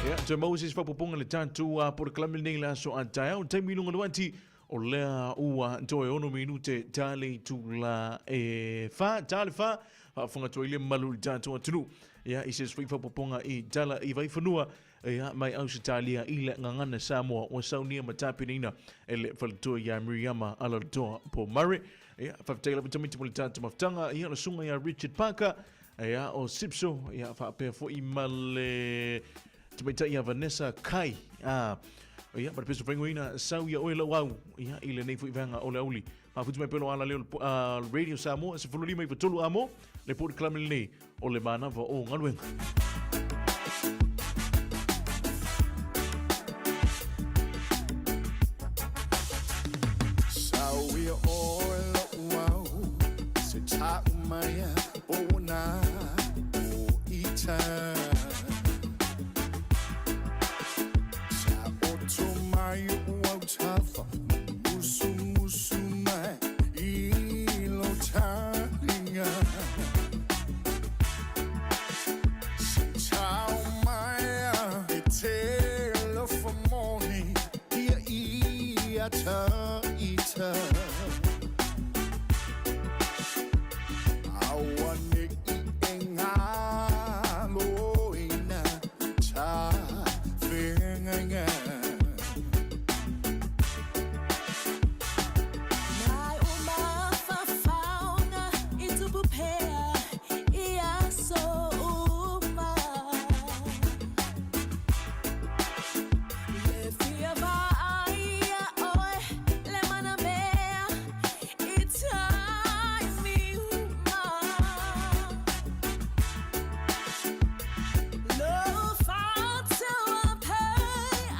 Ia, toe maua se isi faaopoopoga i le tatou uh, polokalame lenei le aso a taeao. Taimi i luga o le uati, o lea ua toe ono minute ta le itula e wha, ta le wha, faafofoga atu ai le mamalu i le tatou atunuu. Ia, i se isi foi faaopoopoga i tala i Vaifanua, ia, mai Ausetalia i le gagana Samoa ua saunia ma tapenaina e le faletua ia Miriama Alaalatoa Pomare. Ia, faafetai lava tamaiti mo le tatou mafutaga. Ia, le susuga ia Richard Parker, ia, o Sipso, ia, faapea foi ma le tamaitai ia Vanessa Kai. Ah, ia, ma le peso faingoina, sau ia oe lau au, ia, i lenei foi vaega o le auli. Mafutu mai pelo ala leo Radio Samoa, 15 i tolu amo, le polokalame lenei o le manava o galuega. Sauia oe lo'u au se ta'u mai a pona o ita Sa oto mai o'u autafa musumusu mai i lo talinga Se tau mai a e te alofa moni ia ia ta ita Aua ne'i e galo ina ta feagaiga. Mai o mafafaoga i tupu pea i aso uma. Le fia vaai ia oe le manamea i taimi uma. Lo fa'atauape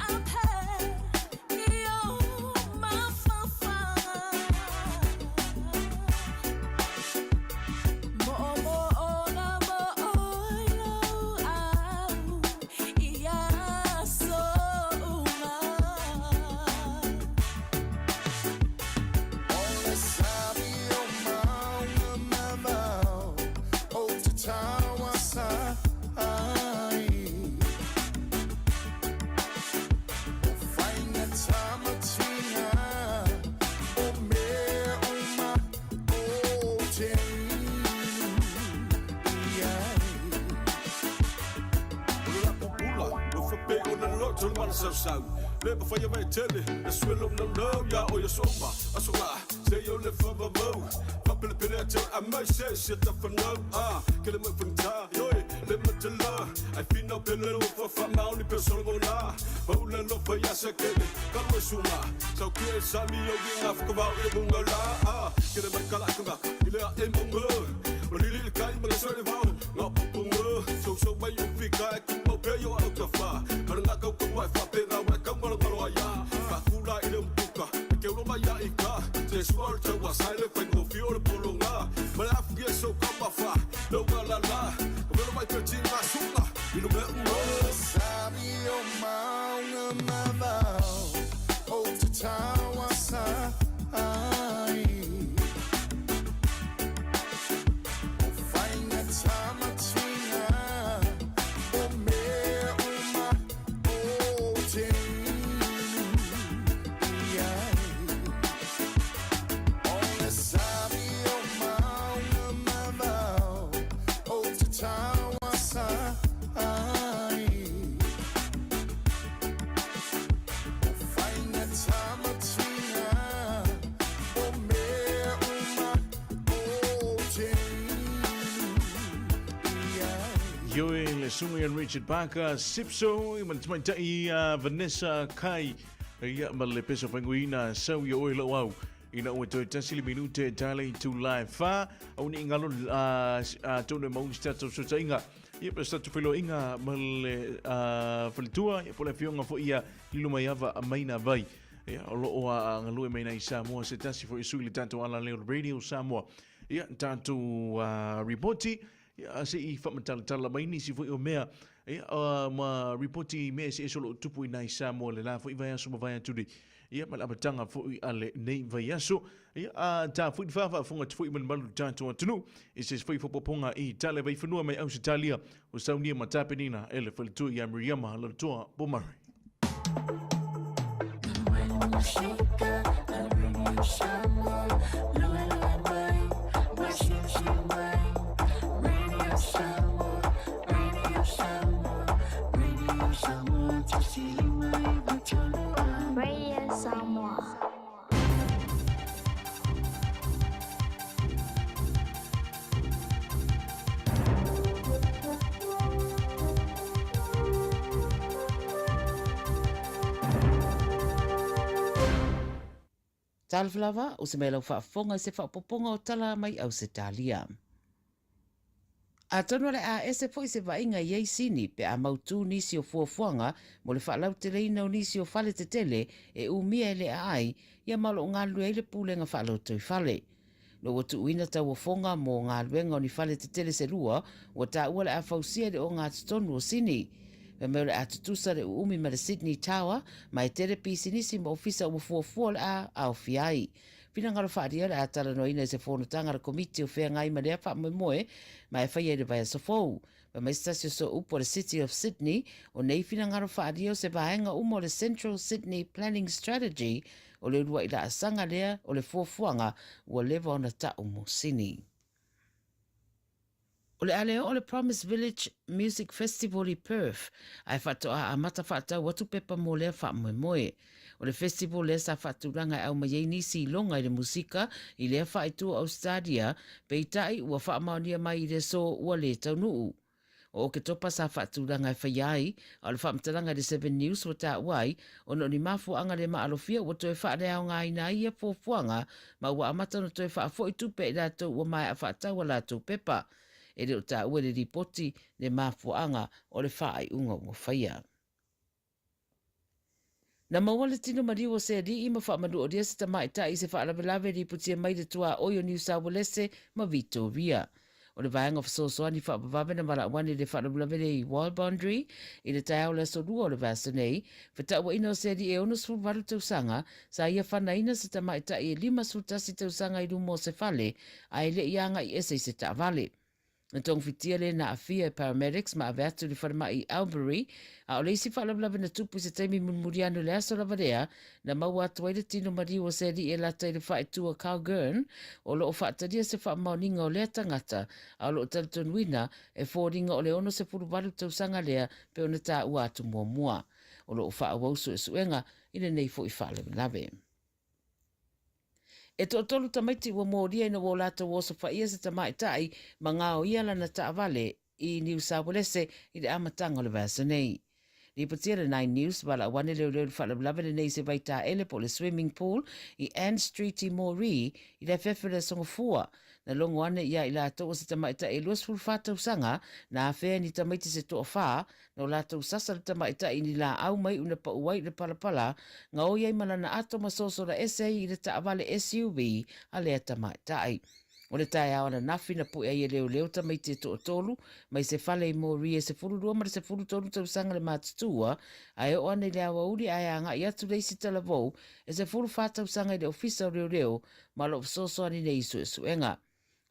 ape i o mafafaga. Mo'omo'oga mo'oilo au i aso uma. O le sami o mauga mamao ou te tauasa ai. O faigata ma tiga, o mea uma ou te inu i ai. O le lapu pula, ua faapea ona loto le malasausau. Le mafai e vaetele, le suelo naunau ia oe aso uma, aso la, seia o le faavavau. Faapelepele ate o amai se se tafanau, ah, kele mai fagata, ioe, le matala. Ai finau pele lo fafaamaoni pe solomona. Paula alofa ia Sakele, kalu e suga. Saukia e sami o i gafakavao i le muga la, ah, kele mai kalakanga, i le ae mauga. Malili le kai ma le soe le vao, gaopopoga. Sousou mai o fika e tumau pea i o autafa. Malaga kaukaua e faapena ua e kaumalomalo ai a. Faakula i le umutuka, e keulo mai ia i ka. Se sua o le tauasa e le faigofie o le pologa. Ma le afu e sou kaumafa, lau alala. Ka velo mai pe tiga suga, i le mea uma. O le sami o mauga mamao ou te tauasa ai. O faigata ma tiga, o mea uma ou te inu i ai. O le sami o mauga mamao ou te tauasa ai. O faigata ma tiga, o mea uma ou te inu i ai. Ioe le susuga ia Richard Parker, Sipso, ma le tamaitai ia Vanessa Kai, ia ma le pesa faiguina sau ia oe lau au. Ina ua toe tasi le minute e tale i tū lae whā, au ni ngalo tonu e maungi se tatou sotainga. Ia pe se tatou whailoainga ma le faletua, ia po le afioga foi ia Lilo Maiava Maina Vai. Ia, o lo o a galue mai nei Samoa se tasi foi sui le tatou ala leo Radio Samoa. Ia, tatou ripoti, ia, se i whamatalatala mai nisi foi o mea, ia, ma ripoti mea se eso lo tupu i nai Samoa le la foi vai aso ma vai atu nei. Ia, ma le amataga foi a lenei vaiaso. Ia, a ta foi whawhaafonga te foi ma le malu tatou atunuu. I se foi faaopoopoga i tale vaifanua mai Ausetalia o saunia ma tapenina e le faletua ia Miriama Lalotoa Pomare. Radio Samoa. Talofa lava, usa mai lau faafofoga i se faaopoopoga o tala mai Ausetalia. Atonu o le a ese foi se vaaiga i ai Sini pe a mautū nisi o fuafuaga mo le faalauteleina o nisi o fale tetele e umia e le aai ia ma o lo o galulue ai le Pulega Faalotoifale. Ina ua tuuina tauofoga mo galuega o ni fale tetele se lua, ua taua le a fausia i le ogatotonu o Sini. Fai mai o le a tutusa le uumi ma le Sydney Tower, ma e tele pisinisi ma ofisa ua fuafua o le a aofia ai. Finagalo faaalia o le a talanoaina i se fonotaga a le Komiti o Feagai ma lea faamoemoe ma e faia i le vaiaso fou. Fai mai se tasi o sooupu a le City of Sydney, o nei finagalo faaalia o se vaega uma o le Central Sydney Planning Strategy, o le uluai laasaga lea o le fuafuaga ua leva ona ta'u mo Sini. O le a le oo le Promise Village Music Festival i Perth, ae faatoa amata faatau atu pepa mo lea faamoemoe. O le festival lea sa faatulaga e aumai ai nisi iloga i le musika i lea faaitu o Ausetalia, peitai ua faamaonia mai i le aso ua le taunuu. O Oketopa sa faatulaga e faia ai, a o le faamatalaga i le Seven News ua taua ai, ona o ni mafuaaga le maalofia ua toe faaleaogaina ai ia fuafuaga ma ua amata ona toe faafoi tupe a i latou ua maea faatau a latou pepa. E le o taua i le lipoti le mafuaaga o le faaiuga ua faia. Na maua le tino maliu o se alii ma faamanuolia se tamaitai i se faalavelave lipotia mai le tuaoi o Niu Saualese ma Vitoria. O le vaega fesoasoani faavavave na valaau ane i le faalavelave lea i Walboundary i le taeao o le aso Lua o le vaiaso nei, fetauaiina o se alii e 68 tausaga sa ia fanaina se tamaitai e 51 tausaga i luma o se fale ae le i agai ese i se taavale. Na togafitia le na aafia e paramedics ma ave atu i le falemai i Albury, a o le isi faalavelave na tupu i se taimi mulimuli ane o le aso lava lea, na maua atu ai le tino maliu o se alii e lata i le faaitu o Calgern, o lo o faatalia se faamaoniga o lea tagata, a o lo o talitonuina e foliga o le 68 tausaga lea pei ona taua atu muamua. O lo o faaauau suesuega i lenei foi faalavelave. E toatolu tamaiti ua molia ina ua o latou osofaia se tamaitai ma gaoia lana taavale i Niu Saualese i le amataga o le vaiaso nei. Lipotia le Nine News, valaau ane leoleo i le faalavelave lenei i se vaitaele po o le swimming pool i Ann Street i Moree i le afiafi o le Aso Gafua. Na logo ane ia i latou o se tamaitai e 24 tausaga na afea e ni tamaiti se toafa No latou sasa le tamaitai i ni laau ma iu na pau ai i le palapala, gaoi ai ma lana ato ma sosola ese ai i le taavale SUV a lea tamaitai. O le taeao ananafi na pue ai e leoleo tamaiti e toatolu mai se fale i Moria e 12 ma le 13 tausaga le matutua, ae oo ana i le aoauli ae agai atu le isi talavou e 14 tausaga i le ofisa o leoleo ma o lo o fesoasoani nei i suesuega.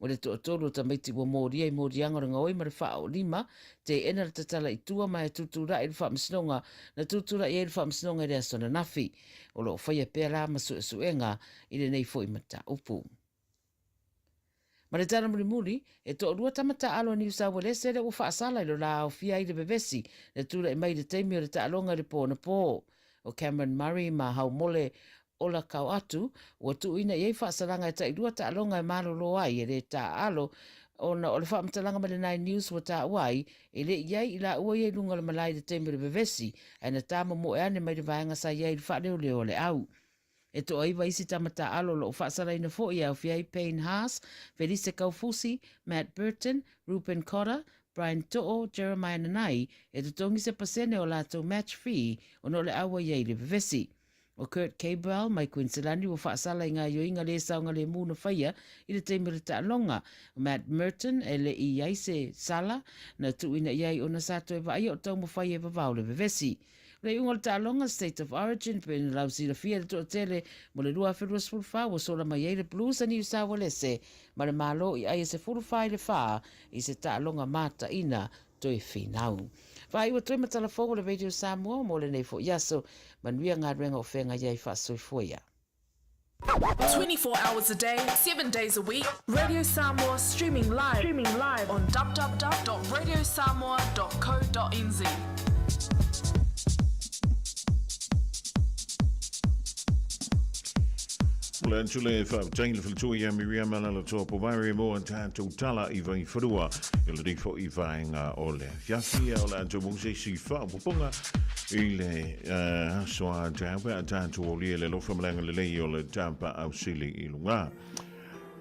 O le toatolu o tamaiti ua molia i moliaga o le gaoi ma le faaolima, teena le tatala i tua ma e tutulai i le faamasinoga, na tutulai ai le faamasinoga i le aso ananafi. O lo o faia pea la ma suesuega i lenei foi mataupu. Ma le tala mulimuli, e toalua tama taaalo a Niu Saualese lea ua faasala i lo la aofia ai le vevesi na tulai mai i le taimi o le taaloga i le po anapo. O Cameron Murray ma Haumole Ola kao atu, ua tuuina i ai faasalaga e tailua taaloga e malolo ai e le taaalo ona o le faamatalaga mai le Nine News ua taua ai, e le i ai i laua ia i luga o le malae i le taimi o le vevesi, ae na tamomoe ane mai le vaega sa i ai i le faaleoleo a le au. E toaiva isi tama taaalo o lo o faasalaina foi e aofia ai Payne Haas, Felise Kaufusi, Matt Burton, Reuben Cotter, Brian To'o, Jeremiah Nanai, e totogi se pasene o latou match fee ona o le au a i ai i le vevesi. ʻO Kurt Cabral mai Kuiniselani ua faasala i gaoioiga le saogalemu na faia i le taimi o le taaloga. ʻO Matt Murton e le i i ai se sala na tuuina i ai ona sa toe vaaia o taumafai e vavao le vevesi. O le iuga o le taaloga State of Origin pei ona lausilafia e le toatele mo le 2024 ua sola mai ai le Blues a Niu Saualese ma le Malo i ai e 14 i le 4 i se taaloga mataina toe finau. Faaiu atu ai ma tala fou o le Radio Samoa mo lenei foi aso. Manuia galuega o feagai ai faasoifua ia. 24 hours a day, 7 days a week, Radio Samoa streaming live, streaming live on www.radiosamoa.co.nz. O le Momoli atu le faafetai i le faletua ia Miriama Alaalatoa Pomare mo a tatou tala i Vaifanua i lenei foi vaega o le afiafi. O le a tou maua se isi faaopoopoga i le aso a taeao pe a tatou aulia le alofa ma le agalelei o le Tapaau Sili i luga.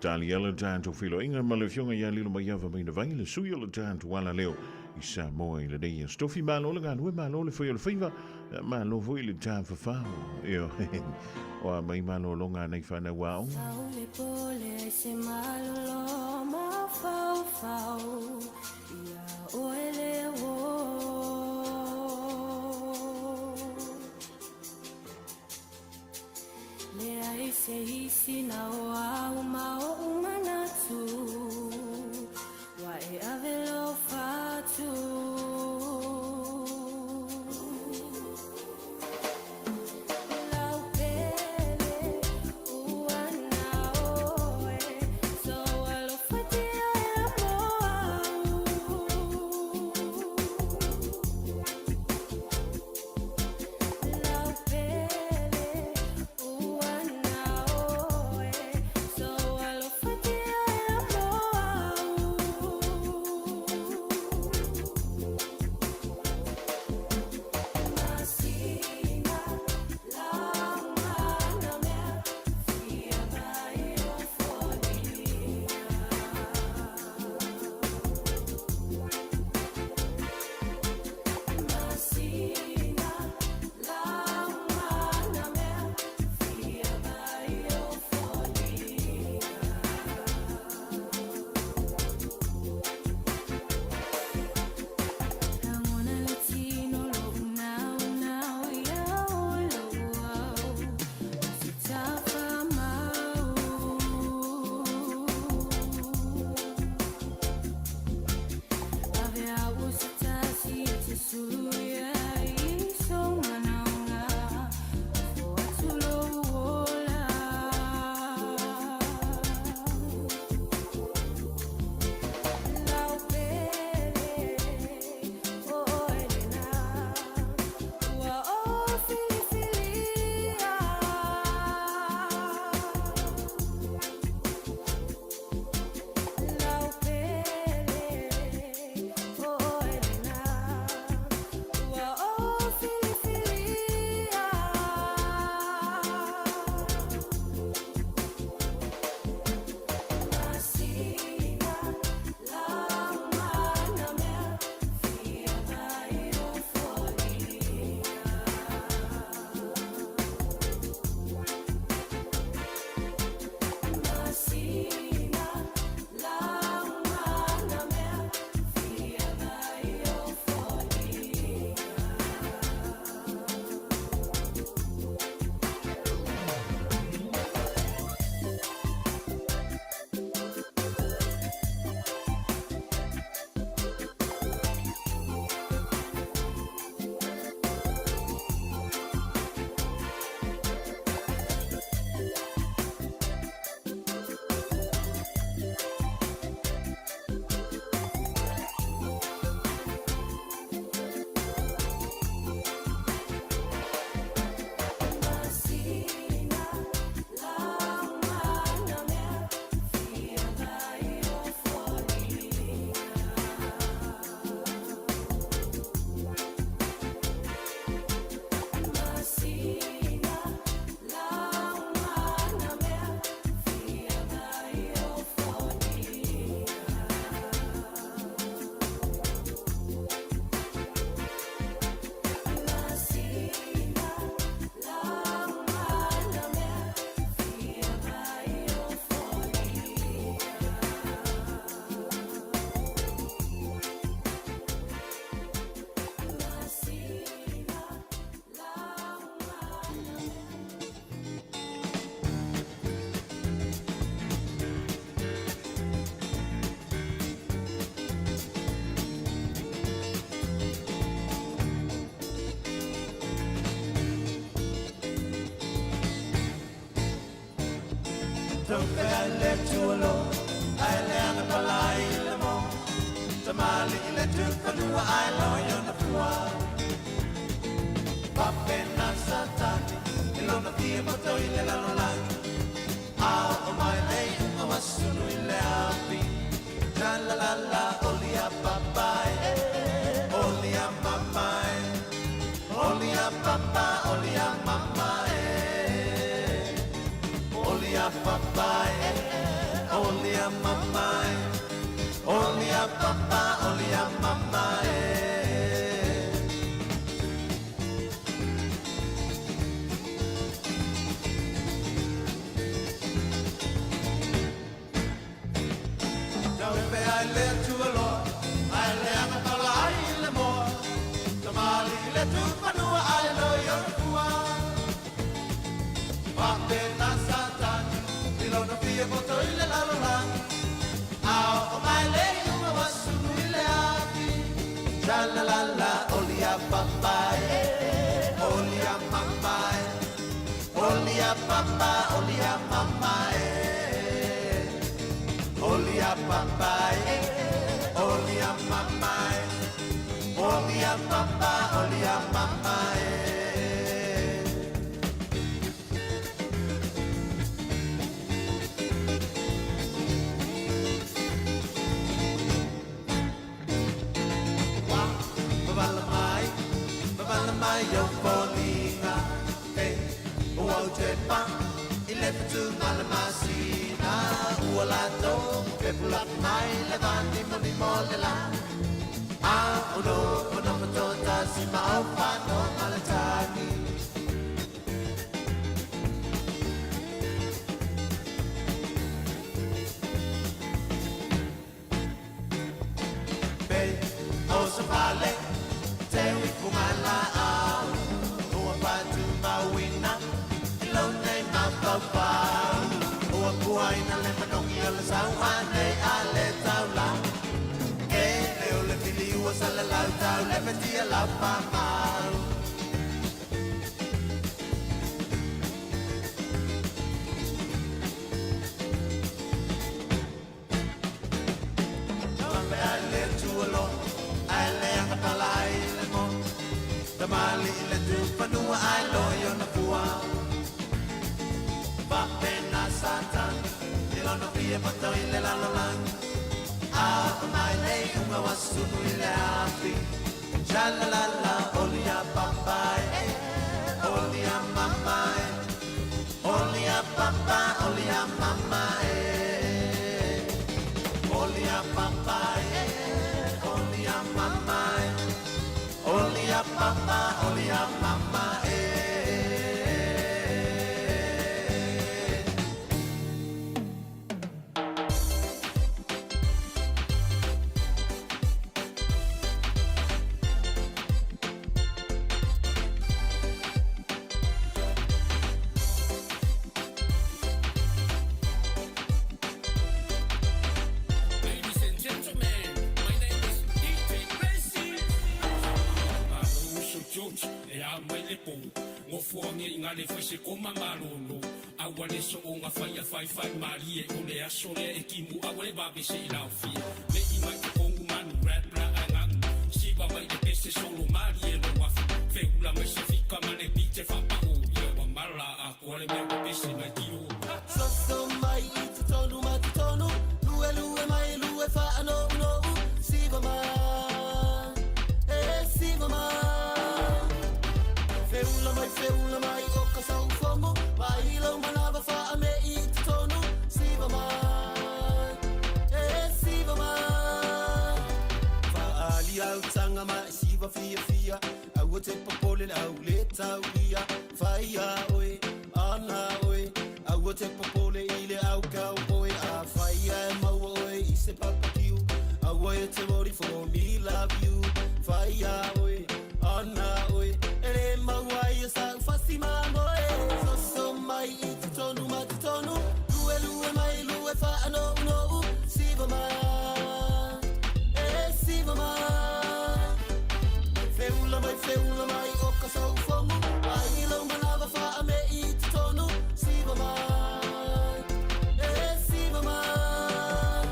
Tali ala tatou feiloaiga ma le Afioga ia Lilomaiava Mainavai, le sui o le tatou alaleo i Samoa i lenei aso. Tofi malo le galue, malo le fai o le faiva, malo foi le tafafao. Ioe, o a mai malologa a nai fanau aoga. Leai se isi na o au ma oʻu manatu Ua e ave lou fatu Lau pele ua na oe Sou alofatia ea mo au. Sha la la la, oli a papa e, oli a mama e, oli a papa, oli a mama e, oli a papa e, oli a mama e, oli a papa, oli a mama e. Mavala mai, mavala mai yo foliga. Hey, ua o te pa, i le whatunga le masina. Ua lato, pe pula mai le vani mani mo le la. A o no, o no matota si ma o whano malatani. Pe, o sa pale, te ui la au. Ua patu mauina, i lo nei mapapau. Ua puaina le manongi o le sauhane a le taula. Ke leo le fili ua sala lau tau le petia lau pamau. Mambe ai le tualo, ai le anga pala ai le mo. Tamali i le tupanua ai lo i ona pua. Vapena satan, i lono fia pato i le lalo lang. A mai le unga wasunu i le afi. Sha la la la, oli a papa e, oli a mama e, oli a papa, oli a mama e. Oli a papa e, oli a mama e, oli a papa, oli a mama e. Ladies and gentlemen, my name is DJ Crazy. Maruso George, e a mai le pou. Ngofuangi i ngā le whai se koma malolo. Aua le so o ngā whai a whai whai mari e o le aso le e kimu aua le wawe se i lau fia. Me i mai te kongu manu rap la a ngangu. Siwa mai le pese solo mari e lo wafu. Feula mai se fika ma le pite whapa o. Ia wa mala a kua le mea pese mai tiro. Soso mai i te tonu ma te tonu. Lue lue mai lue wha ano uno u. Siva mai, e siva mai. Feula mai, feula mai o ka sau fongo. Mai lau manawa wha a me i te tonu. Siva mai, e siva mai. Whaali au tanga mai siva fia fia. Aua te popole le au le taulia. Whaia oe, ana oe. Aua te popole i le au kau oe. A whaia e maua oe i se papakiu. Aua e te mori for me love you. Whaia oe, ana oe. E le maua i e sa ufasi mamoe. Soso mai i te tonu ma te tonu. Lue lue mai lue wha ano uno u. Siva mai, e siva mai. Feula mai, feula mai o ka sau fongu. Ai lau manawa wha a me i te tonu. Siva mai, e siva mai.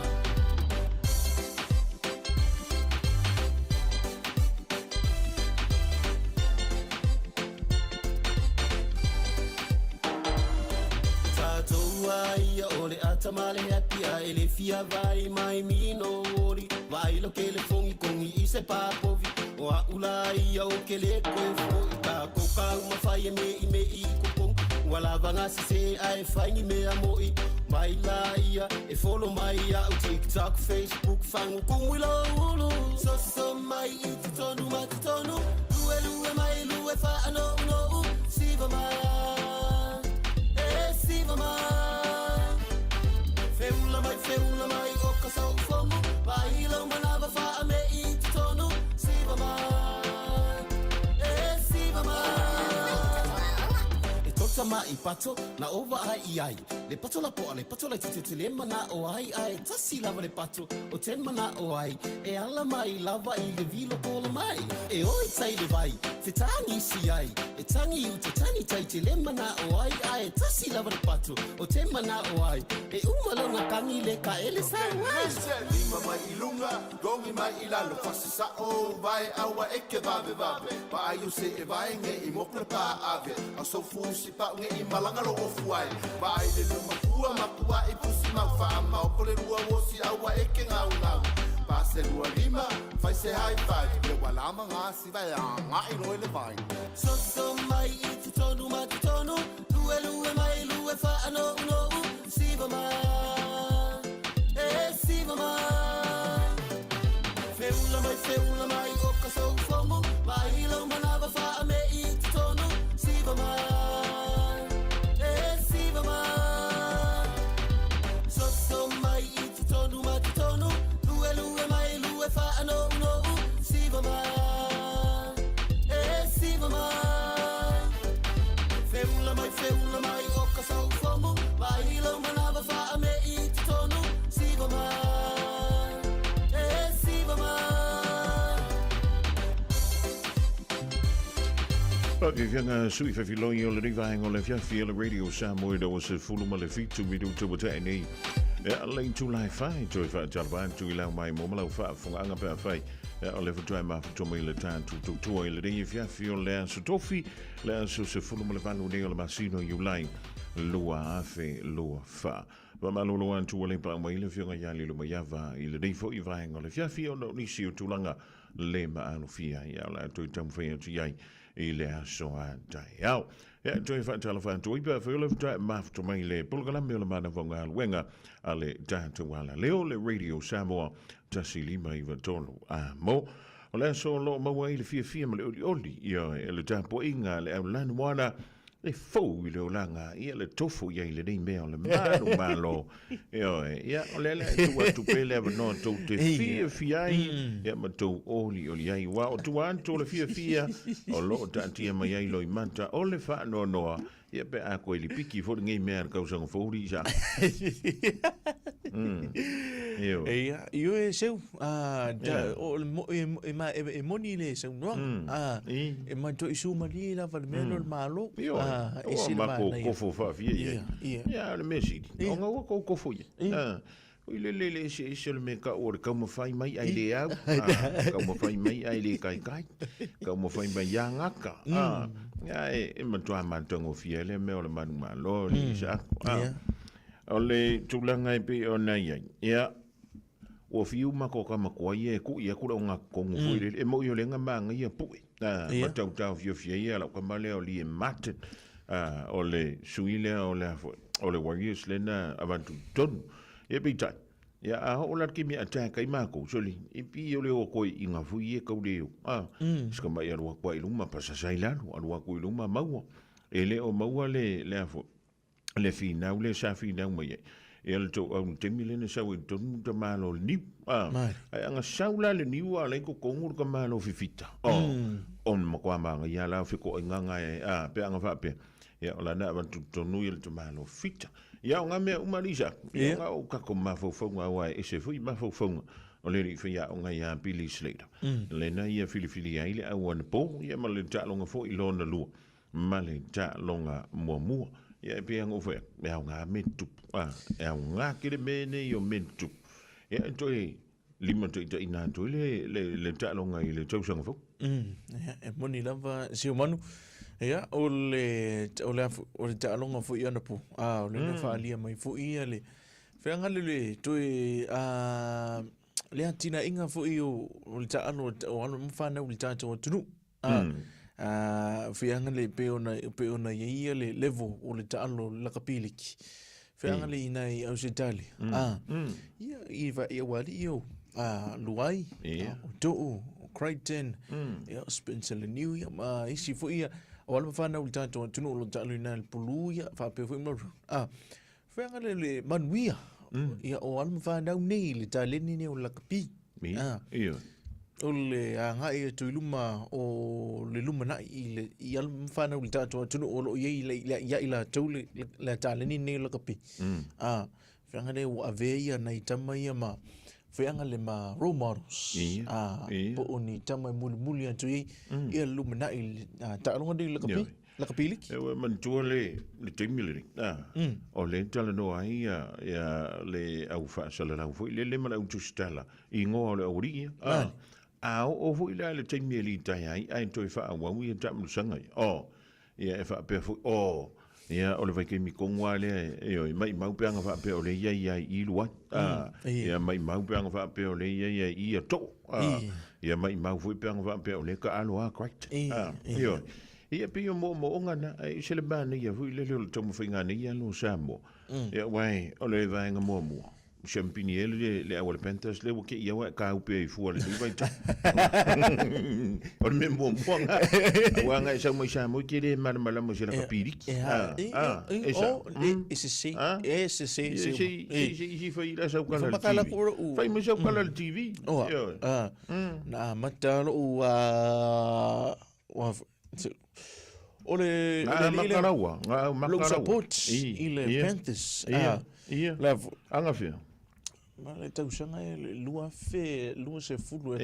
Tātou ai ia o le ata ma le happy a e le fia vai mai mi no ori. Vai lo ke le fongi kongi i se papovi. O a ula ia o ke le koe fo i ka koka uma whai e me i me i kopong. Ua lava ngā sise a e whaingi me a moi. Mai la ia e follow mai ia o TikTok, Facebook, whangu kumui lo ulu. Soso mai i te tonu ma te tonu. Lue lue mai lue wha ano uno u. Siva mai, e siva mai. Feula mai, feula mai o ka sau fongu. Vai lau manawa wha a me i te tonu. Siva mai, e siva mai. E tota ma i pato na ova ai i ai. Le pato la poa le pato la tete te le mana o ai ai tasi lava le pato o te mana o ai. E ala mai lava i le vilo kola mai. E oi tai le vai, te tangi si ai. E tangi u te tani tai te le mana o ai ai tasi lava le pato o te mana o ai. E umalonga kangi le ka ele sa ai. Lima mai i lunga, gongi mai i lalo Fasi sa o vai aua e ke vave vave Pa ai o se e vai nge i mokle pa ave Au sau fusi pa nge i malanga lo ofu ai Pa ai le luma fua makua i pusi mau Wha mau kole rua wosi aua e ke ngau ngau Pa se rua lima, fai se high five Le walama ngā si vai a ngā i roi le vai Soso mai i te tonu ma te tonu Lue lue mai lue wha ano uno u Siva mai, e siva mai Feula mai feula mai o ka sau fomu Mai lau manawa wha a me i te tonu Siva mai, e siva mai Soso mai i te tonu ma te tonu Lue lue mai lue wha ano uno u Siva mai, e siva mai Feula mai feula mai o ka sau fomu Mai lau manawa wha a me i te tonu Siva mai, e siva mai Ok, fianga sui whawhiloi o le rivaenga o le fiafi o le radio Samoa i o se fulu ma le fitu mi tu wa tae nei. E a le tu lai whai, toi wha talwa tu i lau mai mo malau wha funga anga pea whai. E o le whatua ma whatua mai le tātu tu tua i le rei fiafi o le aso tofi, le aso se fulu ma le valu nei o le masino i ulai, lua afe, lua wha. Wa malolo atu o le pa mai le fionga ia le luma iava i le rei fo i vaenga o le fiafi o no nisi o tulaga le maalofia ia o le atu i taumafai atu i ai i le aso a taeao. Ia toe faatalofa atu ai pe afai o le faatoa e mafuta mai le polokalame o le Manava Galuega a le tatou alaleo le Radio Samoa 1 5 93 a mo. O le aso o loo maua ai le fiafia ma le olioli ia e le tapuaiga a le aulanu e fou i le olaga ia le tofu i ai lenei mea o le malu malo. Ioe, ia o le lea e tuu atu pea le avanoa tou te fiafia ai ia ma tou olioli ai uā o tua atu o le fiafia o loo taatia mai ai loimata o le faanoanoa ia pe a koe lipiki foi lenei mea le tausaga fou lii sa. Ioe. Ia, ioe seu, a, o le e, ma, e moni le saunoaga. A, e mai toi su mali lava le mea lea o le malo. Ioe, A, e ua se le mako manaia. kofo faafia i ai. Ia, ia. Ia, o le mea sili. O gaua kou kofo ia. Ah, o i le lele ese ese o le mea kau o le kaumawhai mai ai le au. Ah, kaumawhai mai ai le kai kai. Kaumawhai mai ia ngaka. Ah, ia e matua matagofie le mea o le manu malo le isa aku. Ah, o le tulaga e pei ona i ai. Ia, ua fiu mako ka makoa ia e ku'i aku lau gakogogo foi lele. E mo'i o le ga magaia pu'e. Ah, ma tautaofiofia ia lau kama lea o Liam Martin. Ah, o le sui lea o le a foi o le Warriors lena avatu tonu. Ia peitai. Ia a oo la le kemi attack ai makou sole. E pi o le o koe i ngā fui e kau le o. Ah, sika mai alu aku ai luma pasasa i lalo, alu aku i luma maua. E le o maua le a foi le finau le sa finau mai ai. E le tou au temi lena sau e tonu ta malo le niu. Ah, Mai. ai anga sau la le niu a le ko kongu le ka malo fifita. Oh, on ma kwa manga ia la fi ko nganga e a pe anga fa pe. Ia o la na va tu tonu i le ta malo fita. Ia o ngā mea umalisa. Ia ngā o kako mafaufaunga au ai e se fui mafaufaunga. O le ri whia o ngai a Billy Slater. Le na ia filifili ai le au ana pō, ia ma le taaloga foi i lona lua. Ma le taaloga muamua. Ia e pea ngō whea, e au ngā me tupu. Ah, e au ngā kere me nei o me tupu. Ia e toe lima toi tai nā toi le taaloga i le tausaga fou. Ia, e moni lava si o manu. Ia, o le taaloga foi anapo. A, o le na faaalia mai foi ia le feaga le le toe a le atinaʻiga foi o le taalo o alo ma fanau i le tatou atunuu. A, a feaga le pe ona ia ia le level o le taalo lakapi liki. Feaga le ina i Ausetalia. A, ia i va ia wali o a Luai, o To'o, o Crichton, ia o Spencer Leniu, ia ma isi foi ia o alo ma fanau i le tatou atunuu o lo taalo ina le pulu ia faapea foi ma a feaga le manuia ia o alo ma fanau nei le taleni nei o le lakapi. Ia. Ia. O le agai atu i luma o le lumanai i le i alo ma fanau i le tatou atunuu o lo o i ai le ia i latou le le taleni lenei o lakapi. A feaga lea ua avea ia nai tama ia ma feaga le ma role models. A po o ni tama e mulimuli atu i ai ia le lumanai i le taaloga lenei o le lakapi. Lakapi liki. E ua manatua le le taimi lenei. A o lea e talanoa ai ia le au faasalalau foi lele ma le au tusitala i igoa o le aualii ia. A, a oo foi la i le taimi e litaea ai ae toe faaauau ia taamilosaga ia. O, ia e faapea foi, o, ia o le vaitaimi tonu lava lea e, ioe, maimau pe ana faapea o lea e i ai lava i i Luai. A, ia maimau pe ana faapea o lea e i ai lava i i Ato'o. A, ia maimau foi pe ana faapea o lea e taalo lava Crichton. A, ioe. Ia pei o moomooga na, ae ese le manaia foi lele o le taumafaiga nei alo o Samoa. Ia aua o le vaega muamua, siampini ai le, le au a le Panthers lea ua kei au ae kaupe ai fua lenei vaitau. O le mea muamua nga, aua nga e sau mai Samoa e te le malamalama i se lakapi liki. A, a, e sa. E sese, e sese, se se se se fai la sau kala le TV. Fai mai sau kala le TV. Oa, a, na amata lou a, Ua, o le... Ngā makaraua, ngā makaraua. Lou support i le Panthers. Ia, ia. Agafea. Ma le tausaga e le 2020 e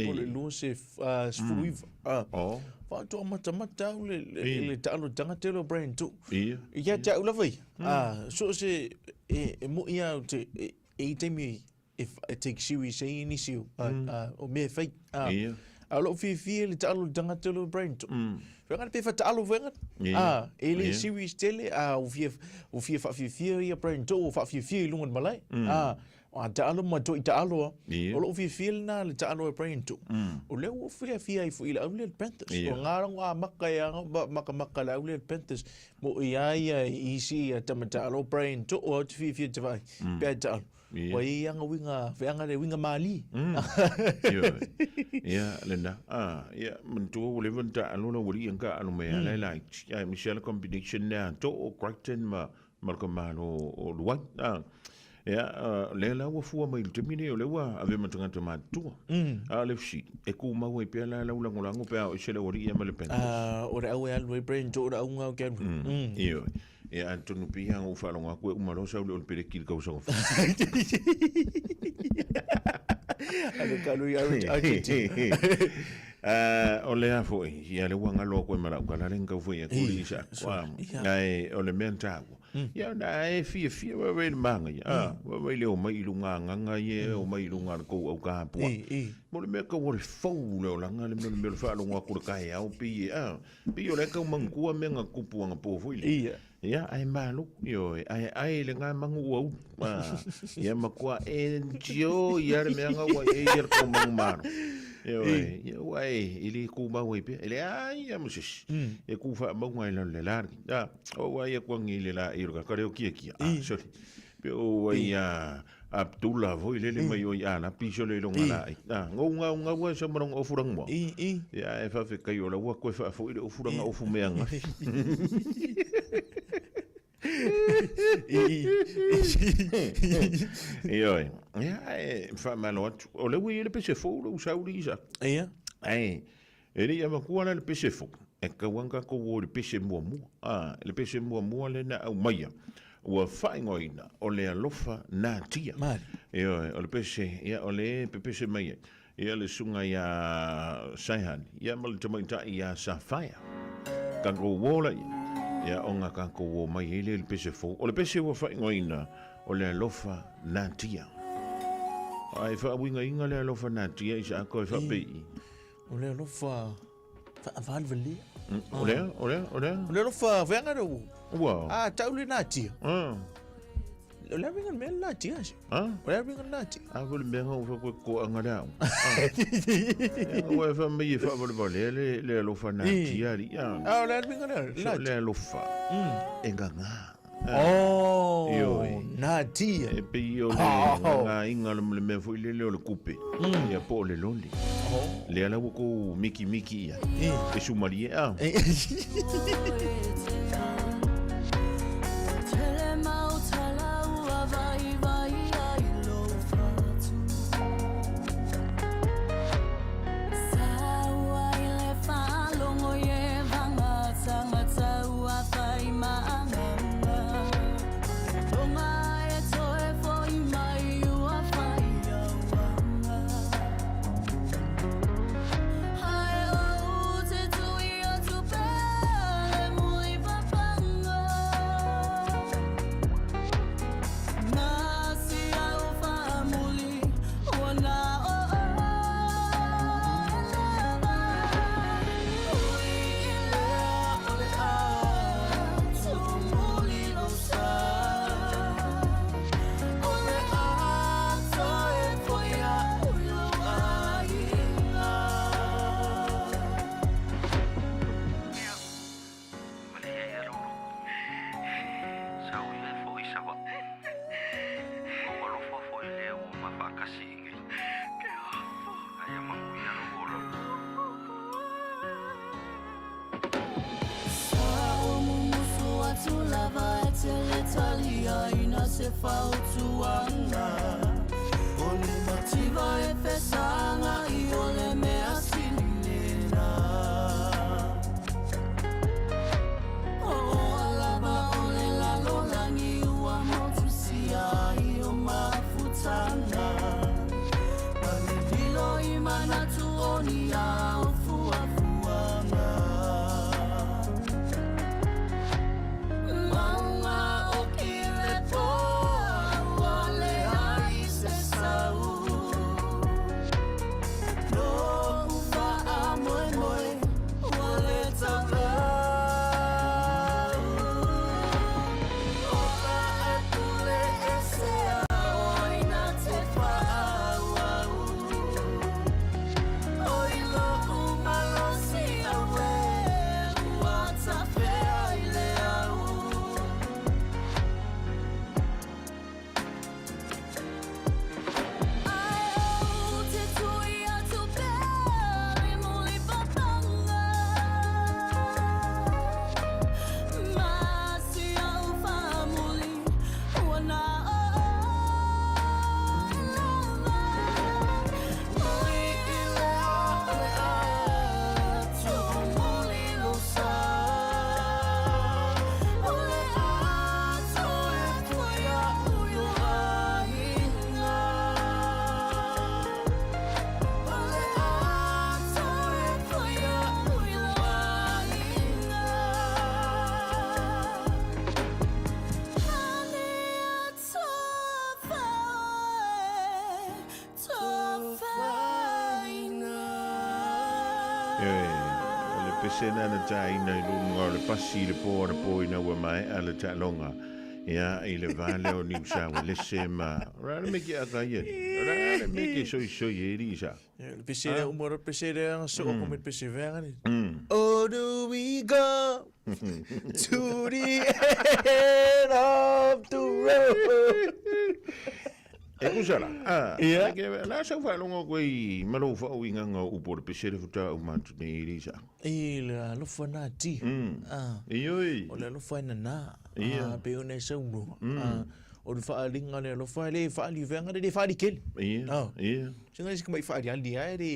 po le 2019. Oh. Faatoa matamata au le, le, le taalo tagata le o Brian Tu. Ia. Ia te au lava ia. Ah, so se e, e mo ia te e, e i taimi e, e take serious ai nisi o, o mea e fai. Ia. A o lou fiafia i le taalo i le tagata o le Brian Tu. Feagana pe whataalo feagana. Ia. E le serious tele, a ua fia, ua fia whaafiafia ia Brian Tu, ua whaafiafia i lunga o le malae. A taalo ma toi taalo a. Ia. O lou fiafia lena le taalo e Brian Tu. O lea ua fiafia ai foi i le au lea le Panthers. Ia. O ngā rango a maka e anga, makamaka le au lea le Panthers. Mo i a ia i isi ia tama taalo Brian Tu, o au te fiafia te vaai. Pe ai taalo. Ia. Ua i anga winga, feanga le winga mali. Ioe. Ia, lena. Ah, ia, manatua ua leva ona taalo lau alii anga taalo mai ala e laiti. Aemaise lava le combination lea a Too, Crichton ma ma le tamalo o Luai. Ah, ia, lea la ua fua mai i le taimi lenei o lea ua avea ma tagata matutua. A o le fesili, e tumau ai pea la lau lagolago pe a oo ese lau alii ia ma le Panthers? Ah, o le au e alu ai Brian Too o le auga o ke alu. Ioe. Ia, atonu pei lava ona ou faalogo atu e uma loa sau le o le peleki i le tausaga fou. Alu ka alu i Argentina. Ah, o lea foi, ia lea ua galo atu ai ma lau tala lea na tau fai atu i sa. Ae o le mea na taua. Ia na e fiafia vaivai le magaia. Ah, vaivai le omai i luga agaga ia e omai i luga o le tou aukapua. Mo le mea tau o le fou le olaga le mea le mea o le faalogo atu i le taeao pei e ah, Pei o lea tau manatua mea na tupu anapo foi lea. Ia. Ia, ae malo, ioe, ae ae le nga manu ua ulu. Ah, ia matua enjoy ia le mea nga ua i ai ia le tou manu malo. Ioe, ia ua e, e le tumau ai pea. E leai lava ma se isi. E ku faamauga i lalo i le la lenei. Ah, o ua ai atu agi i le laei o le kaka lea o Kiakia. Ah, sorry. Pe o ai a Abdullah foi lele mai o i Alapi sole i lona laei. Ah, ngou ngau ngau ai sa ma lona ofu rangoa. Ia, e faafetai o la ua toe faafoi le ofu lana ofu mea angafi. Ioe. Ia, e faamalo atu. O lea ua i ai le pese fou lou sauli Isaac. Ia. Ae, e le i avatua la le pese fou, e tatau lava ona tatou o i le pese muamua. A, le pese muamua lea na aumaia, ua faaigoaina o le alofa natia. Mali. Ioe, o le pese, ia, o lea e pepese mai ai, ia le susuga ia Saehani, ia ma le tamaitai ia Safaia. Tatou o laia, ia ona tatou o mai ai lea i le pese fou. O le pese ua faaigoaina o le alofa natia. Ae faauigaina le alofa natia i sa atoa e faapei. O le alofa faavalevalea. O lea, o lea, o lea. O le alofa feaga le u. Ua. Ah, tau le natia. Ah. O le ringa mea le natia se. Ah. O le ringa natia. A ko le mea ngau fa koe ko anga le au. Ua e fa mai e faavalevalea le le alofa natia ali. Ah, o le ringa le natia. Le alofa. E nganga. Oh, Ioe. natia. E pei o le Oh. ngangaiga o le mea foi lele o le kupe. Ia po o le loli. Lea la ua kou mikimiki ia. E sumalie a. se fautuaga O le mativa e fesaga'i o le mea sili lena O'o'a lava o le lalolagi ua motusia ai o mafutaga Ma le lilo i manatu o ni ao fuafuaga Mauga o Kilepo ua leai se sau Lo'u fa'amoemoe ua le taulau O ka apule ese a oi na te fa'aauau Oi lo'u malosi auē ua tafea i le au. Ae ou te tui atu pea le mulipapaga Ma si au faamuli ua na o oe lava Muli i le o le atu muli lou sa O le ato e fai a'u i lou aiga O le ato e fai a'u i lou aiga Ane atofa oe tofaina. Ioe, o le pesena na taina i luga o le pasi i le po anapo ina ua maea le taaloga, ia, i le va lea o Niu Sauelese ma, o le a le mea ke aka ia nei? O le a le mea ke soisoi ai alii sa? Ia, le pese lea uma le pese lea na soo ko me pese vea ni. Oh, do we go to the end of the road? E kusa la, a, Ia. ke, la sau faalogo koe i ma lou faauigaga o upu o le pese le faatoa uma atu nei i Lisa. I le alofa na ti. Ah. Ioi. O le alofa e nana. Ia. Ah, pe ona e saunoa. Ah, o le faaaliga o le alofa e le faali veaga le faali kele. Ia. Ah. Ia. Singa isi mai faali ali ai le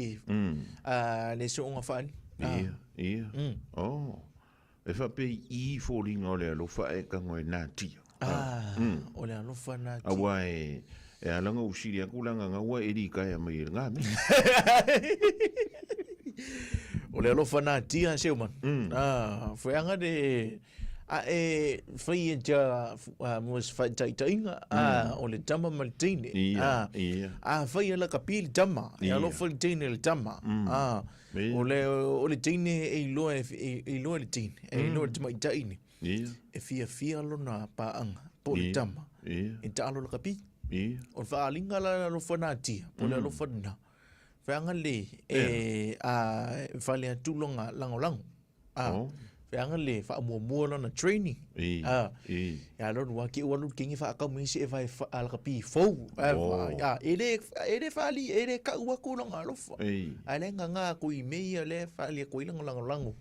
ah le soonga faali. Ah. Ia. Ia. Oh. E faapea i foliga o le alofa e tago e natia. Ah, o le alofa natia. Aua e e ala ona usili atu lana gaua e likaea mai e lena mea. O le alofa natia seu man. Ah, feaga le a e fai e ja mo se faitaitaiga a o le tama ma le teine. Ia, Ah, ia. a fai e lakapi le tama, e Ia. alofa le teine i le tama. Ah, O le, o le teine e iloa e, e iloa le teine, e iloa le tamaitai ni. Ia. E fiafia lona paaga, po o le Ia. tama. Ia. E taalo lakapi. Ia. O le faaaliga la le alofa natia, po o le alofa lena. Feaga le, e, a, e fale atu lona lagolago. A, Oh. feaga le faamuamua lona training. I. A, I. ia lona ua ke ua lulu kingi whaakau mai se e vai alakapi fou. A, Oh. a, e le, e le whaali, e le kau aku longa alofa. I. A le nga ngā kui me ia le whaali kui lango lango lango.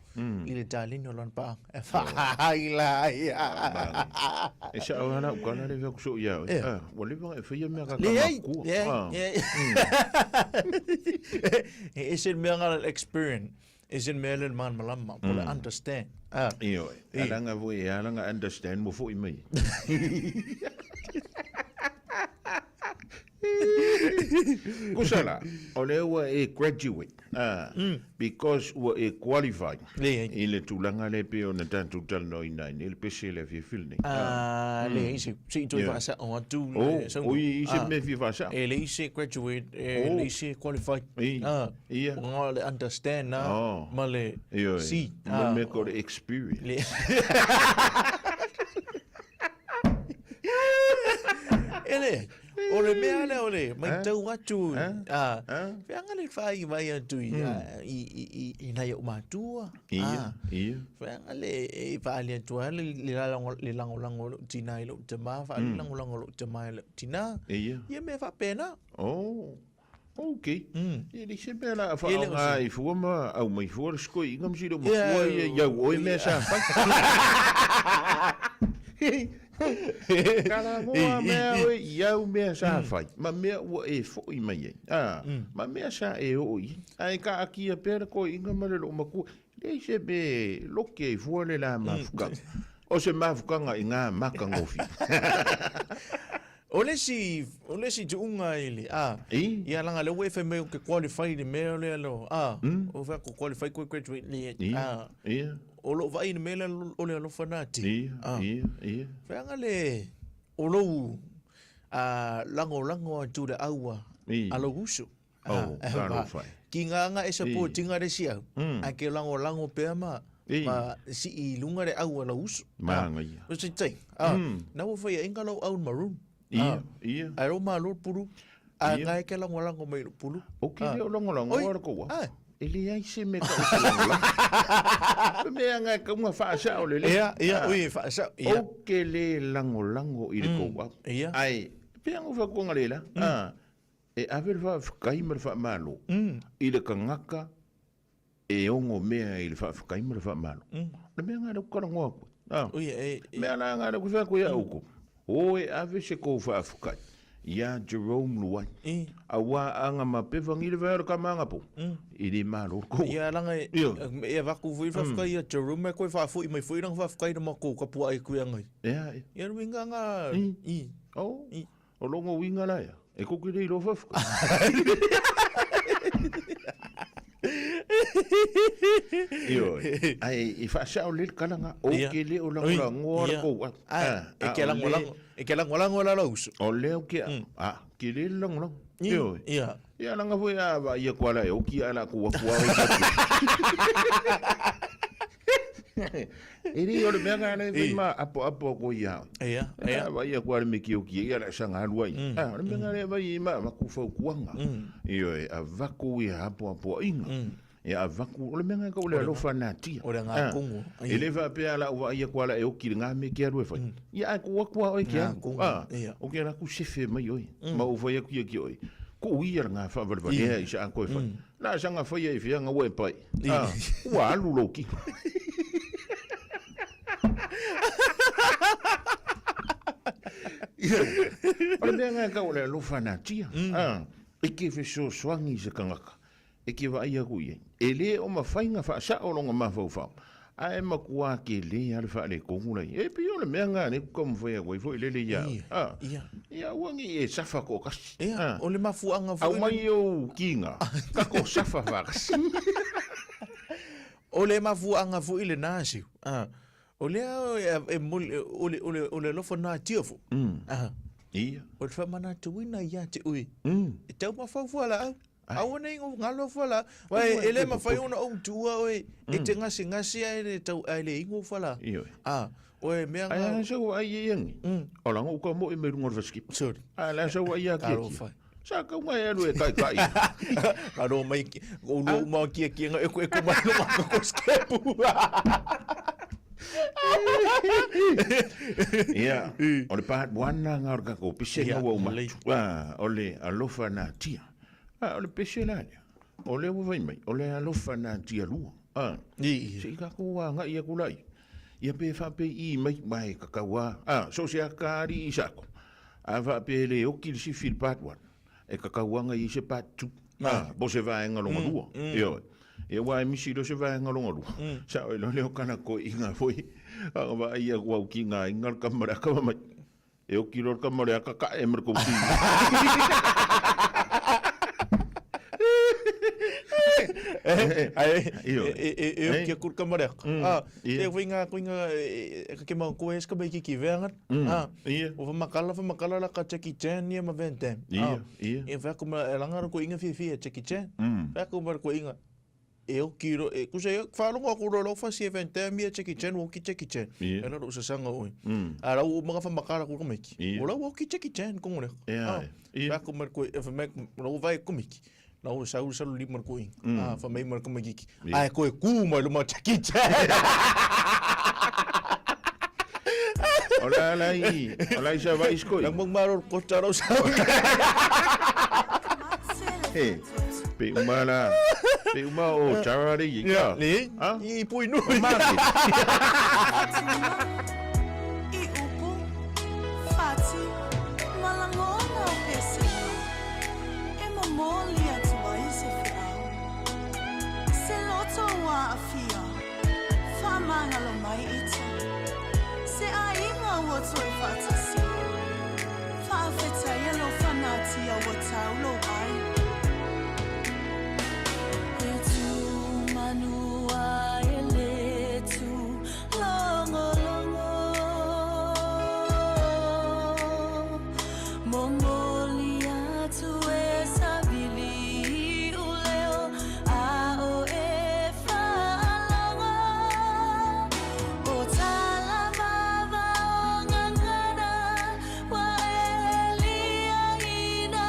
I le talini o lona paanga. E whaai ia. E sa au hana ukana le vea kuso ia oe. Ia. Ah, ua leva e whaia mea ka Le ai, kamakua. le ai, Ah. le ai. E ese le mea ngā experience. E se le mea le malamalama, po le understand. Ah. Ioe. Alanga voi e alanga understand mo foi mai. Kusala, o lea ua e graduate, ah, because ua e qualified i le tulaga lea pei ona tatou talanoaina ai nei le pese le afiafi lenei. Ah, le ai se se i toe Yeah. faasa'o atu le Oh, saunoa. oi, i se Ah. mea fia faasa'o. E leai se graduate, e Oh. leai se qualified. I, Ah, ia. o ngā le understand na, Oh. ma le Ioe. see. Ma Ah. mea ko le experience. Le E le, o le mea lea o le matau atu, ah, feaga le fai mai atu i, ah, i, i, i, i nai o'u matua. Ia, Ah. ia. Feaga le e faali atu ai le, le, lalago- le lagolago o lou tinā i lou tamā, faali lagolago o lou tamā i lou tinā. Ia. Ia mea faapena. Oh. Okay. Ia le se mea la E le o whaonga se- i fua ma au mai fua le skoi inga msiro ma Ia, fua ia iau oi mea sa whai. Kalagoa mea oe i au mea sa fai, ma mea ua e foʻi mai ai, a, ma mea sa e oo i ai. Ae kaakia pea le koeʻina ma le loomatua, leai se mea e loke ai fua le la mafukaga. O se mafukaga i ngā makagofie. O le isi, o le isi tuuga i le, a, ia langa lea ua e fai mai ou te qualify i le mea lea lo, a, o fai atu qualify koe graduate le, a, o lou vaai i le mea lea o le alofa na te, a, feaga le, o lou, a, lagolago atu i le aua a lou uso. Oh, talofa e. Ki ngā anga e supportinga le si au, a ke lagolago pea ma, ma sii i lunga le au a lou uso. Māngaia. O se tai, a, na ua whai inga lau au maroon. Ia, ia. Ai rau malo pulu, a ngai ke lagolago mai lo pulu. O ke leo lagolago o le koua. E leai se mea ka o te lagolago. Le mea ngai ka unga whaasao le le. Ia, ia, ui, whaasao, ia. O ke le lagolago i le koua. Ia. Ai, pea ngu whakuanga le la. E ave le faafetai ma le faamalo i le tagata e ono mea i le faafetai ma le faamalo. O le mea lena lea ou te talanoa atu ai. O le mea la lena lea ou te fai atu ai ia outou, o e ave se tou faafetai ia Jerome Luai, aua a na mapefa ni le vae o le tama anapo, e le malo le kou. Ia leaga e avatu foi le faafetai ia Jerome ae toe faafoi mai foi lana faafetai i le matou tapuai atu ia nai. Ia, Ia le uiga na, i. Oh. O lona uiga la ia, e kou te le iloa faafetai. Ioe, ae e faasao lelei le tala lena, ou te le o lagolagoa le kou atu. E ke lagolago, e ke lagolago la lou uso. O lea ou te, a, ke le le lagolago. Ioe. Ia. Ia leaga foi a vaai atu lava e oki ae la kou atu lava oe. E le o le mea lena e fai ma apoapo atu ai ia oe. Ia, ia. A vaai atu lava i le mekioki ia le saga alu ai. A, o le mea lena e vaai ai ma avatu fautuaga. Ioe, avatu ia apoapoaiga. Ia avatu, o le mea lena e tau o le alofa natia. O le agaga E le faapea la ou vaai atu lava e oki i lena mea e te alu e fai. Ia ae tuu atu lava oe e te alu. A, ou te alu atu sefe mai oe. Ma ou fai atu ia ki oe, tuu ia lena faavalevalea i sa toe fai. La saga faia i fea ua e pai. A, ua alu lou kino. O le mea lena e tau o le alofa natia. A, e te fesoasoani i se tagata e te vaai atu i ai. E le o mafai ona faasao lona mafaufau, ae matua tele lava le faaletonu la i ai. E pei o le mea lena lea ou te taumafai atu ai foi lele ia au. A, ia aua ne i e safa toatasi. Ia, o le mafuaaga foi. Aumai ou kiga, tatou safa faatasi. O le mafuaaga foi lena Siu. A, o lea e momoli, o le, o le, o le alofa natia foi. A, Ia. O le faamanatuina ia te oe. E taumafau fualaau. Aua nei ou galo fualaau. Aua e le mafai ona ou tuua oe e te gasegase ae le tau ae le inu ou fualaau. Ioe. A, oe mea Ai a sau ai e iangi. O langa uka mo i me runga o le fasikipa. Sorry. A la sau ai a kia kia. Sa kau ngai alu e kai kai. Alo mai o lua uma kia kia nga e ku e ku mai lo maka ko skepu. Ia, o le part 1 la nga o le kako pese nga ua uma. O le alofa natia. A, o le pese la lea. O lea ua fai mai, o le alofa natia lua. A, se i tatou agai atu la ia. Ia pe faapei i mai, mai e kakau a. A, so se aka alii i sako. A faapea e le oki le sifi i le part 1, e kakau aga i se part 2. A, po se vaega longa lua. Ioe. Ia aua e misi loa se vaega longa lua. Sao ai loa lea o kana koiga foi. A vaai atu au ki ngā inga le kama le aka mai. E oki loa le kama le aka kae ma le kou ki. Ai, e oki aku le kama le aka. A, e foi ngā koinga e ka ke mau koe es ka mai kiki veanga. A, o whamakala, whamakala la ka Jackie Chan ia ma Van Damme. Ia, ia. E whako ma e langa ko inga whiwhi e Jackie Chan. Whako ma ko inga e o ki ro e kusa e whalongo aku ro ro whasi e Van Damme ia Jackie Chan o ki Jackie Chan. Ia. E raro sasanga oi. A rau o mga whamakala ko komiki. Ia. O rau o ki Jackie Chan kongore. Ia, ia. Whako ma ko e whamek rau vai komiki. Rau sau salu lima ko inga. A whamei ma komiki. Ia. Ai koe ku mai luma Jackie Chan. O la la i, o la i sa vai skoi. Nang mong maro ko taro sa. He, pe uma la, pe uma o tara re i ka. Le, i pui nui. Maki. momoli atu ai se feau. Se loto ua aafia, faamagalo mai ita. Se aiga ua toe faatasi, faafetaia lou fanatia ua tau lou ai. E tu manua e le tu logologo, momoli atu e savili i leo a o e faalogo. O tala vava o gagana ua e liaina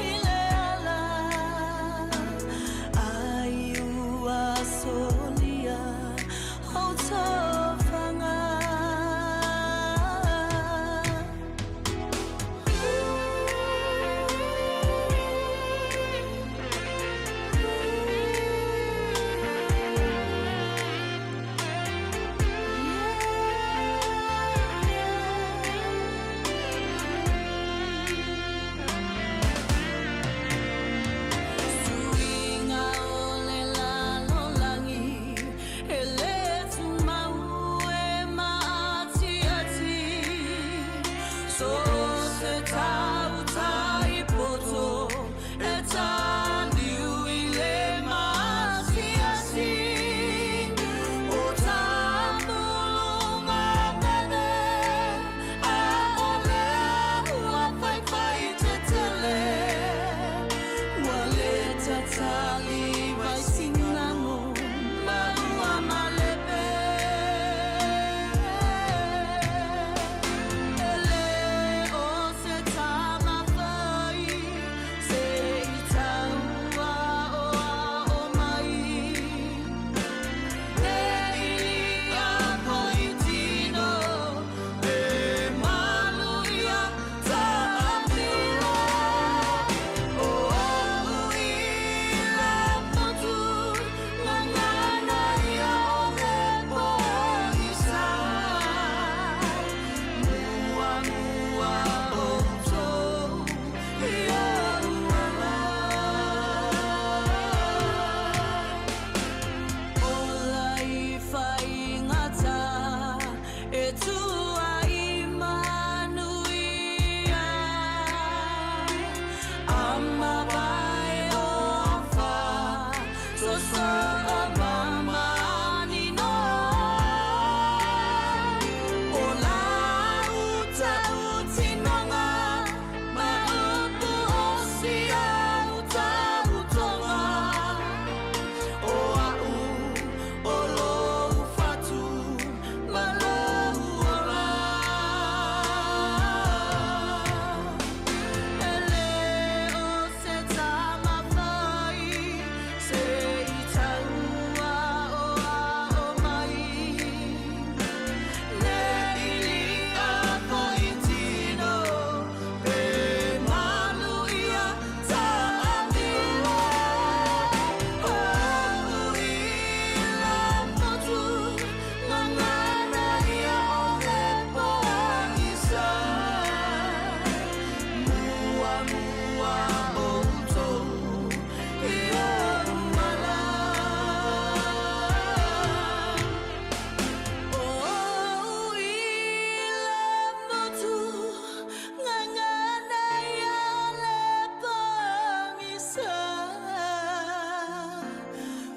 i le ala ai ua solia ou tofaga. Suiga o le lalolagi e lē tumau e maatiati so o se tautai poto e taliu i le maasiasi o tapuluga nene a o lea ua faifai tetele ua lē tatali vaisinago ma ua malepe e lē o se tamafai se i tau aoao mai e ilia poitino e maluia taamilo o au i le motu gagana ia o le pogisa muamua outou i ou ala. Ola i faigata e tua i manuia a mavae o afa sosoa mamanino o lau tautinoga ma upu o si au tautoga o a'u o lou fatu ma lou ola e lē o se tamafai se i tau aoao mai le ilia poitino pe maluia taamilo o au i le motu gagana ia o le pogisa muamua outou i ou ala. O au i le motu gagana ia o le pogisa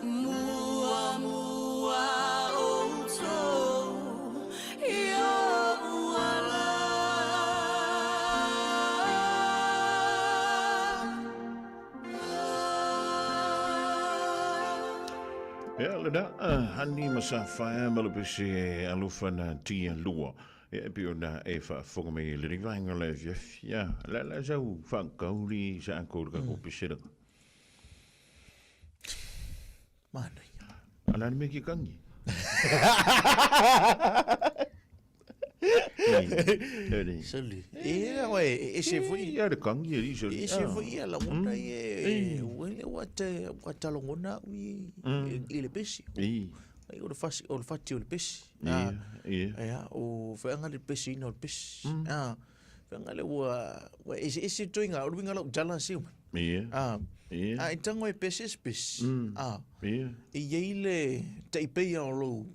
muamua outou i ou ala. Ia, lena, Hani ma Sapphire ma le pese alofa na tia lua. Ia, e pei ona e faafofoga mai i lenei vaega o le afiafi. Ia, la la sau faakauli sa ako le kako pesela. Manaia. Ala ni me ki kangi. Sali. E la oe, e se foi. Ia le kangi e li E se foi ia lagona i e uele ua te ua talongona au i i le pesi. Ai o le fasi o le fati o le pesi. Ia, ia. Ia, o whaanga le pesi ina o le pesi. Ah, whaanga le ua ua ese ese toinga o le winga lau tala se uma. Ia. Ah. Ia. A e tango e pese se pese. Ah. Ia. E i ai le taipei o lou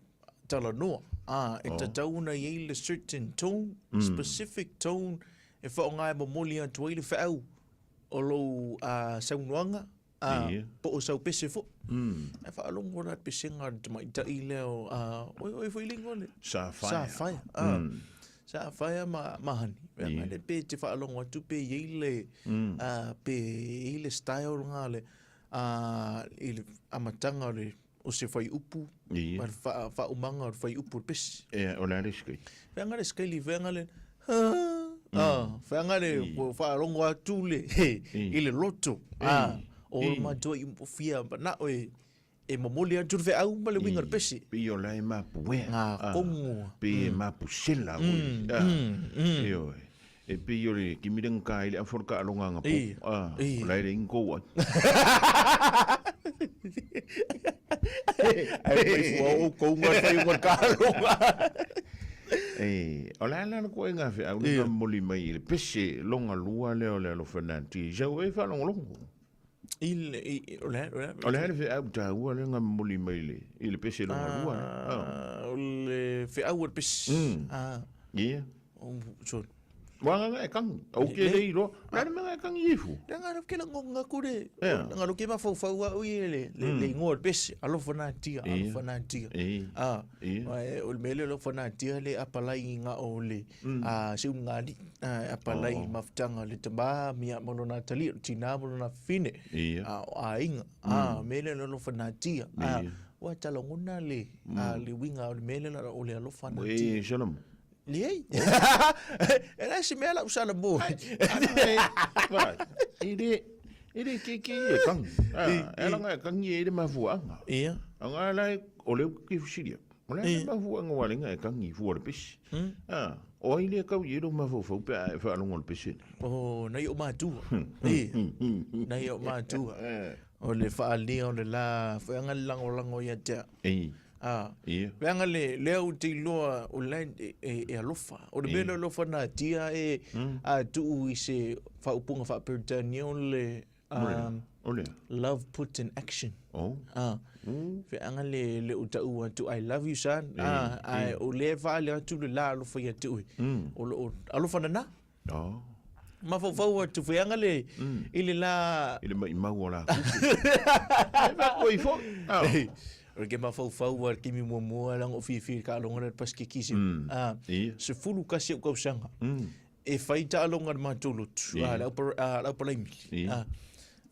talanoa. Ah, e Oh. tatau ona i ai le certain tone, specific tone e faaaoga e momoli atu ai le feau o lou saunoaga Ia. po o sau pese foi. Ae faalogo la le pesega a le tamaitai lea o oi oi foi le igoa le Sa Sa Faia. Sa Faia ma ma Hani. Ia. Le pe te faalogo atu pe i ai le pe i ai le style lena le i le amataga o le o se fuaiupu Ia. ma le faaumaga o le fuaiupu o le pese. Ia, o le a le isi Feaga le skaili, feaga le feaga le ua faalogo atu le i le loto. O le matua i fia manao e e momoli atu le feau ma le uiga o le pese. Pei o la e mapuea. Ngā kongo. Pei e mapusela oi. Ioe. E pei o le kimi le ngā i le awhora ka alonga ngā po. O la e le ingo ai. Ai mai fua o kounga whai o ka alonga. E, o la la ko e ngā wheau le ngā moli mai i le pese longa lua lea o le alofa nā ti. Jau e whalongolongo. I le, i, o le, o le. O le hele wheau tāua le ngā moli mai le, i le pese longa lua. O le wheau o le pese. Ia. O, so. Wa nga e kangi. Au ke le iro. La le mea e kangi ifu. Le nga ke la ngonga kure. Ia. Nga lo ke ma fau fau au i le le le ingoa o le pese. Alofa nā tia, alofa nā tia. Ia. Ia. O le mea le alofa nā tia le apalai i ngā o le se unga ali. Apalai Oh. mafutanga le tama mia ma lona tali, o tina ma lona fine. Ia. O aiga. Me le alofa nā tia. Ia. Ua talagona le le uiga o le mea le o le alofa nā tia. E, Solomon. Leai. E le se mea lau sala mo. E le, e le ke ke e kangi. E langa e kangi e le mafuanga. Ia. Anga la o le ki fusilia. O le Ia. mafuanga wa lenga e kangi fua le pesi. O ai le kau i lo mafaufau pe a e whaalongo le pesi. O, nai o mātua. Ia. Nai o mātua. O le whaalia o le la, whaanga le langolango ia tea. E. Ia. Feaga le lea ou te iloa o la e, e, e alofa. O le mea lea alofa na tia e a tuu i se faaupuga faaperitania o le O le. love put in action. Oh. Feaga le le o taʻu atu I love you son. Ae o lea faale atu le la alofa ia te oe. O loo alofa nana. Oh. Mafaufau atu feaga le i le la I le mai mau o la kupu. E wako i fo. O le ke mafaufau a le taimi muamua laga o fiafia i le taaloga lea le pasikekisi. Ia. 11 ou tausaga. E fai taaloga a le matou lotu, Ia. le aupalaimili. Ia.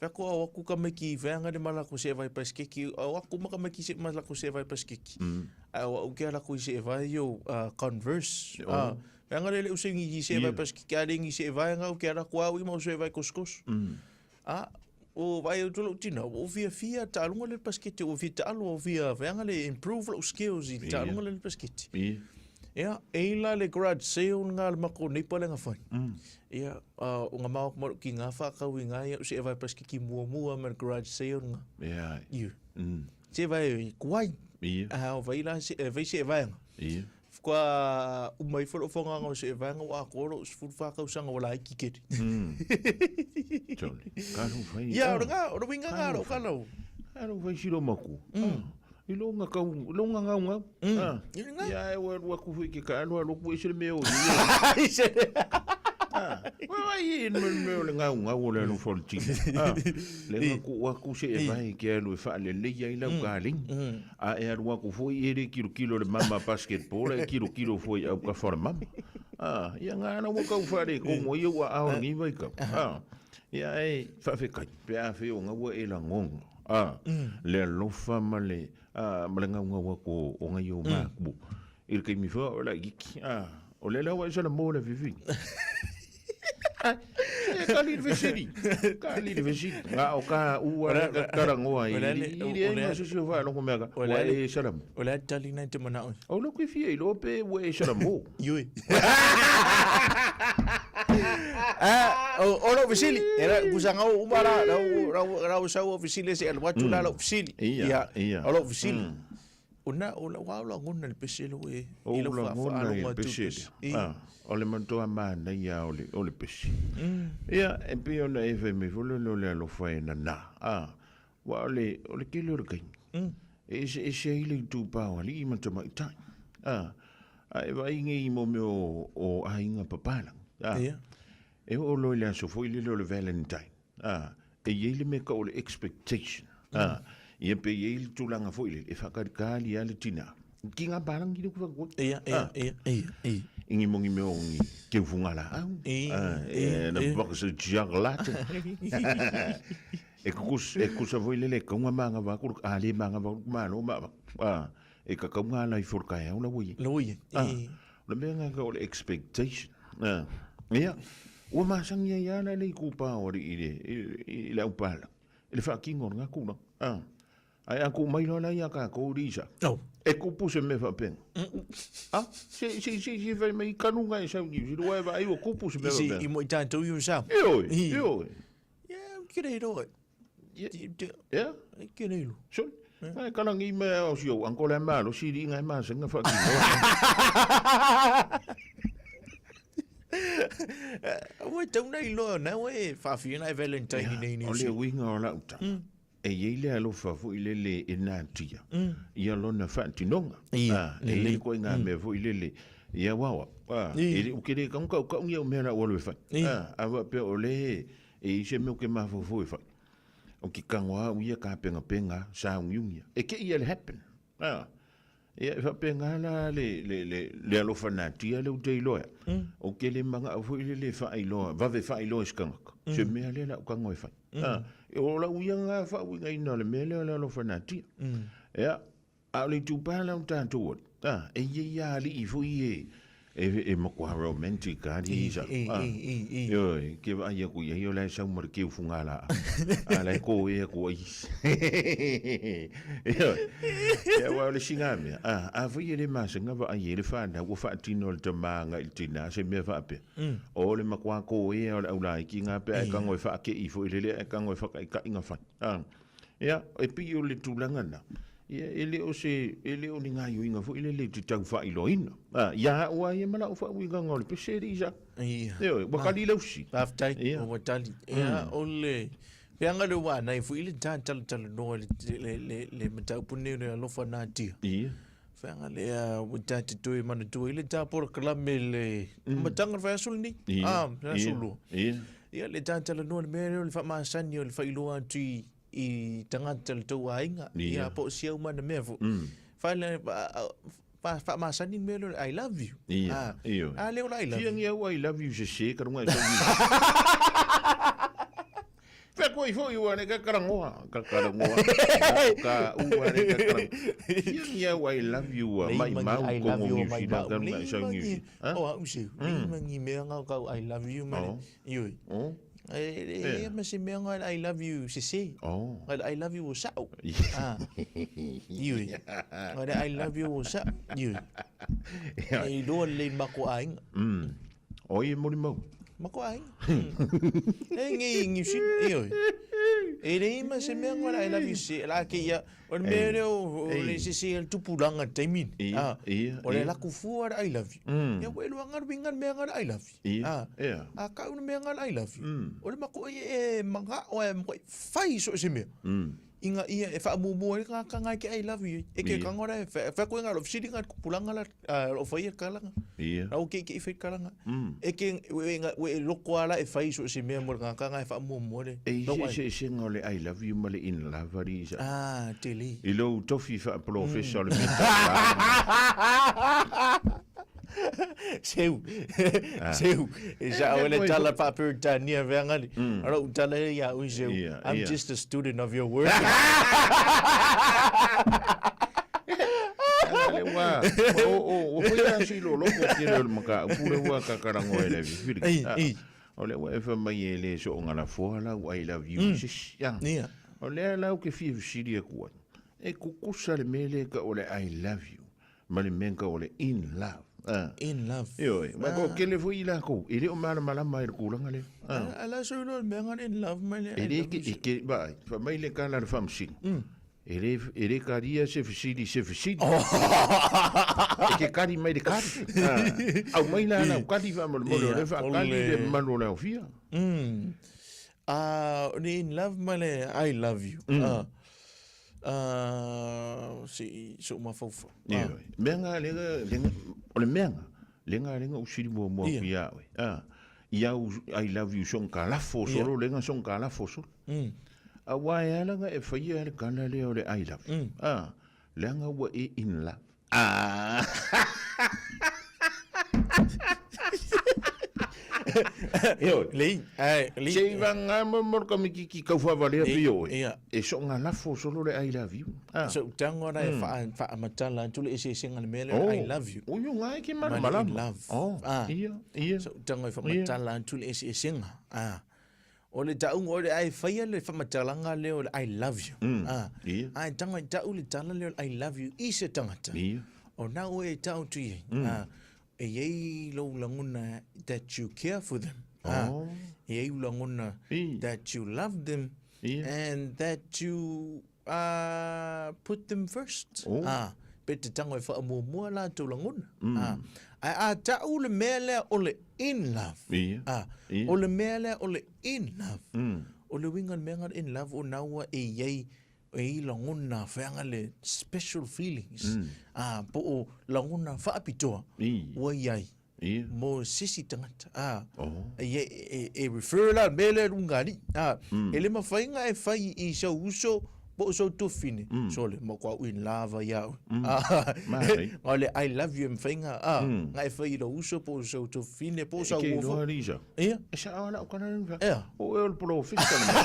Fai atu ao aku tamaiti feaga le malako seʻe vai pasikeki, ao aku ma tamaiti seʻe malako seʻe vai pasikeki. Ae o a'u ke alako i seʻe vai o Converse. Oh. Feaga le leʻu seigi i seʻe vai Ia. pasikeki, a le igi seʻe vai aga ou ke alako au i ma o seʻe vai kosikoso. O vaai atu lou tina, ua ou fiafia taaloga lea le pasiketi, ua fia taalo, ua fia feaga le improve lou skills i le Ia. taaloga lea le pasiketi. Ia. Ia, e i la le garage sale lena a le makou neighbour lea na fai. Ia, o ngā mao ma lou tiga faakau i ngā ia o seʻe vai pasiketi muamua ma le garage sale lena. Ia. Ia. Seʻe vai kuai. Ia. O vai la seʻe vai seʻe vaega. Ia. Faatoa uma ifo lou faagaga o seʻe vaega ua atoa lou 14 tausaga ua laiti tele. Tole. Ka lou fai. Ia, o le ngā, o le uiga ngā lou kalau. Ka lou fai silo maku. I lo nga kau, lo nga ngau ngau. Ia e ua lua ku fui ke ka aloa lo ku e se le mea o i. Ua vai e me me o le ngau ngau o le alo fo le tini. Le nga ku ua ku se e vai ke alu e whaale leia i lau ka ling. A e alu aku foi e le kilo kilo le mama basketball e kilo kilo foi au ka fora mama. Ia ngā ana ua kau whaare kongo ia ua ao ngi vai kau. Ia e whawhekai, pe a whio ngā ua e la ngongo. Le alofa ma le, ma le ngau ngau ako o ngai o māku. I le kaimi wha o la iki. O le lawa e sala mō le whiwhi. E ka li le vesiri. Ka li le vesiri. Ngā o ka ua le ka karangoa i. I le ai ngā sisi o whaalongo mea ka. Ua e sala mō. O le a tali nai te manao. O lo koe fia i lo pe ua e sala mō. Ioi. O lou fesili, e kusaga o uma la lau lau lau sau o fesili se alu atu la lou fesili. Ia, ia. O lou fesili. O na o la wa o lagona le pese le e O i lau lagona i faafaalogo le atu pese pese. lea. I. Ah, o le matua manaia o le, o le pese. Mm. Ia, e pei ona e fai mai foi lele o le alofa e nanā. Ah, aua o le, o le tele o le taimi. Mm. E eseese ai le itupa o alii ma tamaitai. Ah, a e vaai nei i mo mea o, o aiga papalagi. Ah, Ia. e oo loa i le aso foi lele o le Valentine. Ah, e i ai le mea tau o le expectation. Ah, ia pe i ai le tulaga foi lele, e faakalikali lava le tinā. Ki ngā pālangi le kufa koe. Ia, ia, Ah. ia, ia, ia. Ingi mongi mea o ngi keufunga la au. Ia, Ah, ia, e, na ia. box of chocolate. E kukus, e kusa foi lele, kaunga manga va kuru, a le manga va kuru, malo ma va. Ah, e ka kaunga ala i furka e au la ui. La ui, Ah, i. o le mea ngā ka o le expectation. Ah, ia, ua masangi ai ala le i kupa o le i le, i, i le aupala. I le whaakingo o ngā kura. Ah, ai a ku mai loa lai a ka kou risa. Oh. E kupu se me whapenga. Ah, se, se, se, se, fai mai kanunga e sau ni, si rua e va ai o kupu se me I si whapenga. i mo i tātou i o sa. E oi, I. e oi. Ia, kere roa. Ia? Kere ro. So, ngai kalangi me o si o ankola e malo, si ri ngai masenga whaakingo. Ua tau nei loa, na ua e whaafia nai Valentine nei O New le Zealand. uiga o lau tala. E iai le alofa foi lele e natia. Ia lona faatinoga. Ia, Ah, e lelei. iai koe ngā mea foi lele. Ia wawa. Ah, Ia. e le uke le kaunga kau ia o mea la ua le fai. Ia. Ah, a wapea o le e i se mea o ke mafaufau e fai. O ke kangoa au ia ka penga penga sa ungiungia. E ke ia le happen. Ah. Ia e whapenga la le, le, le, le alofa natia le ute iloa. O ke le manga au foi le le whaailoa, vave whaailoa i skangaka. Se mea le la ukango e whai. Ah, e o la uia ngā whaauinga ina le mea lea le alofa natia. Ia, a o le tupā lau tātou ori. Ah, e ia ia ali i foi e, e, e makua romantic a di isa. i, Ah. i, i, i. Ioi, ke vai aku ia i o lai sau mara keu funga la. A lai ko e aku ai. Ioi. Ia wa o le singa mea. Ah, a foi e le masenga va ai e le whānau, ua whaatino le tamanga i le tina, se mea whaapea. O le makua ko e o le aulai ki ngā pea e kango e whaake i fo i lele e kango e whaka i ngā whai. Ah. Ia, e pi o le tūlanga na. Ia, e le o se, e le o ni ngā iuinga fo i lele te tau whailoina. Ah, ia ua ia mala o whauinga ngā o le peseri isa. Ia. Ioi, ua kali lausi. Whaftai, Ia. o watali. Ia, o le... Peanga le wā nei, fui le tā tala tala noa le, le, le, le mataupu nei le alofa nā tia. Ia. Whanga le a ua tā te tui mana tui, le tā pora kalame le... Matanga le whai asul ni. Ia. Ah, le Ia. asul lua. Ia. Ia, le tā tala noa le mea leo le whamasani o le whailoa atu i, i tangata le tau ainga. Ia. Ia, po si au mana mea fo. Whai le... Whamasani le mea leo, I love you. Ia. Ah, Ia. ah, leo la I love Fia you. ngi au I love you se se karunga e sau. Fea koe foi ua ne ka karangoa. Ka karangoa. Ka ua ne ka karangoa. Fia ngi au I love you ua Nei mai mangi, mau I kongo love you, New mai Zealand mau. karunga e Nei sau New mangi, Zealand. Ah? o au seu. Nei mangi mea ngau kau I love you mane. Oh. Ioi. Oh. E Eh. e ma se mea ngau I love you se se. Oh. Ngai I love you o sao. Ah. Ioi. Ngai I love you o sao. Ioi. E loa le mako ainga. O i mori mau. Mako ainga. E ngi ngi si ioi. E le ima se mea ngau I love you se. La ke ia o le mea leo o le se se le tupulanga taimin. Ia, Ah. ia, O le ia. laku fua I love you. Ia ua elua ngaru winga mea ngau I love you. Ia, Ah. ia. A kau na mea ngau I love you. O le mako ia e manga o e mako fai so se mea. Inga ia e whaamumua i ngā kanga ke I love you. E ke Ia. kangora e wha koe ngā lo fsiri ngā pulanga la o whai e kalanga. Ia. Rau ke ke i whai kalanga. E ke we nga we loko ala e whai so se mea mo ngā kanga e whaamumua le. E No se ai. se se ngau le I love you ma le in love ari isa. Ah, te li. I lou tofi wha professor le mea Seu. Seu. E sa o le tala pa Peritania venga ni. Ara u tala e ia ui seu. Ia, I'm ia. just a student of your work. Le wa, o o o foi a si lo loko ke le maka pule wa ka karango e le fili. Ei, Ah, ei. O le wa e fa mai e le so ngala fo la I love you. Sis, ya. Ia. O le la o ke fi siri e ku. E kukusa le mele ka o le I love you. Ma le menka o le in love. Ah. In love. Io, ma ko ke le foi la ko. E le o mala mala mai le kulanga le. Ah. Ala so lo mea ngā in love mai le. E I le love ke you. e ke ba, fa mai le kala le fam sing. E le, e le karia se fesili i se fesili. E ke kari mai le kari. Ah, au mai la lau kari faamolemole, o lea faakali le mamalu o le aofia. Ah, o le in love ma le I love you. Ah, ah, se i so'u mafaufau. Ioe. Mea nga lega, lega, o le mea nga, lega lega u sili muamua atu ia oe. Ah, i au I love you song ka lafo solo, lega song ka lafo solo. Aua e ala nga e whaia le kala lea o le I love you. Ah, leaga ua e in love. Ah. Ioe. Lei, ai, lei. Se i vanga mo mo ka mikiki kau whawalea Ei, pi oe. ia. E so ngā lafo solo le I love you. Ah. So tango na e wha wha matala atu le ese ese ngale mele Oh. I love you. O yo ngā e ke Ma le malamalama. in love. Oh, Ah. ia, ia. So tango e wha Ia. matala atu le ese ese nga. Ah. O le taʻuga o le ae faia le faamatalaga lea o le I love you. A, ae taga i taʻu le tala lea o le I love you i se tagata. O na oe e taotu i ai. A, e iai lou lagona that you care for them. A, e iai u lagona that you love them and that you uh, put them first. Oh. A, pe te tango e whaamuamua la tou lagona. A, ae a taʻu le mea lea o le in love. Ia. A, Ia. o le mea lea o le in love. O le uiga o le mea lena in love o na ua e iai e i lagona feaga le special feelings. A, po o lagona faapitoa ua iai. Ia. Mo sisi tagata. A, Oh. e, e, e refer la le mea lea luga alii. A, e le mafai ona e fai i sau uso po o sou tufine. Sole, ma kua in love ia oe. A, Mari. nga o le I love you e mafai ona, a, nga e fai i lou uso po o sau tufine po o sau E ke uo iloa foi. Lisa. Ia. E sa awa lau kana nui. Ia. O e o le polofesa le mea.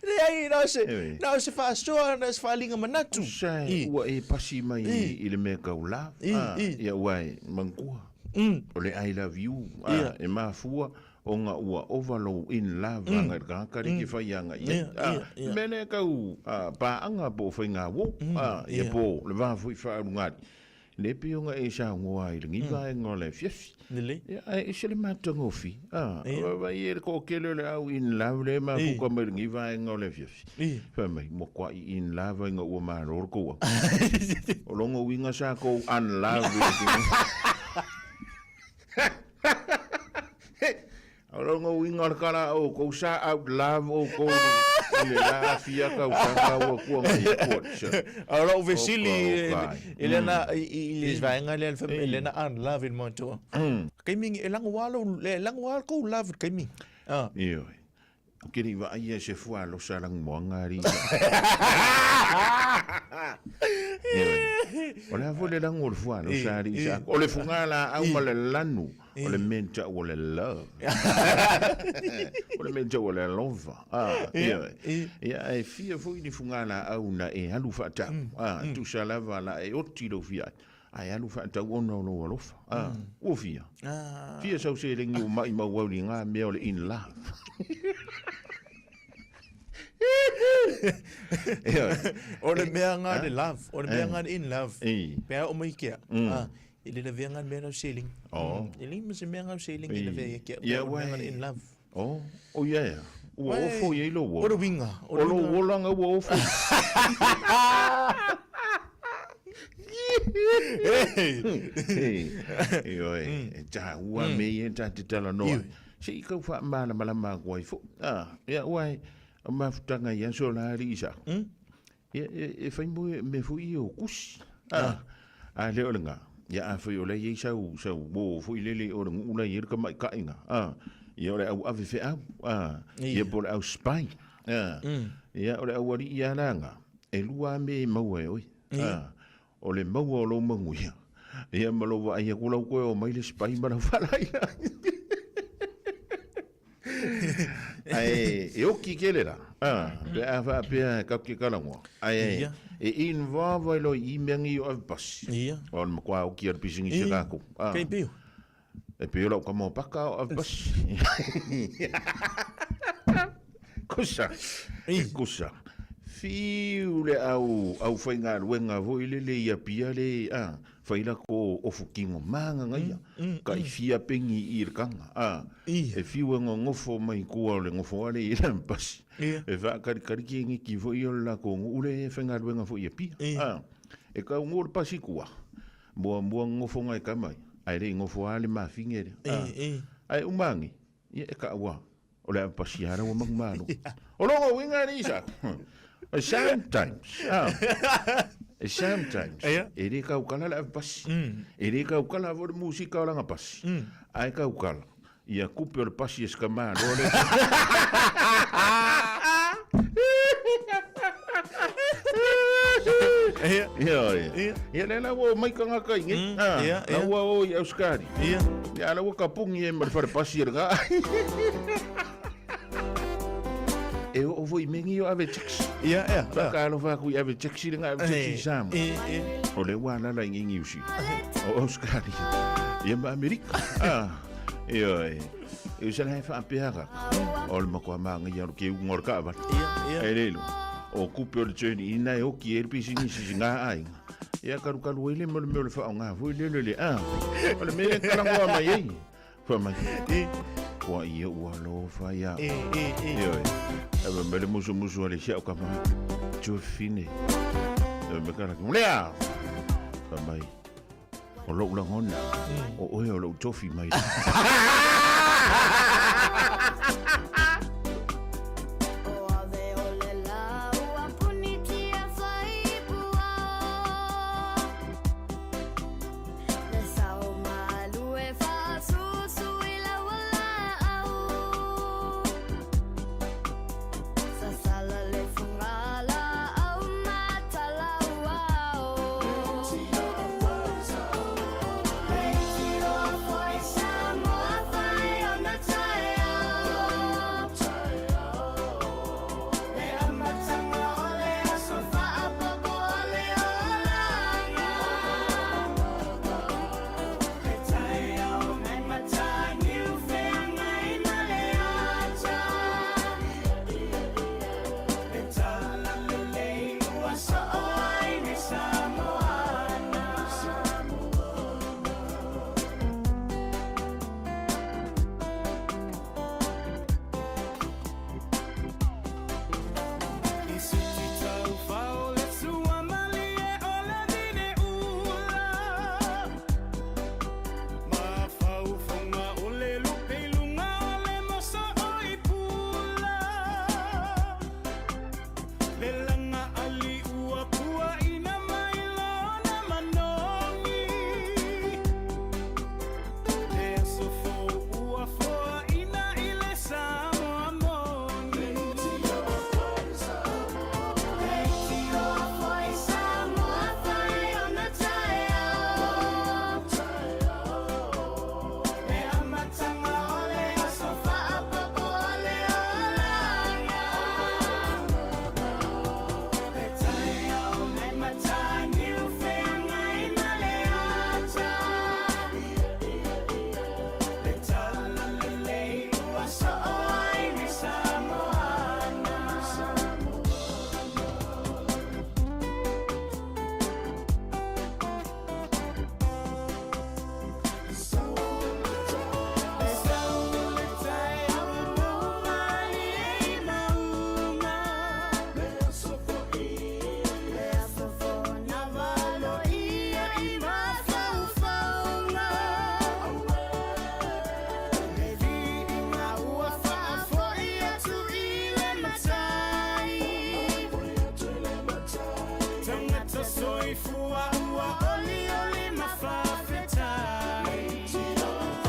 Leai, na o se, Ioe. na o se faasoa, na o se faaliga manatu. Sa ua e pasi mai i le mea kau love. I, Ah, i. Ia ua e mangua. O le I love you. Ah, Ia. e mafua o nga ua ova lou in love anga i le tagata le ke fai anga i ai. Ia, Ah, ia, ia. mea lea kau ah, paanga po o faiga uo. Ah, ia ia. po le va foi faalugali. Le pei ona e saunoa ai i lenei vaega o le afiafi. Lelei. Ia, ae ese le matagofie. Ah, Ia. vaai e le toatele o le au in love le mafuka mai lenei vaega o le afiafi. Ia. Fai mai, ua kuai in love ina ua malo le kou au. O lona uiga sa kou unlove i le tino. O lona uiga o le kala o kou sa out love o kou i le la afia tausaga ua kuaga i atua. O lou fesili Oka, oka. e le na i i le vaega lea le fai mai, e le na unlove i le matua. Kaimi e lago lava lou e lago lava kou love i le kaimi. Ah. Ioe. O ke le vaai ia se fua alosa lagumoaga alii. Ioe. O le a foi le lagu o le fua alosa alii sa. O le fuga laau ma le lanu. O le mea ta'u o le love. O le mea ta'u o le alofa. Ah, ioe. Ia ae fia foi ni fuga laau na e alu faatau. Ah, tusa lava la e oti lou fia ai. Ae alu faatau ona o lou alofa. Ah, ua fia. Fia sau seleni ua maʻimau au i gā mea o le in love. Ioe. O le mea nga le Ah. love, o le mea Eh. nga le in love. I. Pe a oo mai ke au. Ah, e le lavea nga le mea lau seleni. Oh. E le ma se mea nga seleni e lavea ia ke au. Ia, O le mea nga le uai. in love. Oh, o ia ia. Ua Uai. ofo i ai lou O le uiga, o O le lou uiga. olaga ua ofo. Hey, ioe, e tāua me ia tā te talanoa. Se i kau faamalamalama aku ai foʻi. Ah, ia uae, o mafutaga i aso la alii sa. Ia, e, e fai mo me foʻi ia o kusi. Ah, a le o le gā. Ia a fai o le iai sau, sau uō foʻi lele o le guu la i ai le kamaʻikaʻiga. Ah, ia o le au ave feʻau. Ah, ia po o le au spy. Ah, ia o le au aliʻi alaga. E lua a me e maua e oe. Ah, o le maua o lou maguia. Ia ma lou vaai aku lau koe o mai le spy ma lau faalaila. Ae, e oki kele la. Ah, pe a faapea e kau ke kalagoa. Ae, Ia. e involve ai loa i mea nei o avepasi. Ia. O le makuā oki a le pisinisi a Ia. kākou. Ah. Kei pio. E pei o lau kama o paka o avepasi. Kusa. E kusa. Fiu le au au faigaluega foi lele i Apia le a fai lako ofu kino magagaia ka i fia pengi i le kaga a e fiu e gogofo mai tua o le gofoa le i le pasi e faakalikali keniki foi o le lakou nuu le faigaluega foi i Apia a e taunuu le pasi i tua muamua gogofoga e tama ia ae le i gofo lava le mafine lea a ae uma ane ia e taua O le a pasia lava ua manumalo. O lona uiga alii sa, sometimes, ah, sometimes, e le taukala le avepasi. E le taukala foi le musika o lana pasi, ae taukala ia tupe o le pasi e se tamaloa le. Ia, ia lea la ua omai tagata i nei. Ah, la ua o i Ausetaria. Ia, la ua kapuni ai ma le fale pasi e lena. E oo foi i mea nei o ave taxi. Ia, ia. Faatalofa atu i ave taxi lena ave taxi i Samoa. O lea ua alaala i nei Niu Sila, o Ausetaria, ia ma Amerika. Ah, ioe. E usa la e faapea kaka. O le matua māngaia o le keuga o le taavale. E le iloa. O tupe o le journey ina e oti ai le pisinisi i ngā aiga. Ia kalukalu ai le mo le mea o le whaonga foi le le le a. O le mea le kalangoa mai ai. Wha mai. Kua ia ua alofa ia. Ioe. E me mele musu musu ale sia o ka mai. Tuafine. E me kala ki. Lea! Wha mai. O lou lagona, o oe o lou tofi mai.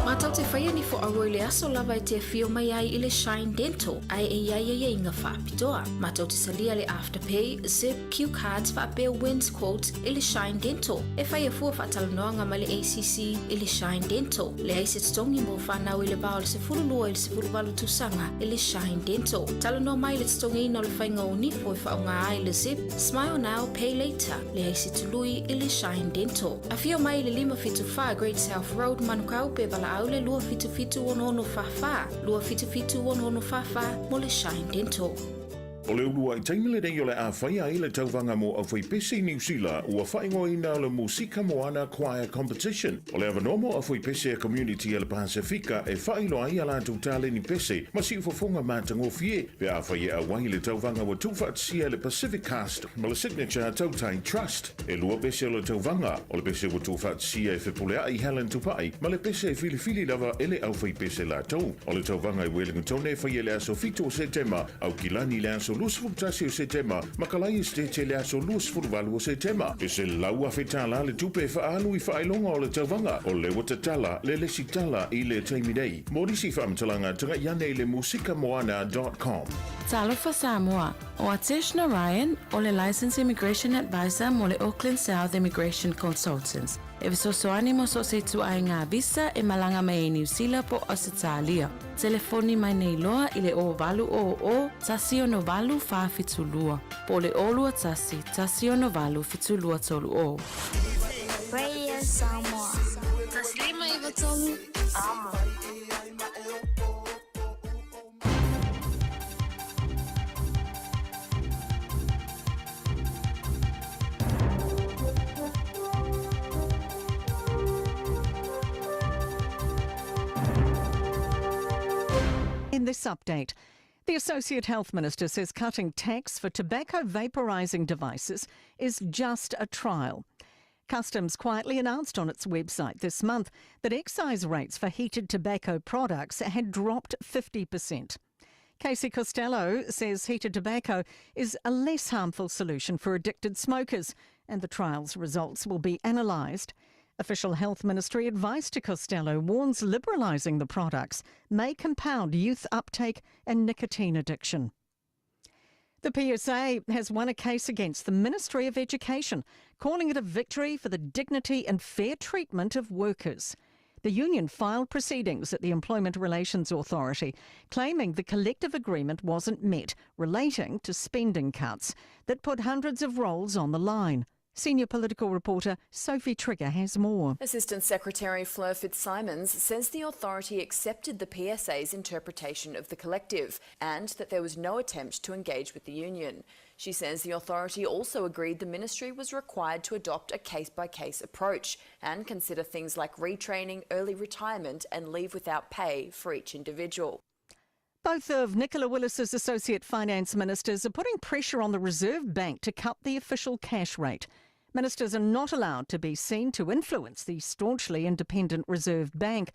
Matou te faia ni foauau i le aso lava e te afio mai ai i le Shine Dental ae e i ai aiaiga faapitoa. Matou te salia le Afterpay, Zip, Q Cards faapea Wins Quotes i le Shine Dental. E faia fua faatalanoaga ma le ACC i le Shine Dental. Leai se totogi mo fanau i le va o le 12 i le 18 tausaga i le Shine Dental. Talanoa mai i le totogiina o le faiga o nifo e faaaoga ai le Zip, Smile Now, Pay Later. Leai se tului i le Shine Dental. Afio mai i le 574 Great South Road, Manukau, pe valaau le 277 6644, 277 6644 mo le Shine Dental. O le uluai taimi lenei o le a faia ai le tauvaga mo Aufaipese i Niu Sila, ua faaigoaina o le Musika Moana Choir Competition. O le avanoa mo Aufaipese a Community a le Pasefika e faailoa ai a latou taleni pese ma siufofoga matagofie pe afai e auai i le tauvaga ua tuufaatasia e le Pacific Cast ma le Signature Tautai Trust. E lua pese o le tauvaga, o le pese ua tuufaatasia e Fepuleai Helen Tupai ma le pese e filifili lava e le aufaipese latou. O le tauvaga i Wellington e faia i le aso 7 o Setema, Aukilani i le aso 21 o Setema, ma Kalai Estate i le aso 28 o Setema. E $100,000 le tupe e faaalu i faailoga o le tauvaga, o lea ua tatala le lesitala i le taimi nei. Mo nisi faamatalaga, tagai ane i le musikamoana dot com. Talofa Samoa, O Atesh Narayan, o le Licensed Immigration Advisor mo le Auckland South Immigration Consultants, e fesoasoani mo so o se ituaiga visa e malaga mai ai Niu Sila po o Ausetalia. Telefoni mai nei loa i le 0800 168 472 po o le 021 168 7230. Radio Samoa. 153 Amo. In this update, the Associate Health Minister says cutting tax for tobacco vaporising devices is just a trial. Customs quietly announced on its website this month that excise rates for heated tobacco products had dropped 50%. Casey Costello says heated tobacco is a less harmful solution for addicted smokers, and the trial's results will be analysed. Official Health Ministry advice to Costello warns liberalising the products may compound youth uptake and nicotine addiction. The PSA has won a case against the Ministry of Education, calling it a victory for the dignity and fair treatment of workers. The union filed proceedings at the Employment Relations Authority, claiming the collective agreement wasn't met relating to spending cuts that put hundreds of roles on the line. Senior political reporter Sophie Trigger has more. Assistant Secretary Fleur Fitzsimons says the authority accepted the PSA's interpretation of the collective and that there was no attempt to engage with the union. She says the authority also agreed the ministry was required to adopt a case by case approach and consider things like retraining, early retirement, and leave without pay for each individual. Both of Nicola Willis's associate finance ministers are putting pressure on the Reserve Bank to cut the official cash rate. Ministers are not allowed to be seen to influence the staunchly independent Reserve Bank.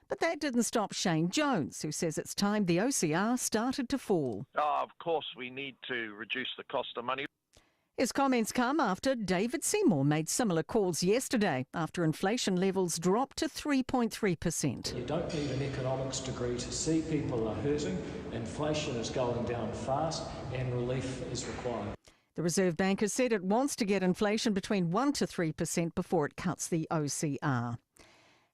But that didn't stop Shane Jones, who says it's time the OCR started to fall. Oh, of course, we need to reduce the cost of money. His comments come after David Seymour made similar calls yesterday after inflation levels dropped to 3.3%. You don't need an economics degree to see people are hurting, inflation is going down fast, and relief is required. The Reserve Bank has said it wants to get inflation between 1 to 3% before it cuts the OCR.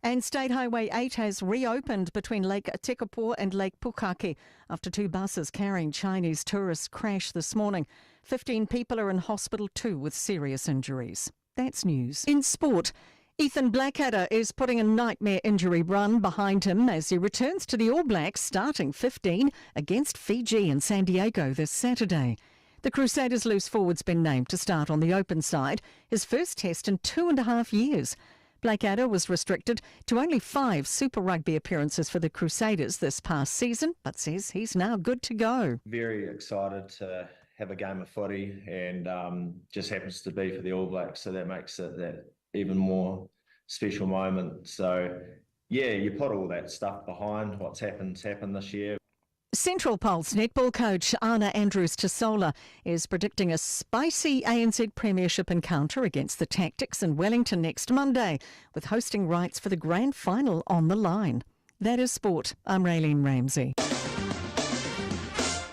And State Highway 8 has reopened between Lake Tekapo and Lake Pukaki after two buses carrying Chinese tourists crashed this morning. 15 people are in hospital too with serious injuries. That's news. In sport, Ethan Blackadder is putting a nightmare injury run behind him as he returns to the All Blacks starting 15 against Fiji in San Diego this Saturday. The Crusaders' loose forward's been named to start on the open side, his first test in two and a half years. Blackadder was restricted to only five Super Rugby appearances for the Crusaders this past season, but says he's now good to go. Very excited to have a game of footy and um, just happens to be for the All Blacks, so that makes it that even more special moment. So, yeah, you put all that stuff behind what's happened's happened this year. Central Pulse netball coach Anna Andrews Tasola is predicting a spicy ANZ Premiership encounter against the Tactix in Wellington next Monday, with hosting rights for the grand final on the line. That is sport. I'm Raylene Ramsey.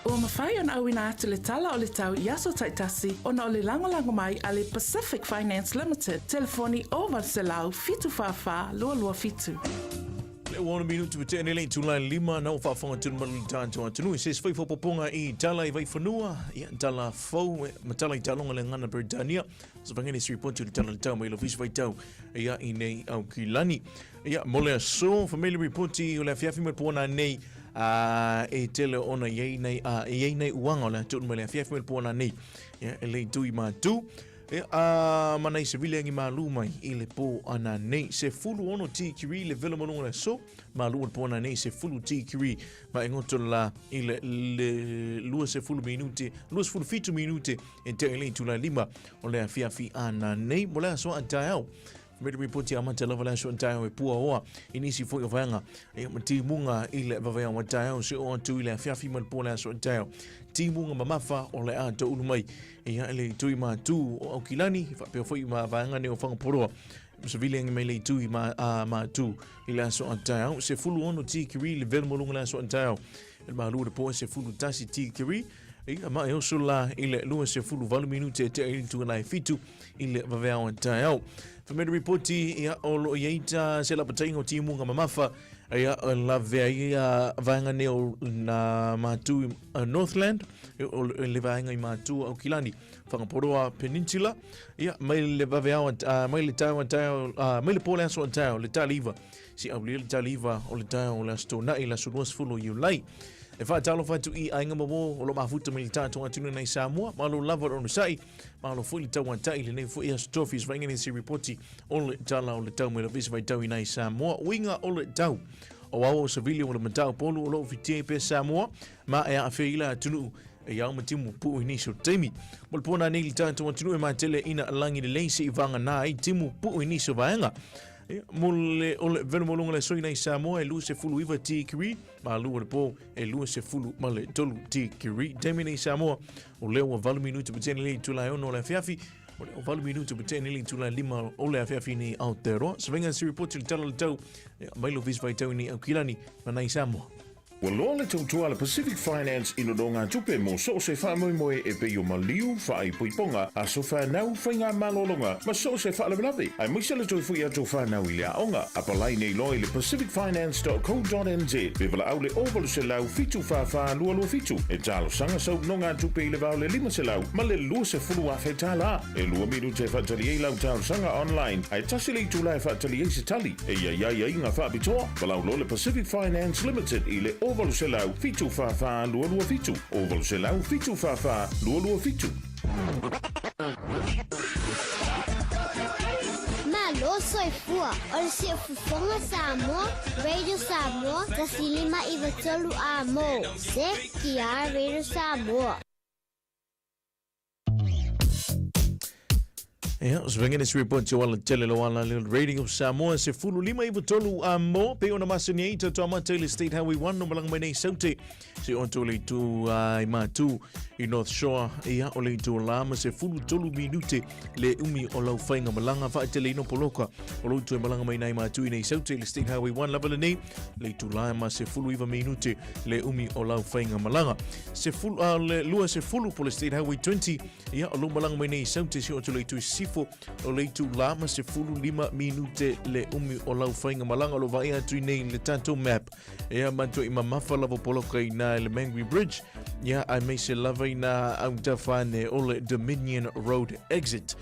Ua mafai ona auina atu le tala o le tau i aso taitasi ona o le lagolago mai a le Pacific Finance Limited, telefoni 0800 744 227. Le ua ono minuti ua tea nei le itula e lima na ua faafofoga tonu mai le tatou atunuu i se isi fai faaopoopoga i tala i Vaifanua, ia tala fou ma tala i taaloga le gagana Peretania. Sa fangene se ripoti o le tala le tau mai le ofisa faitau ia i nei Aukilani. Ia mo le aso, family ripoti o le afiafi mai le po nanei. A e tele ona i ai nei, a, e i ai nei uaga o le atunuu mai le afiafi mai le po ananei. Ia, e le itu i Matu. Ia, a, ma nei sevili angi malu mai i le po ananei. 16 tikiri le velo maluga o le aso, malu o le po ananei 10 tikiri ma e goto la i le, le 20 minute, 27 minute e te i le itula e lima o le afiafi ananei. Mo le aso a taeao. Me te ripoti amata lava le aso a taeao e pua oa i nisi foi o vaega e ma timuga i le vaveao a taeao se o atu i le afiafi ma le po le aso a taeao. Timuga mamafa o le a taulu mai e ia le tui mātū o Aukilani, faapea foi ma vaega nei o Whangaporoa. Savili angi mai le tui ma, a, mātū i le aso a taeao. 16 tikiri le velo molunga le aso a taeao. Le malu le po 11 tikiri. Ia ma e oso la i le 28 minute e te ai le tuanai fitu i le vaveao a taeao. Whamere ripoti ia o lo i eita se lapatainga o timuga mamafa ia lavea ia vaega nei o na mātū Northland o le vaega i mātū Aukilani Whangaporoa Peninsula ia mai le vaveao mai le taeao a taeao mai le po le aso a taeao le taliva si aulia le taliva o le taeao o le aso Tōna'i le aso 20 o Iulai. E whaatalofa atu i aiga mamo o lo mafuta mai le tātou atunuu nei Samoa, malo lava le onosai, malo foi le tauata'i lenei foi aso tofi se vainga nei se ripoti o le tala o le tau mai le ofisa faitau i nai Samoa, uiga o le tau. O ao o savili o le matau polu o loo fitia i pea Samoa, ma e aafia i le atunuu e ao ma timu puu i nisi o taimi. Mo le pōna nei le tātou atunuu e matele ina langi lelei se i vanga nā ai timu puu i nisi o vaega. Mo le o le velo molunga le soi nei Samoa e 29 tikiri, ma lua le po e 23 tikiri. Taimi nei Samoa, o lea ua 8 minuti pa tene le itula e ono o le afiafi, o lea ua 8 minuti pa tene le itula e lima o le afiafi nei Aotearoa. Savenga se ripoti le tala le tau, mai lo visa vaitau nei Aukilani, ma nei Samoa. Ua loa le tautua a le Pacific Finance i nonogatupe mo so o se faamoemoe e pei o maliu, faaipoipoga, aso fanau, faigamalologa ma so o se faalavelave, aemaise le toe foi atu o fanau i le aoga. Apalai nei loa i le pacificfinance.co.nz pe valaau le 0800 744 227 e talosaga sau nonogatupe i le va o le 500 ma le 20 afe tala. E lua minute e faatali ai lau talosaga online, ae tasi le itula e faatali ai se tali. E i ai aiaiga faapitoa, valaau loa le Pacific Finance Limited i le 0800 744 227, 0800 744 227. Malo soifua o le siufofoga Samoa, Radio Samoa, 159 A mo, CKR Radio Samoa. Ia, o se vengene se report o ala tele lo ala leo Radio Samoa se fulu lima iwa tolu a mo pe ona masani ai tau amata i le State Highway 1 no malanga mai nei saute se o le itu i mātu i North Shore ia o le itu la ma se fulu tolu minute le umi o lau whainga malanga whaatele ino poloka o lo itu e malanga mai nei mātu i nei saute i le State Highway 1 lava le nei le itu la ma se fulu iwa minute le umi o lau whainga malanga se fulu, le lua se fulu po le State Highway 20 Ia, o lou malaga mai nei i Saute si o atu le itu i Sifo, o le itu la ma 15 minute le umi o lau whainga malaga o lo vaai atu i nei le tatou map. Ia, matua i mamafa lava poloka i nā le Mangui Bridge, ia, ai mei se lava i nā au tawhane o le Dominion Road exit.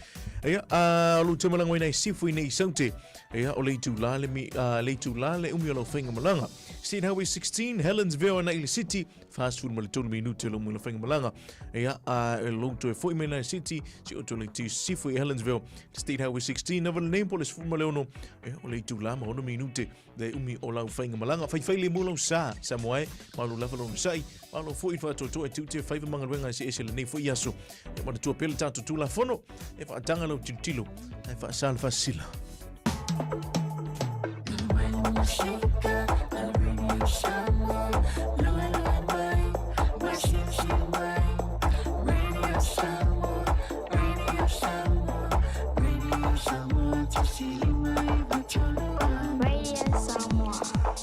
Ia, a o lou tau malaga mai nei i Sifo i nei i Saute, ia, o le itu la le, mi, le itu la le umi o lau whainga malaga. State Highway 16, Helensville ana i le city, 43 ma le tolu minute lo mula whainga malaga. Ia, a e lou toe foi mai nai city, si o le tiu sifu i Helensville, State Highway 16, na wale nei po le sefulu ma le ono, e, o le itu la ma ono minute, le umi o lau whainga malaga. Whai whai le mo lau sa, sa moa e, malo lava lo sai, malo foi whaatoatoa e tiute whaiva mangaluenga e se ese le nei foi aso. E mana tua pele tātou tūla fono, e whaatanga lau tilotilo, e whaasala whaasila.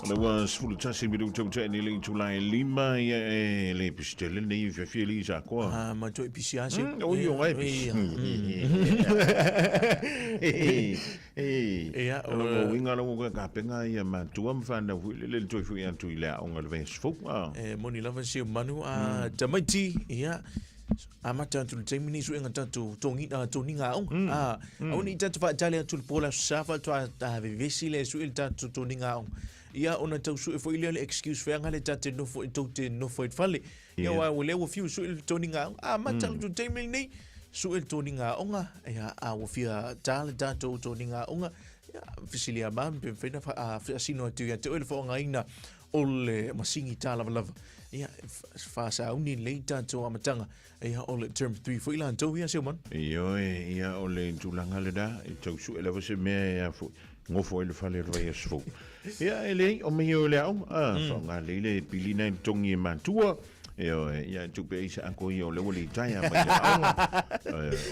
O le ua 11 minuta ua tea nei le itula e lima, ia e le pisi tele nei e fiafia li sa koa. Ah, ma toi pisi ase. O i o ngai pisi. Ia, o le uiga lau o ka penga ia matua ma whanau hui le le toi hui atu i le aonga le vaiaso fou. E moni lava si o manu a tamaiti, ia, amata atu le taimi nei suega tatou togi, toniga aoga. Aua ne i tatou faatali atu i le po o le aso Sa faatoa vevesi le sue le tatou toniga aoga. Ia, ona tau sue foi lea o le excuse feaga le ta te nofo e tou te nofo ai i le fale. Ia, aua o lea ua fiu e sue le toniga aoga. Amata le tou taimi lenei, sue le toniga aoga, ia, a ua fia ta le tatou toniga aoga, ia, fesili a mami pe mafai ona faasino atu ia te oe le faaaogaina o le masini ta lavalava. Ia, e faasauni lelei tatou amataga, ia, o le term 3 foi latou ia, Seumanu. Ioe, ia, o le tulaga lena, e tau sue lava se mea e a foi, gofo ai le fale o le vaiaso fou. Ia, e leai, o mea o le aoga, a, faaaoga lelei le pilina i le togi e matua, Ioe, ia e tupe ai se ako ia o lea ua litaea mai le aoga.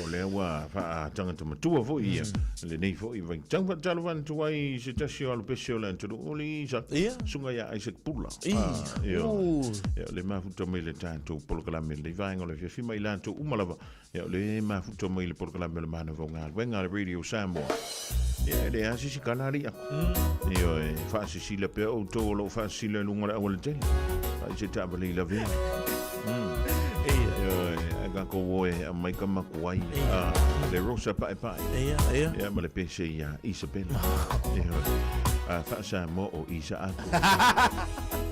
O lea ua faatagata matua foi ia. Lenei foi vaitau faatalofa atu ai i se tasi o alopese o le atunuu o le Isa. Susuga ia Isaac Pula. Ioe. Ia, o le mafuta mai le tatou polokalame lenei vaega o le afiafi ma i latou uma lava. Ia, o le mafuta mai le polokalame o le Manava o Galuega a le Radio Samoa. Ia, e leai lava se isi tala alii aku. Ioe, faasisila pea outou o lo o faasisila i luga o le aualatele. Ai se taavale i lavea. Ioe, ae tatou o e aumai ka makuai. Ah, le Rosa Paepae. Ia, ia. Ia, ma le pese ia Isabella. Ioe. Ah, faa-Samoa o Isa Aku.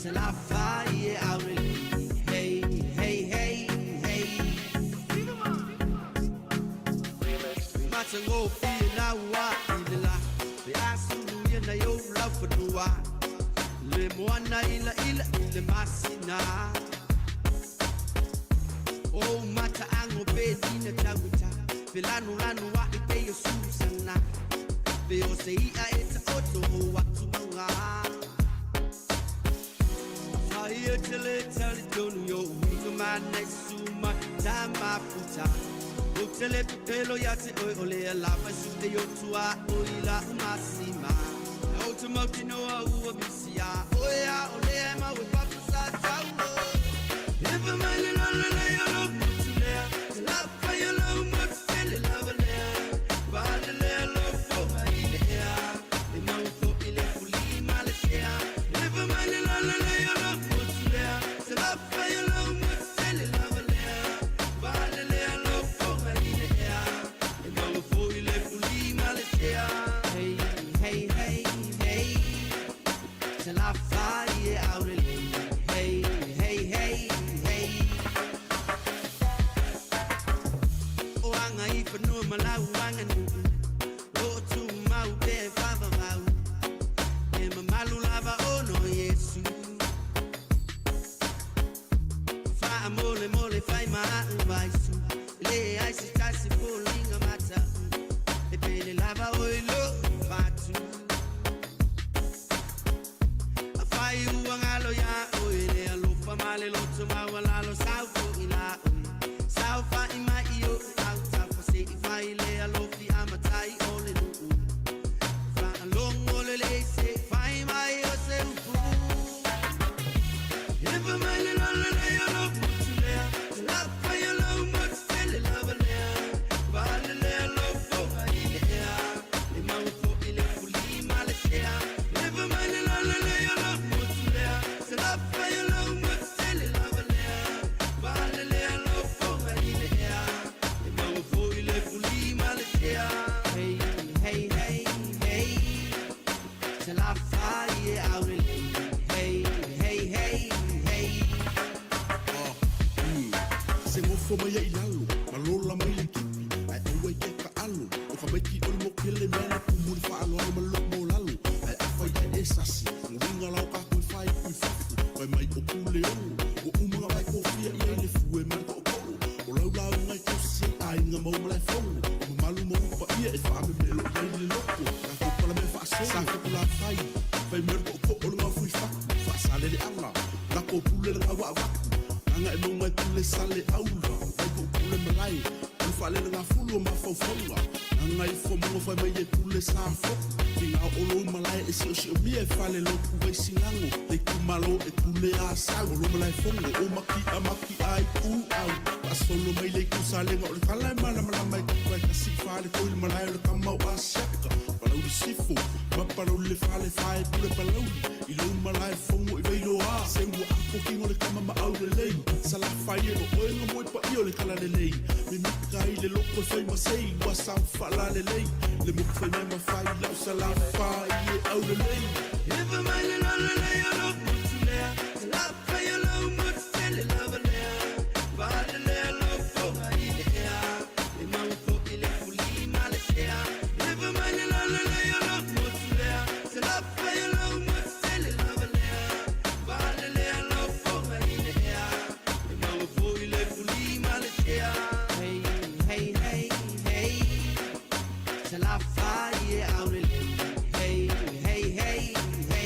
Te la whai e aurele. Hey, hey, hey, hey. Matango fi na wa i le la. Pe asulu ia na yo lau whanua. Le moana ila ila i le masina. O mata ango pe tina tauta. Pe lanu lanu wa i te yo susana. Pe o se ia e ta oto o atu manga. Fire tele tele tonu yo winga ma suma tama puta. O tele pelo ya te oi ole a lava su te yo tua o ila umasima. O te mauti no a ua misia. O ea ole e mau e papu sa taulo. Epa mai le lolo le yo lo mutu lea. Te lapa yo lo mutu tele lava lea. Vale lea lo fo mai le ea. E mau fo i le fuli ma le sea. Epa mai le lolo le yo lo mutu lea. Te lapa yo lo mutu tele lava lea. Vale lea lo fo mai le ea. E mau fo i le fuli ma le sea. Hey, hey, hey, hey. Te la fai e aurele. Hey, hey, hey, hey. O anga i whanua malau anga nuu. O tu mau pe whawawau. E mamalu lava ono Yesu. Wha mole mole whai maa vaisu. Le ai se tasi polinga mata. E pele lava oi lo fatu. A whai uangalo ya oi le alofa male loto mawalalo sau fo ila oi. Sau fa i mai i o au tau fa se i whai le alofi amatai o le nuu. Wha alongo le le se whai mai o se upu. Epa mai le lolo le yo lo mutu lea. Te lapa yo lo mutu tele lava lea. Vale lea lo fo mai le ea. Le mau fo i le fuli ma le sea. Epa mai le lolo le yo lo mutu lea. Te lapa yo lo mutu tele lava lea. Vale lea lo fo mai le ea. Le mau fo i le fuli ma le sea. Hey, hey, hey, hey. Te la whai e aurele. Hey, hey, hey, hey. Se ngofo mai ai lalo, ma lola mai le kipi, ai aua i ke ka alo, o ka maiki o le mokele mea le kumu le whaaloalo ma lo mo lalo, ai awhai ai e sasi, nguinga lau ka koe whai kui fafu, wai mai o pule ono, o umanga vai kōwhia i ai le fue ma le ko'oko'o, o lau lau ngai kosi ai ngā mau malai fongo, o mamalu ma upa ia e whaame melo i ai le loko, ka kōpala mea whaasolo, sa kōpala whai, whai mea le ko'oko'o le ngā fui faku, whaasale le anga, lako pule le ngā waavaku, Anga e maunga i pule sale aula Vai ko pule malai O le whalele ngā fulu o mawhauwhaunga Anga i fo munga whai mai e pule sa foku Ki ngā olo malai e sio sio mia e whale loku vai singango Te kumalo e pule a sau Olo malai fongo o maki a maki ai u au Pasolo mai le kusalenga o le kala e mana malama i kukai kasi whale koi le malai o le kamau a siaka Palau le sifo, ma palau le fale fae pule palauli I lau malai fongo i veilo a Se ua ako kingo le kama ma au le lei Sala fai e lo oe nga moe pa i o le kala le lei Me mika i le loko e fai masei Ua sau whala le lei Le moku fai mea ma fai lau sala fai e au le lei Epa mai le lolo le yo lo mutu lea. Te lapa yo lo mutu tele lava lea. Vale lea lo fo mai le ea. Le mau fo i le fuli ma le sea. Epa mai le lolo le yo lo mutu lea. Te lapa yo lo mutu tele lava lea. Vale lea lo fo mai le ea. Le mau fo i le fuli ma le sea. Hey, hey, hey, hey. Te la fai e aurele. Hey, hey, hey, hey.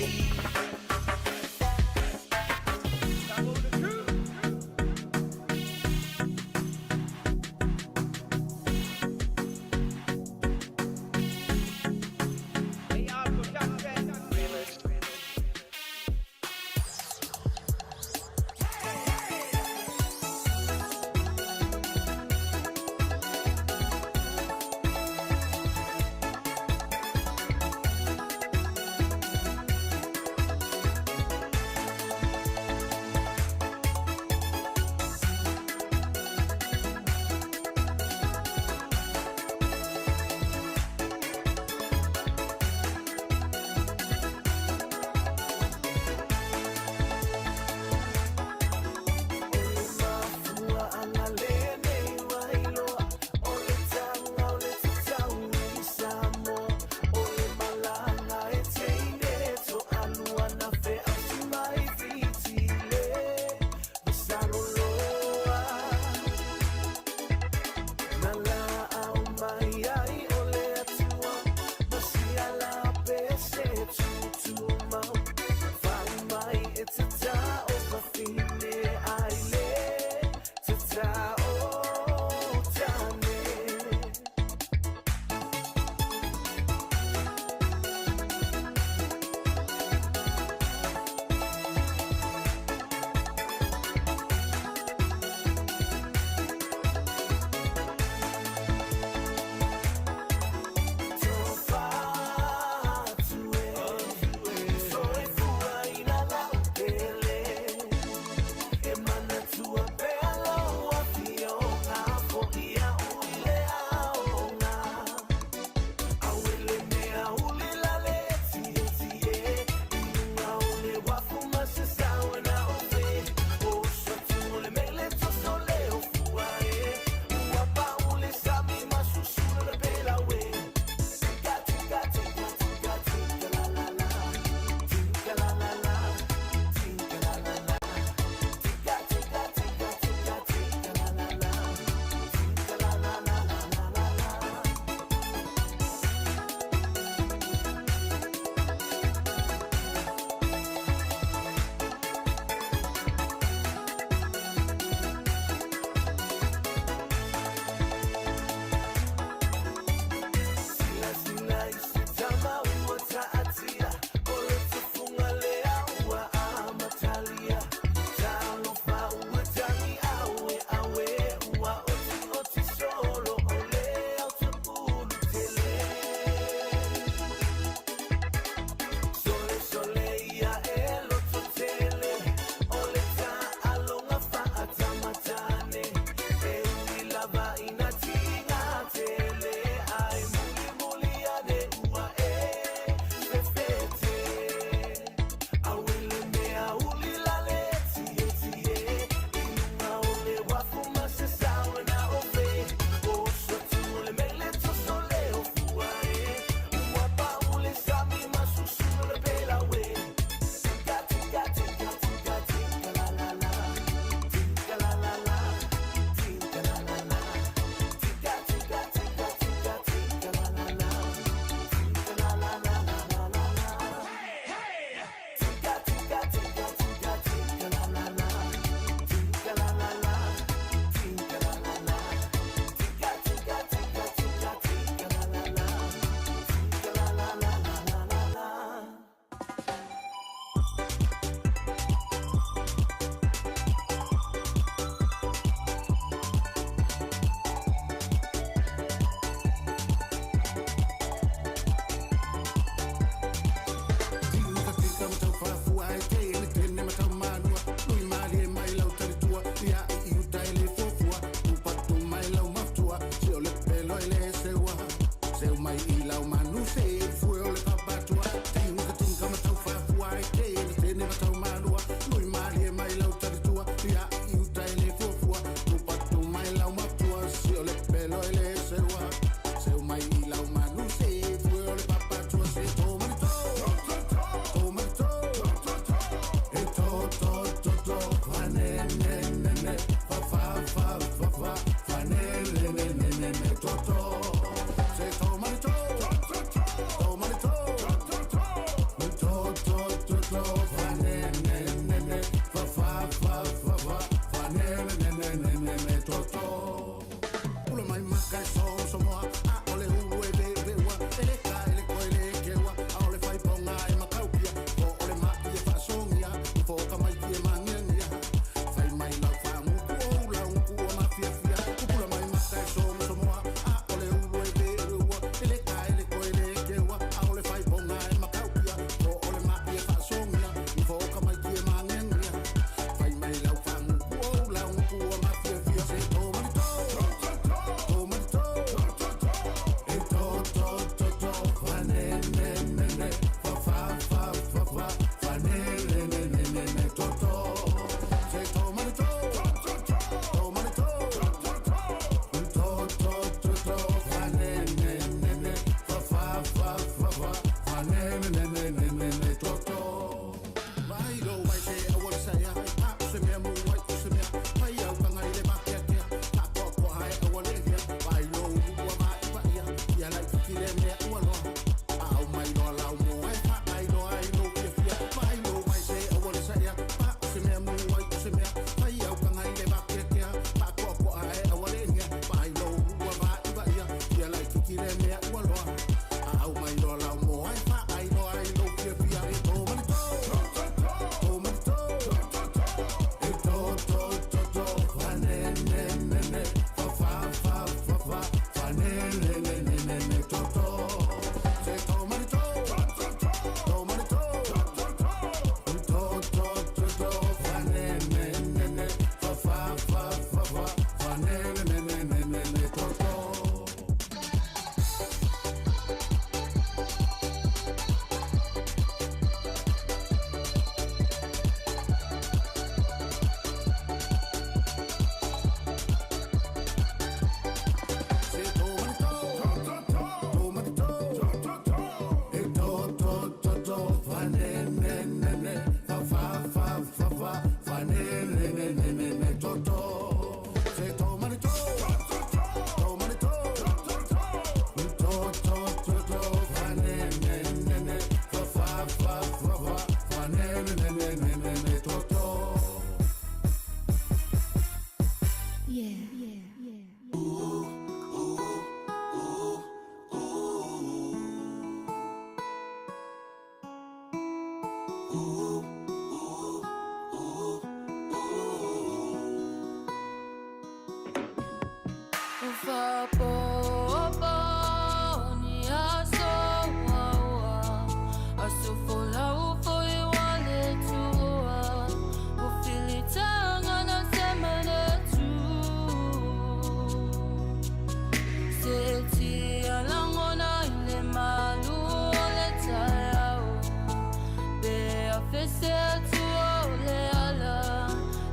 fese atu o le ala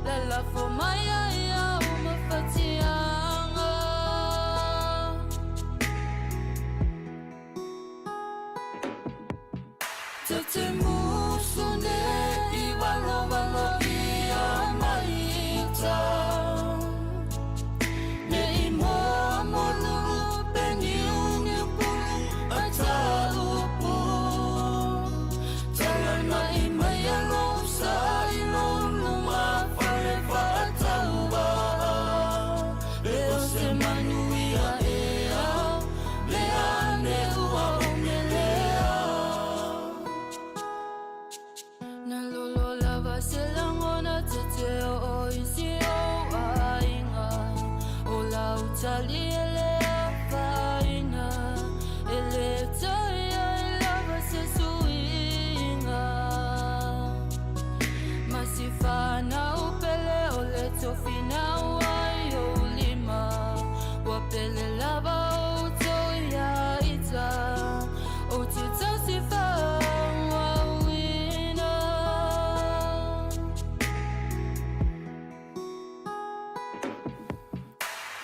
Lalafo mai ai au ma fatianga Te te musu ne i walo walo ia mai ita Ne i moa mo lulu pe niu niu pulu a ta upu Tala mai mai a lou sa i lou luma fale faataua Le o se manuia ea le ane ua omelea Na lolo lava se lagona tete o i si ou aiga O lau tali e le afaina E le toe ai lava se suiga Ma si fanau pele o le tofi na ua i ou lima Ua pele lava outou ia ita Ou te tausi faaauauina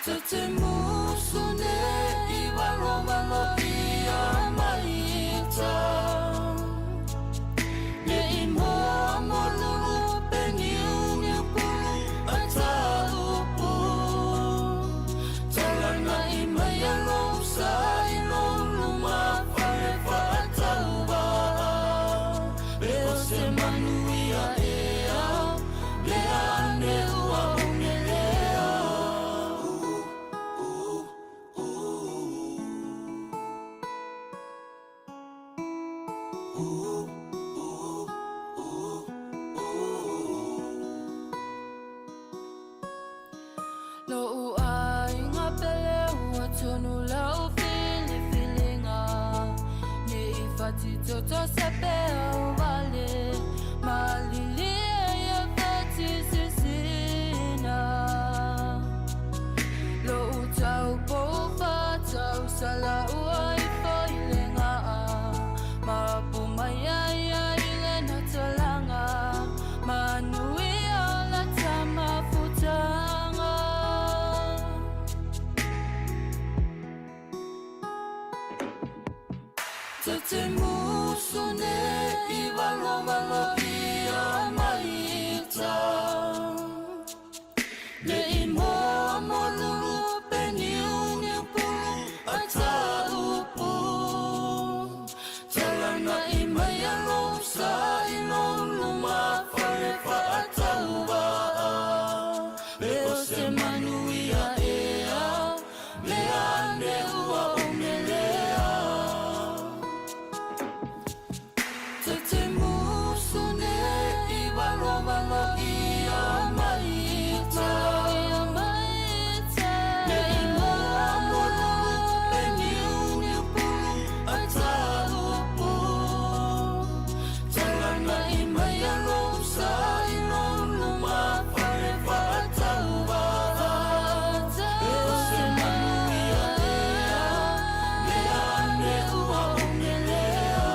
Te te musu ne i walowalo ia mai ita Ne i moa mo lulu pe niu niu pulu a ta upu Tala mai mai a lou sa i lou luma fale faataua Le o se manuia ea le ane ua omelea Lo'u aiga pele ua tonu lau filifiliga Ne i fatitoto se peau vale Malilie ia fatisisina Lo'u taupou fatausala ua ifo i le gaa Mapu mai ai ai le natalaga Manuia o la tamafutaga Te te musu ne i walowalo ia mai ita Ne i moa mo lulu pe niu niu pulu a ta upu Tala mai mai a lou sa i lou luma fale faataua Le o se manuia ea le ane ua omelea Te te musu ne i walowalo ia mai ita Ne i moa mo lulu pe niu niu pulu a ta upu Tala mai mai a lou sa i lou luma fale faataua Le o se manuia ea le ane ua omelea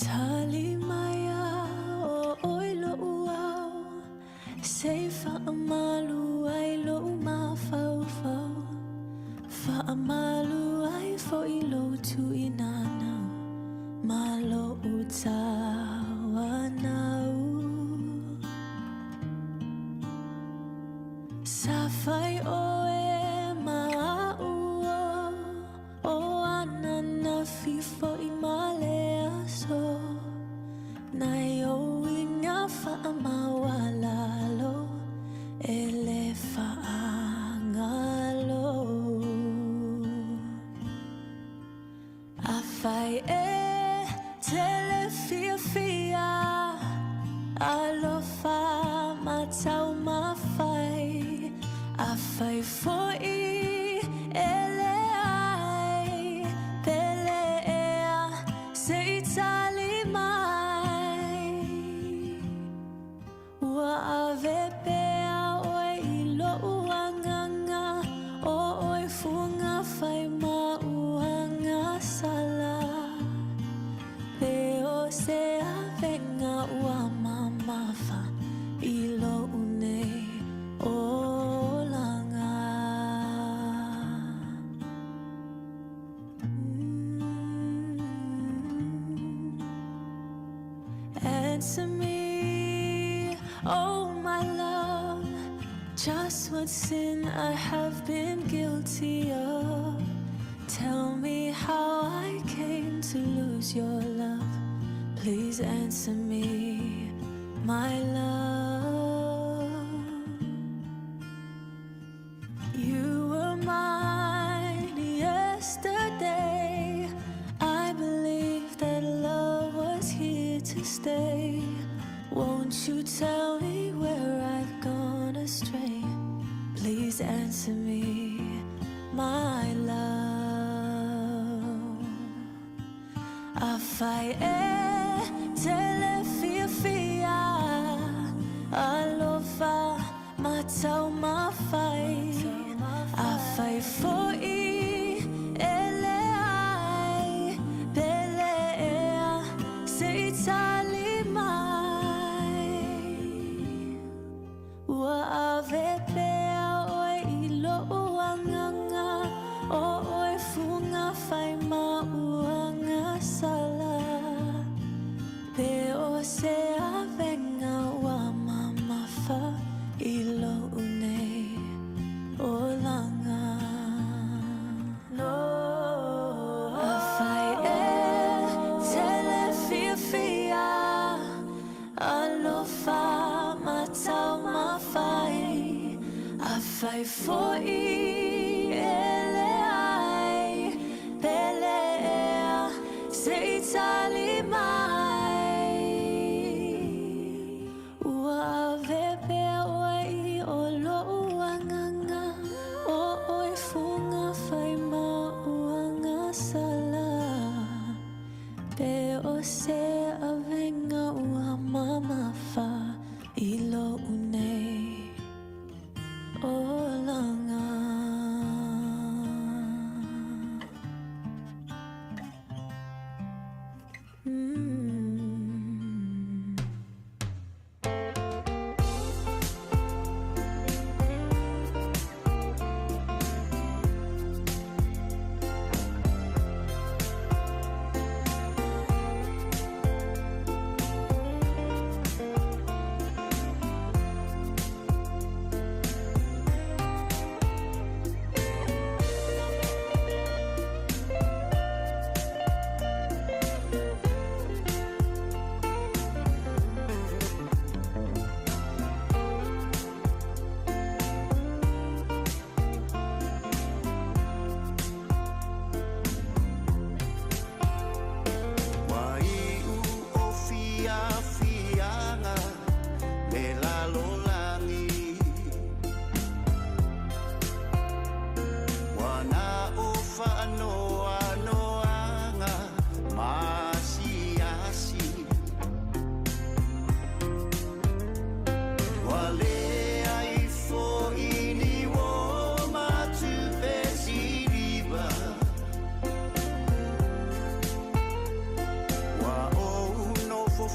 Tali mai a o ʻoe loʻu ao, Se i faamalu ai loʻu mafaufau, Faamalu ai foʻi lou tuʻinanau ma loʻu tauanau. Sa fai ʻoe ma aʻu o, O ananafi foʻi ma le aso, Nai ou uiga faamaualalo e le faagalo. Afai e tele fiafia, alofa ma taumafai, Afai foʻi e leai, pele ea se i tali mai. Ua ave pea ʻoe i loʻu agaga, O ʻoe fuga fai ma uagasala, Pe o se avega ua mamafa i loʻu nei olaga. Answer me, oh my love, just what sin I have been guilty of. Tell me how I came to lose your love. Please answer me, my love. You were mine yesterday. I believed that love was here to stay. Won't you tell me where I've gone astray? Please answer me, my love. Afai e tele fiafia, alofa ma taumafai, Afai foʻi e leai, pele ea se i tali mai. Ua ave pea ʻoe i loʻu agaga, O ʻoe fuga fai ma uagasala, Pe o se avega ua mamafa i loʻu nei olaga. Afai e tele fiafia, alofa ma taumafai, Afai foʻi e leai, pele ea se i tali mai. Ua ave pea ʻoe i o loʻu agaga, O ʻoe fuga fai ma uagasala, Pe o se avega ua mamafa i loʻu nei olaga.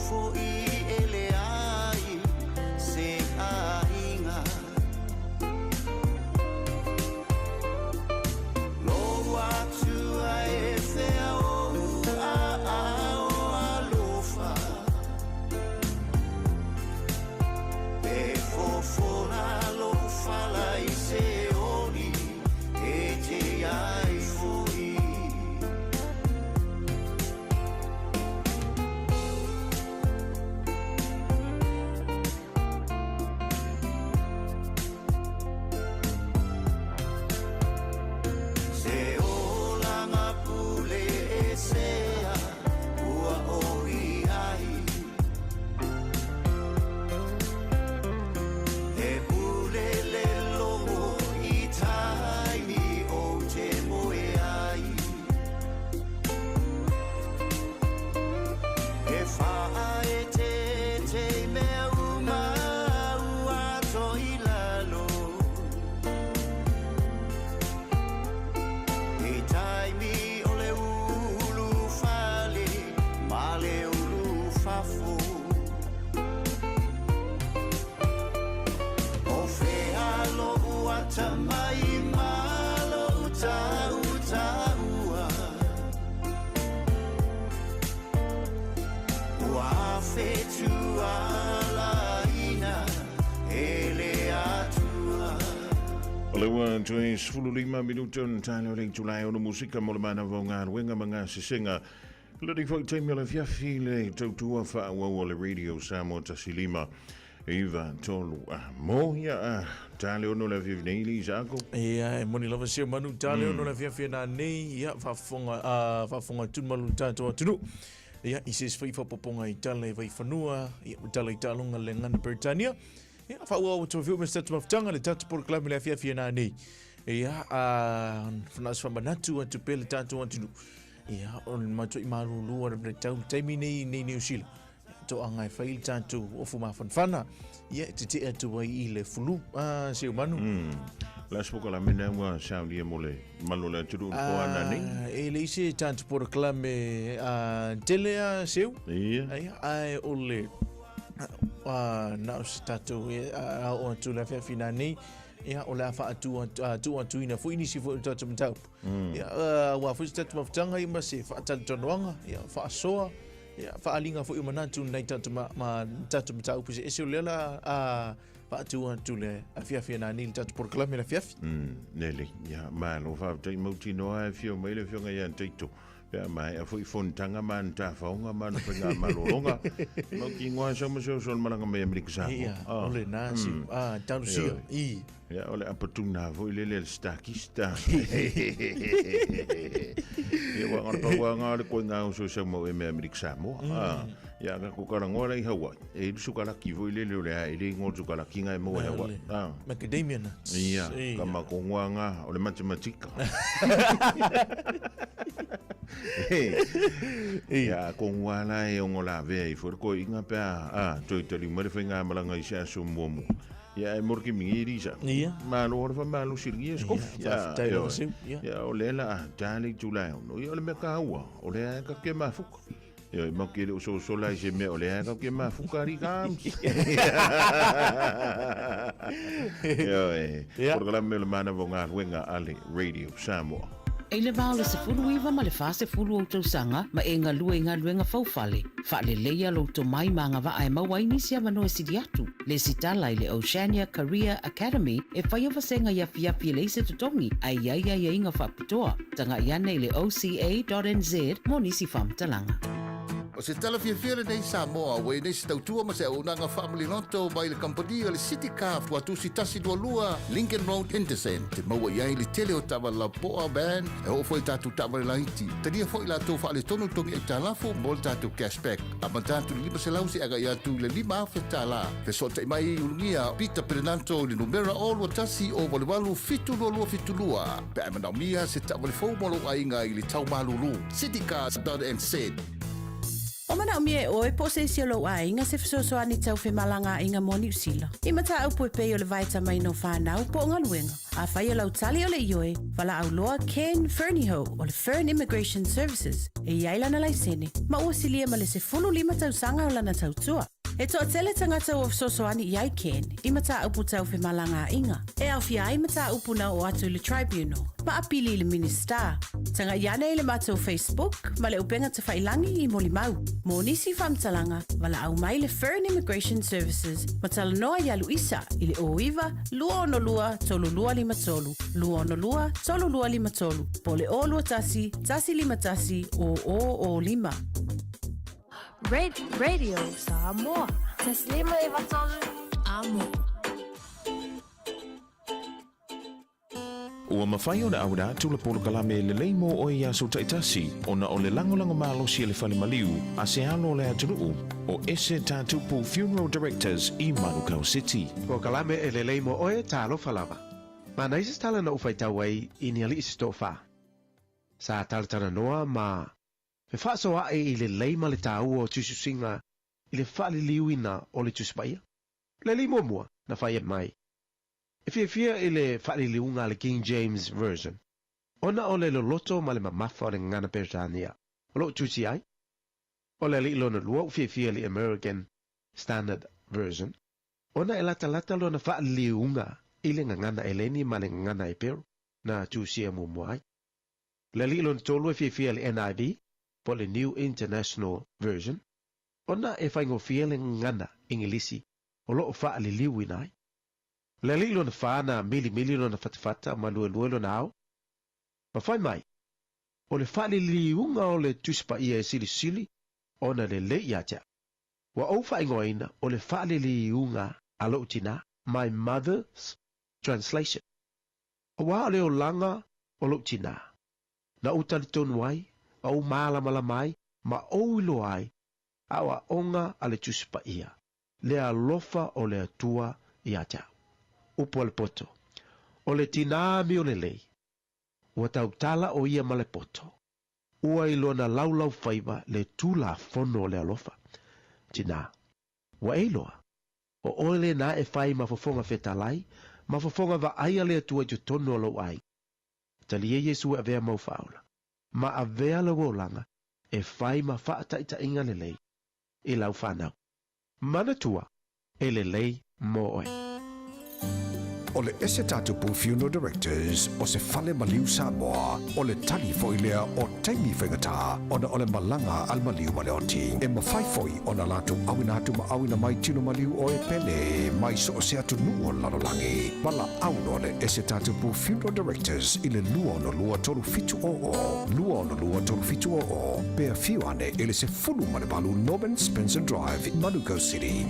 fo'i e leai se aiga. Lou Atua e fea ou aao alofa, E fofola lou fala i se oli e te ai fo'i. Se olaga pule esea ua ou i ai, He pule le logo i taimi ou te moe ai. E faaeteete i mea uma ua ato i lalo, I taimi o le ulufale ma le ulufafo. O fea lo'u atamai ma lo'u tautaua, Ua fetualaina e le Atua. O le ua toe 15 minute ona tae o le itula e ono musika mo le manava o galuega ma gasesega. Lenei foi taimi o le afiafi le tautua faaauau o le Radio Samoa 15 9 3 a mo ia a ta le ono le afiafi nei le Isaako. Ia, e moni lava se manu ta le ono le afiafi na nei, ia, faafofoga, a, faafofoga atu malu le tātou atunuu. Ia, i se fai faapopoga i tala i vaifanua, ia, ma tala i taaloga le gagana Peretania. Ia, faaauau atu ai foi ma se tatou mafutaga le tatou polokalame le afiafi na nei. Ia, a, whanau se whamanatu atu pea le tātou atunuu. Ia, o le matua i malūlū ana le tau taimi nei nei Niu Sila. Toaga e fai le tatou ofu mafanafana, ia e tetee atu ai i le fulu a se manu. Le aso polokalame lena ua saunia mo le malu o le atunuu i le po ana nei. E leai se tatou polokalame tele a seu. Ia. Ia, ae o le na o se tatou ao atu le afiafi nanei. Ia, o le a faatu atu, atuina foi nisi foi o tatou mataupu. Ia, aua foi se tatou mafutaga ia ma se faatalatalanoaga, ia, faasoa, ia, faaaliga foi o manatu nai tatou ma, ma tatou mataupu eseese o lea la a faatu atu le afiafi anani le tatou polokalame le afiafi. Lelei, ia, malo faafetai mautinoa e afio mai le afioga ia Taito. Pe a maea foi fonotaga ma ana tafaoga ma ana faigamalologa, mau ki ingoa sau ma se oso o le malaga mai Amerika Samoa. Ia, o lena si, ah, talusia, i. Ia, o le apatuna foi lele a le Starkista. Ia, ua ngara pau anga le koe ngā oso sau mau e me Amerika Samoa. Ah, ia, ka ko karangoa la i Hawaii. E iru sukalaki foi lele o le a ele ingoa sukalaki ngai mo e Hawaii. Ah. Macadamia nuts. Ia, ka ma ko ngoa ngā, o le matematika. Ia, ko ngoa la e ongo la vea i foi ko inga pe a, a, toi tali mai le whainga malanga i se aso mua mua. Ia, e moro ki mingi i risa. Ia. Malo ora fa malo siri ia skof. Ia, faafetai lava seu, ia. Ia, o le la a, tali tula e ono. Ia, o le mea ka ua, o le a ka ke mafuka. Ia, e mau ke le o so so lai se mea, o le a ka ke mafuka ri ka amsi. Ia, e, polokalame o le manava o galuega a le Radio Samoa. E i le va o le 19 ma le 40 ou tausaga ma e galue i galuega faufale, faaleleia lou tomai ma agavaa e maua ai nisi avanoa e sili atu. Lesitala i le Oceania Career Academy e faia vasega i afiafi e leai se totogi ae i ai aiaiga faapitoa. Tagai ane i le oca.nz mo nisi faamatalaga. O se tala fiafia lenei Samoa ua i nei se tautua ma se auaunaga faamaliloto mai le kamupani o le City Car Fuatusi 122 Lincoln Road Henderson te maua i ai le tele o taavale lapoa, van, e oo foi i tatou taavale laiti. Talia foi latou faaletonu togi aitalafu mo le tatou cash back. Amata atu i le 500 seia agai atu i le 5,000 tala. Fesootai mai i Ulugia Peter Perenanto i le numera 021 088 722 pe a e manaomia se taavale fou mo lou aiga i le tau malulu. Citycars.nz. O manaʻomia e ʻoe po o se isi o lou ʻaiga se fesoasoani tau femalagaaiga mo Niu Sila. I mataupu e pei o le vaetamaina o whanau po o galuega. Afai o lau tali o le ioe, valaau loa Ken Fernihough o le Fern Immigration Services e i ai lana laisene, ma ua silia ma le 15 tausaga o lana tautua. E toatele tagata ua fesoasoani i ai Ken i mataupu tau femalagaaiga, e aofia ai mataupu na oo atu i le Tribunal, ma apili i le Minisita. Tagai ane i le matou Facebook ma le upega tafailangi i molimau. Mo nisi faamatalaga, valaau mai le Fern Immigration Services ma talanoa iā Luisa i le 09 262 3253, 262 3253, po o le 021 151 0005. Radio Samoa. Taslima e vatolu amo. Ua mafai ona auina atu le polokalame lelei mo oe i aso taitasi ona o le lagolago malosi a le fale maliu a se alo o le atunuu o Ese Tatupu Funeral Directors i Manukau City. Polokalame e lelei mo oe, talofa lava. Manaia se tala na ou faitau ai i ni alii se toafa. Sa talatalanoa ma fefaasoaai i le lelei ma le taua o tusitusiga i le faaliliuina o le Tusi Paia. Le alii muamua na fai mai, E fiafia i le faaliliuga a le King James Version, ona o le loloto ma le mamafa o le gagana Peretania o lo o tusi ai. O le alii lona lua ua fiafia i le American Standard Version, ona e latalata lona faaliliuga i le gagana Eleni ma le gagana Eperu na tusia muamua ai. Le alii lona tolu e fiafia i le NIV, po o le New International Version, ona e faigofie le gagana Igilisi o lo o faaliliuina ai. Le alii lona fa na milimili lona fatafata ma luelue lona ao, ma fai mai, o le faaliliuga o le Tusi Paia e silisili ona lelei ia te au. Ua ou faaigoaina o le faaliliuga a lou tinā, my mother's translation. Aua o le olaga o lou tinā, na ou talitonu ai, ma ou malamalama ai, ma ou iloa ai aoaoga a le Tusi Paia, le alofa o le Atua ia te au. Upu a le poto, O le tinā amio lelei, ua tautala o ia ma le poto, ua i lona laulaufaiva le Tulafono o le alofa. Tinā, ua e iloa, o oe lena e fai ma fofoga fetalai, ma fofoga vaai a le Atua i totonu o lou aiga. Talia Iesu e avea mau faaola, ma avea lou olaga e fai ma faataitaiga lelei i lau fanau. Manatua, e lelei mo oe. O le Ese Tatupu Funeral Directors o se fale maliu Samoa, o le tali foi lea o taimi faigata ona o le malaga a le maliu ma le oti. E mafai foi ona latou auina atu ma auina mai tino maliu o e pele mai so o se atunuu o le lalolagi. Valaau loa le Ese Tatupu Funeral Directors i le 262 3700, 262 3700, pe afio ane i le 18 Norman Spencer Drive, Manukau City.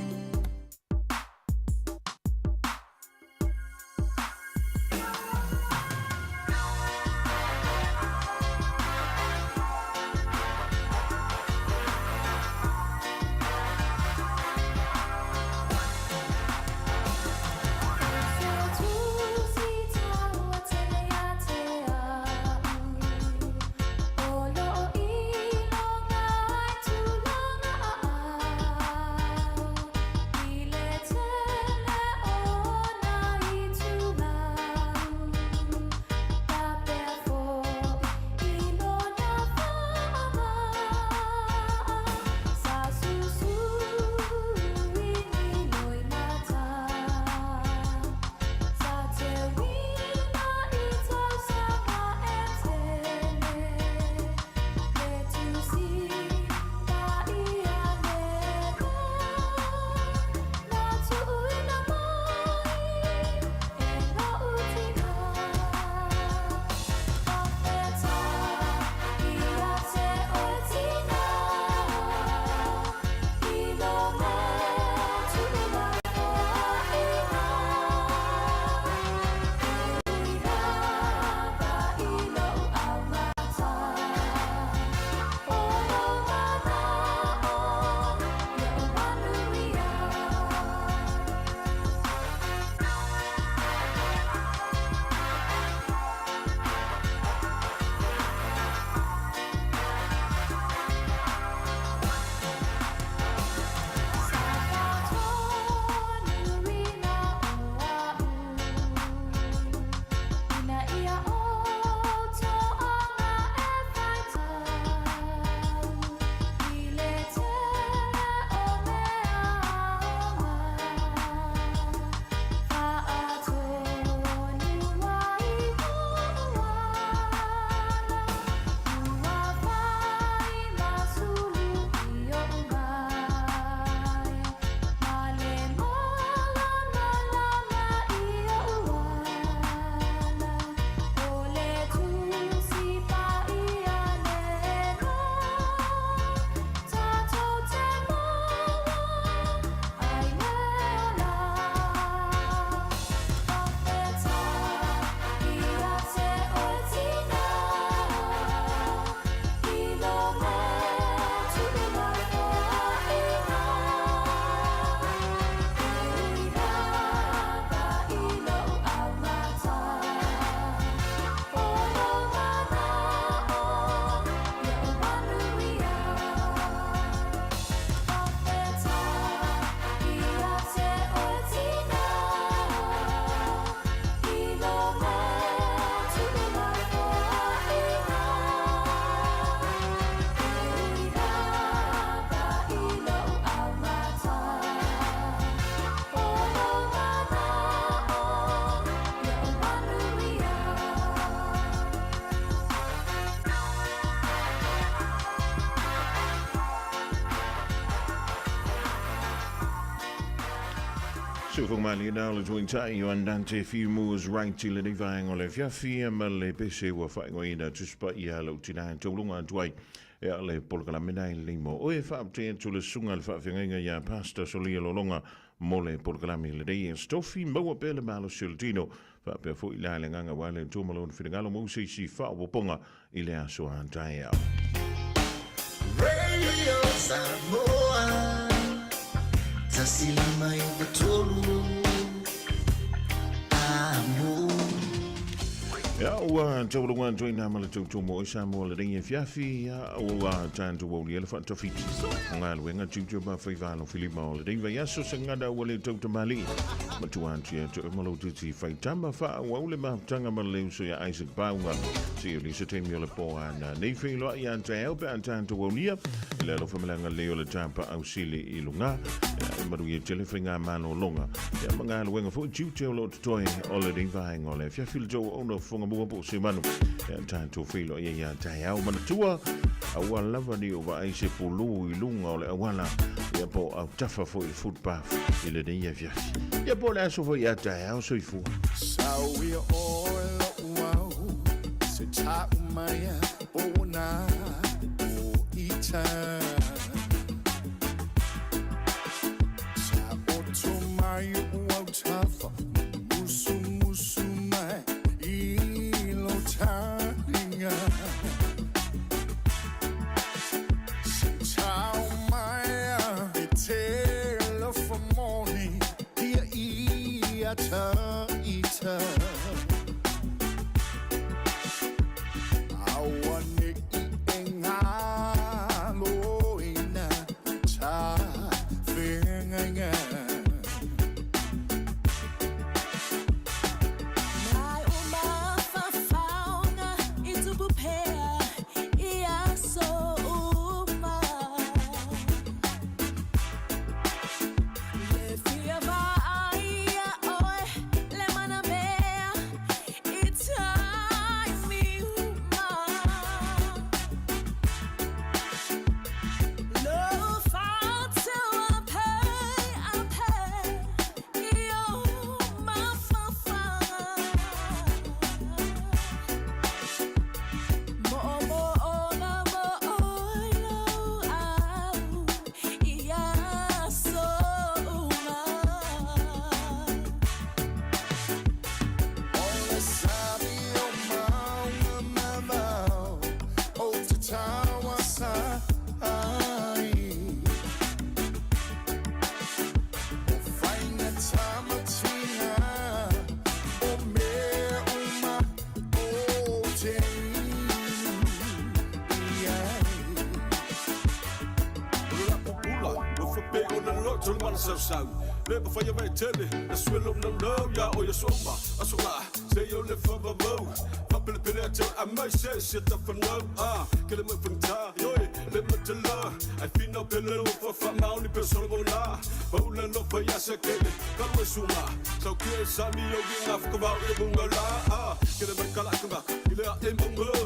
Sufumali na le tuintai o andante fiu was right i lenei vaega o le afiafi ma le pese ua faaigoaina Tusi Paia lou Tina e tauluga atu ai e le polokalame na i le mo oe faapte atu le susuga le faafeagaiga iā Pastor Solia Lologa mo le polokalame lenei e stofi maua pea le malosi o le tino faapea foi la le agaga aua le Atua ma lona finagalo mo se isi faaopoopoga i le aso a taeao. Radio Samoa 159 Amo. Ia, ua tauluga atu ai nā ma le tautumo i Samoa lenei afiafi, ia, ua tatou aulia le faatafiti o galuega tiute ma faiva alofilima o lenei vaiaso se gagana ua le tautamalii. Matua atu ia te oe ma lou titi faitama faaauau le mafutaga ma le uso ia Isaac Pauga. Seia uli se taimi o le po a na nei feiloai a taeao pe a tatou aulia i le alofa ma le agalelei o le Tapaau Sili i luga. Ia, e manuia tele faigamalologa ia ma galuega foi tiute o lo o totoe o lenei vaega o le afiafi le tou auauna o fofoga mua po o se manu. Ia, tatou feiloai ai a taeao manatua aua lava ne i ou vaai se pulū i luga o le auala ia po o autafa foi i le footpath i lenei afiafi. Ia po o le aso foi a taeao soifua. Sauia oe lo'u au se ta'u mai ona o ita Sa oto mai o'u autafa musumusu mai i lo talinga Se tau mai a e telefomoni Ia ia ta ita Aua ne i e ngalo ina ta whengainga. Mai o mafafaoga i tupu pea i aso uma. Le fia vaaia oe le manamea i taimi uma. Lo faatuape ape i o mafafaga. Mo'omo'oga mo'oilo au i aso uma. O le sami o maunga mamao o te tauasa ai O faiga tamatina o mea uma o te inu i ai. Pula, ua faapea ona loto le malasausau le mafaia vaetele na suelo laulau iā oe aso uma aso lā seia o le faavavau faapelepele ate amai se se tafanau a kele mai fagatā ioe le matalā ae finau pele lo fafaamaoni pe solomona paula lofa iā sakele kalu e suga saukia e sami o gi gafakavao i le muga lā a kele mai kalaakamaka i le ae mauga.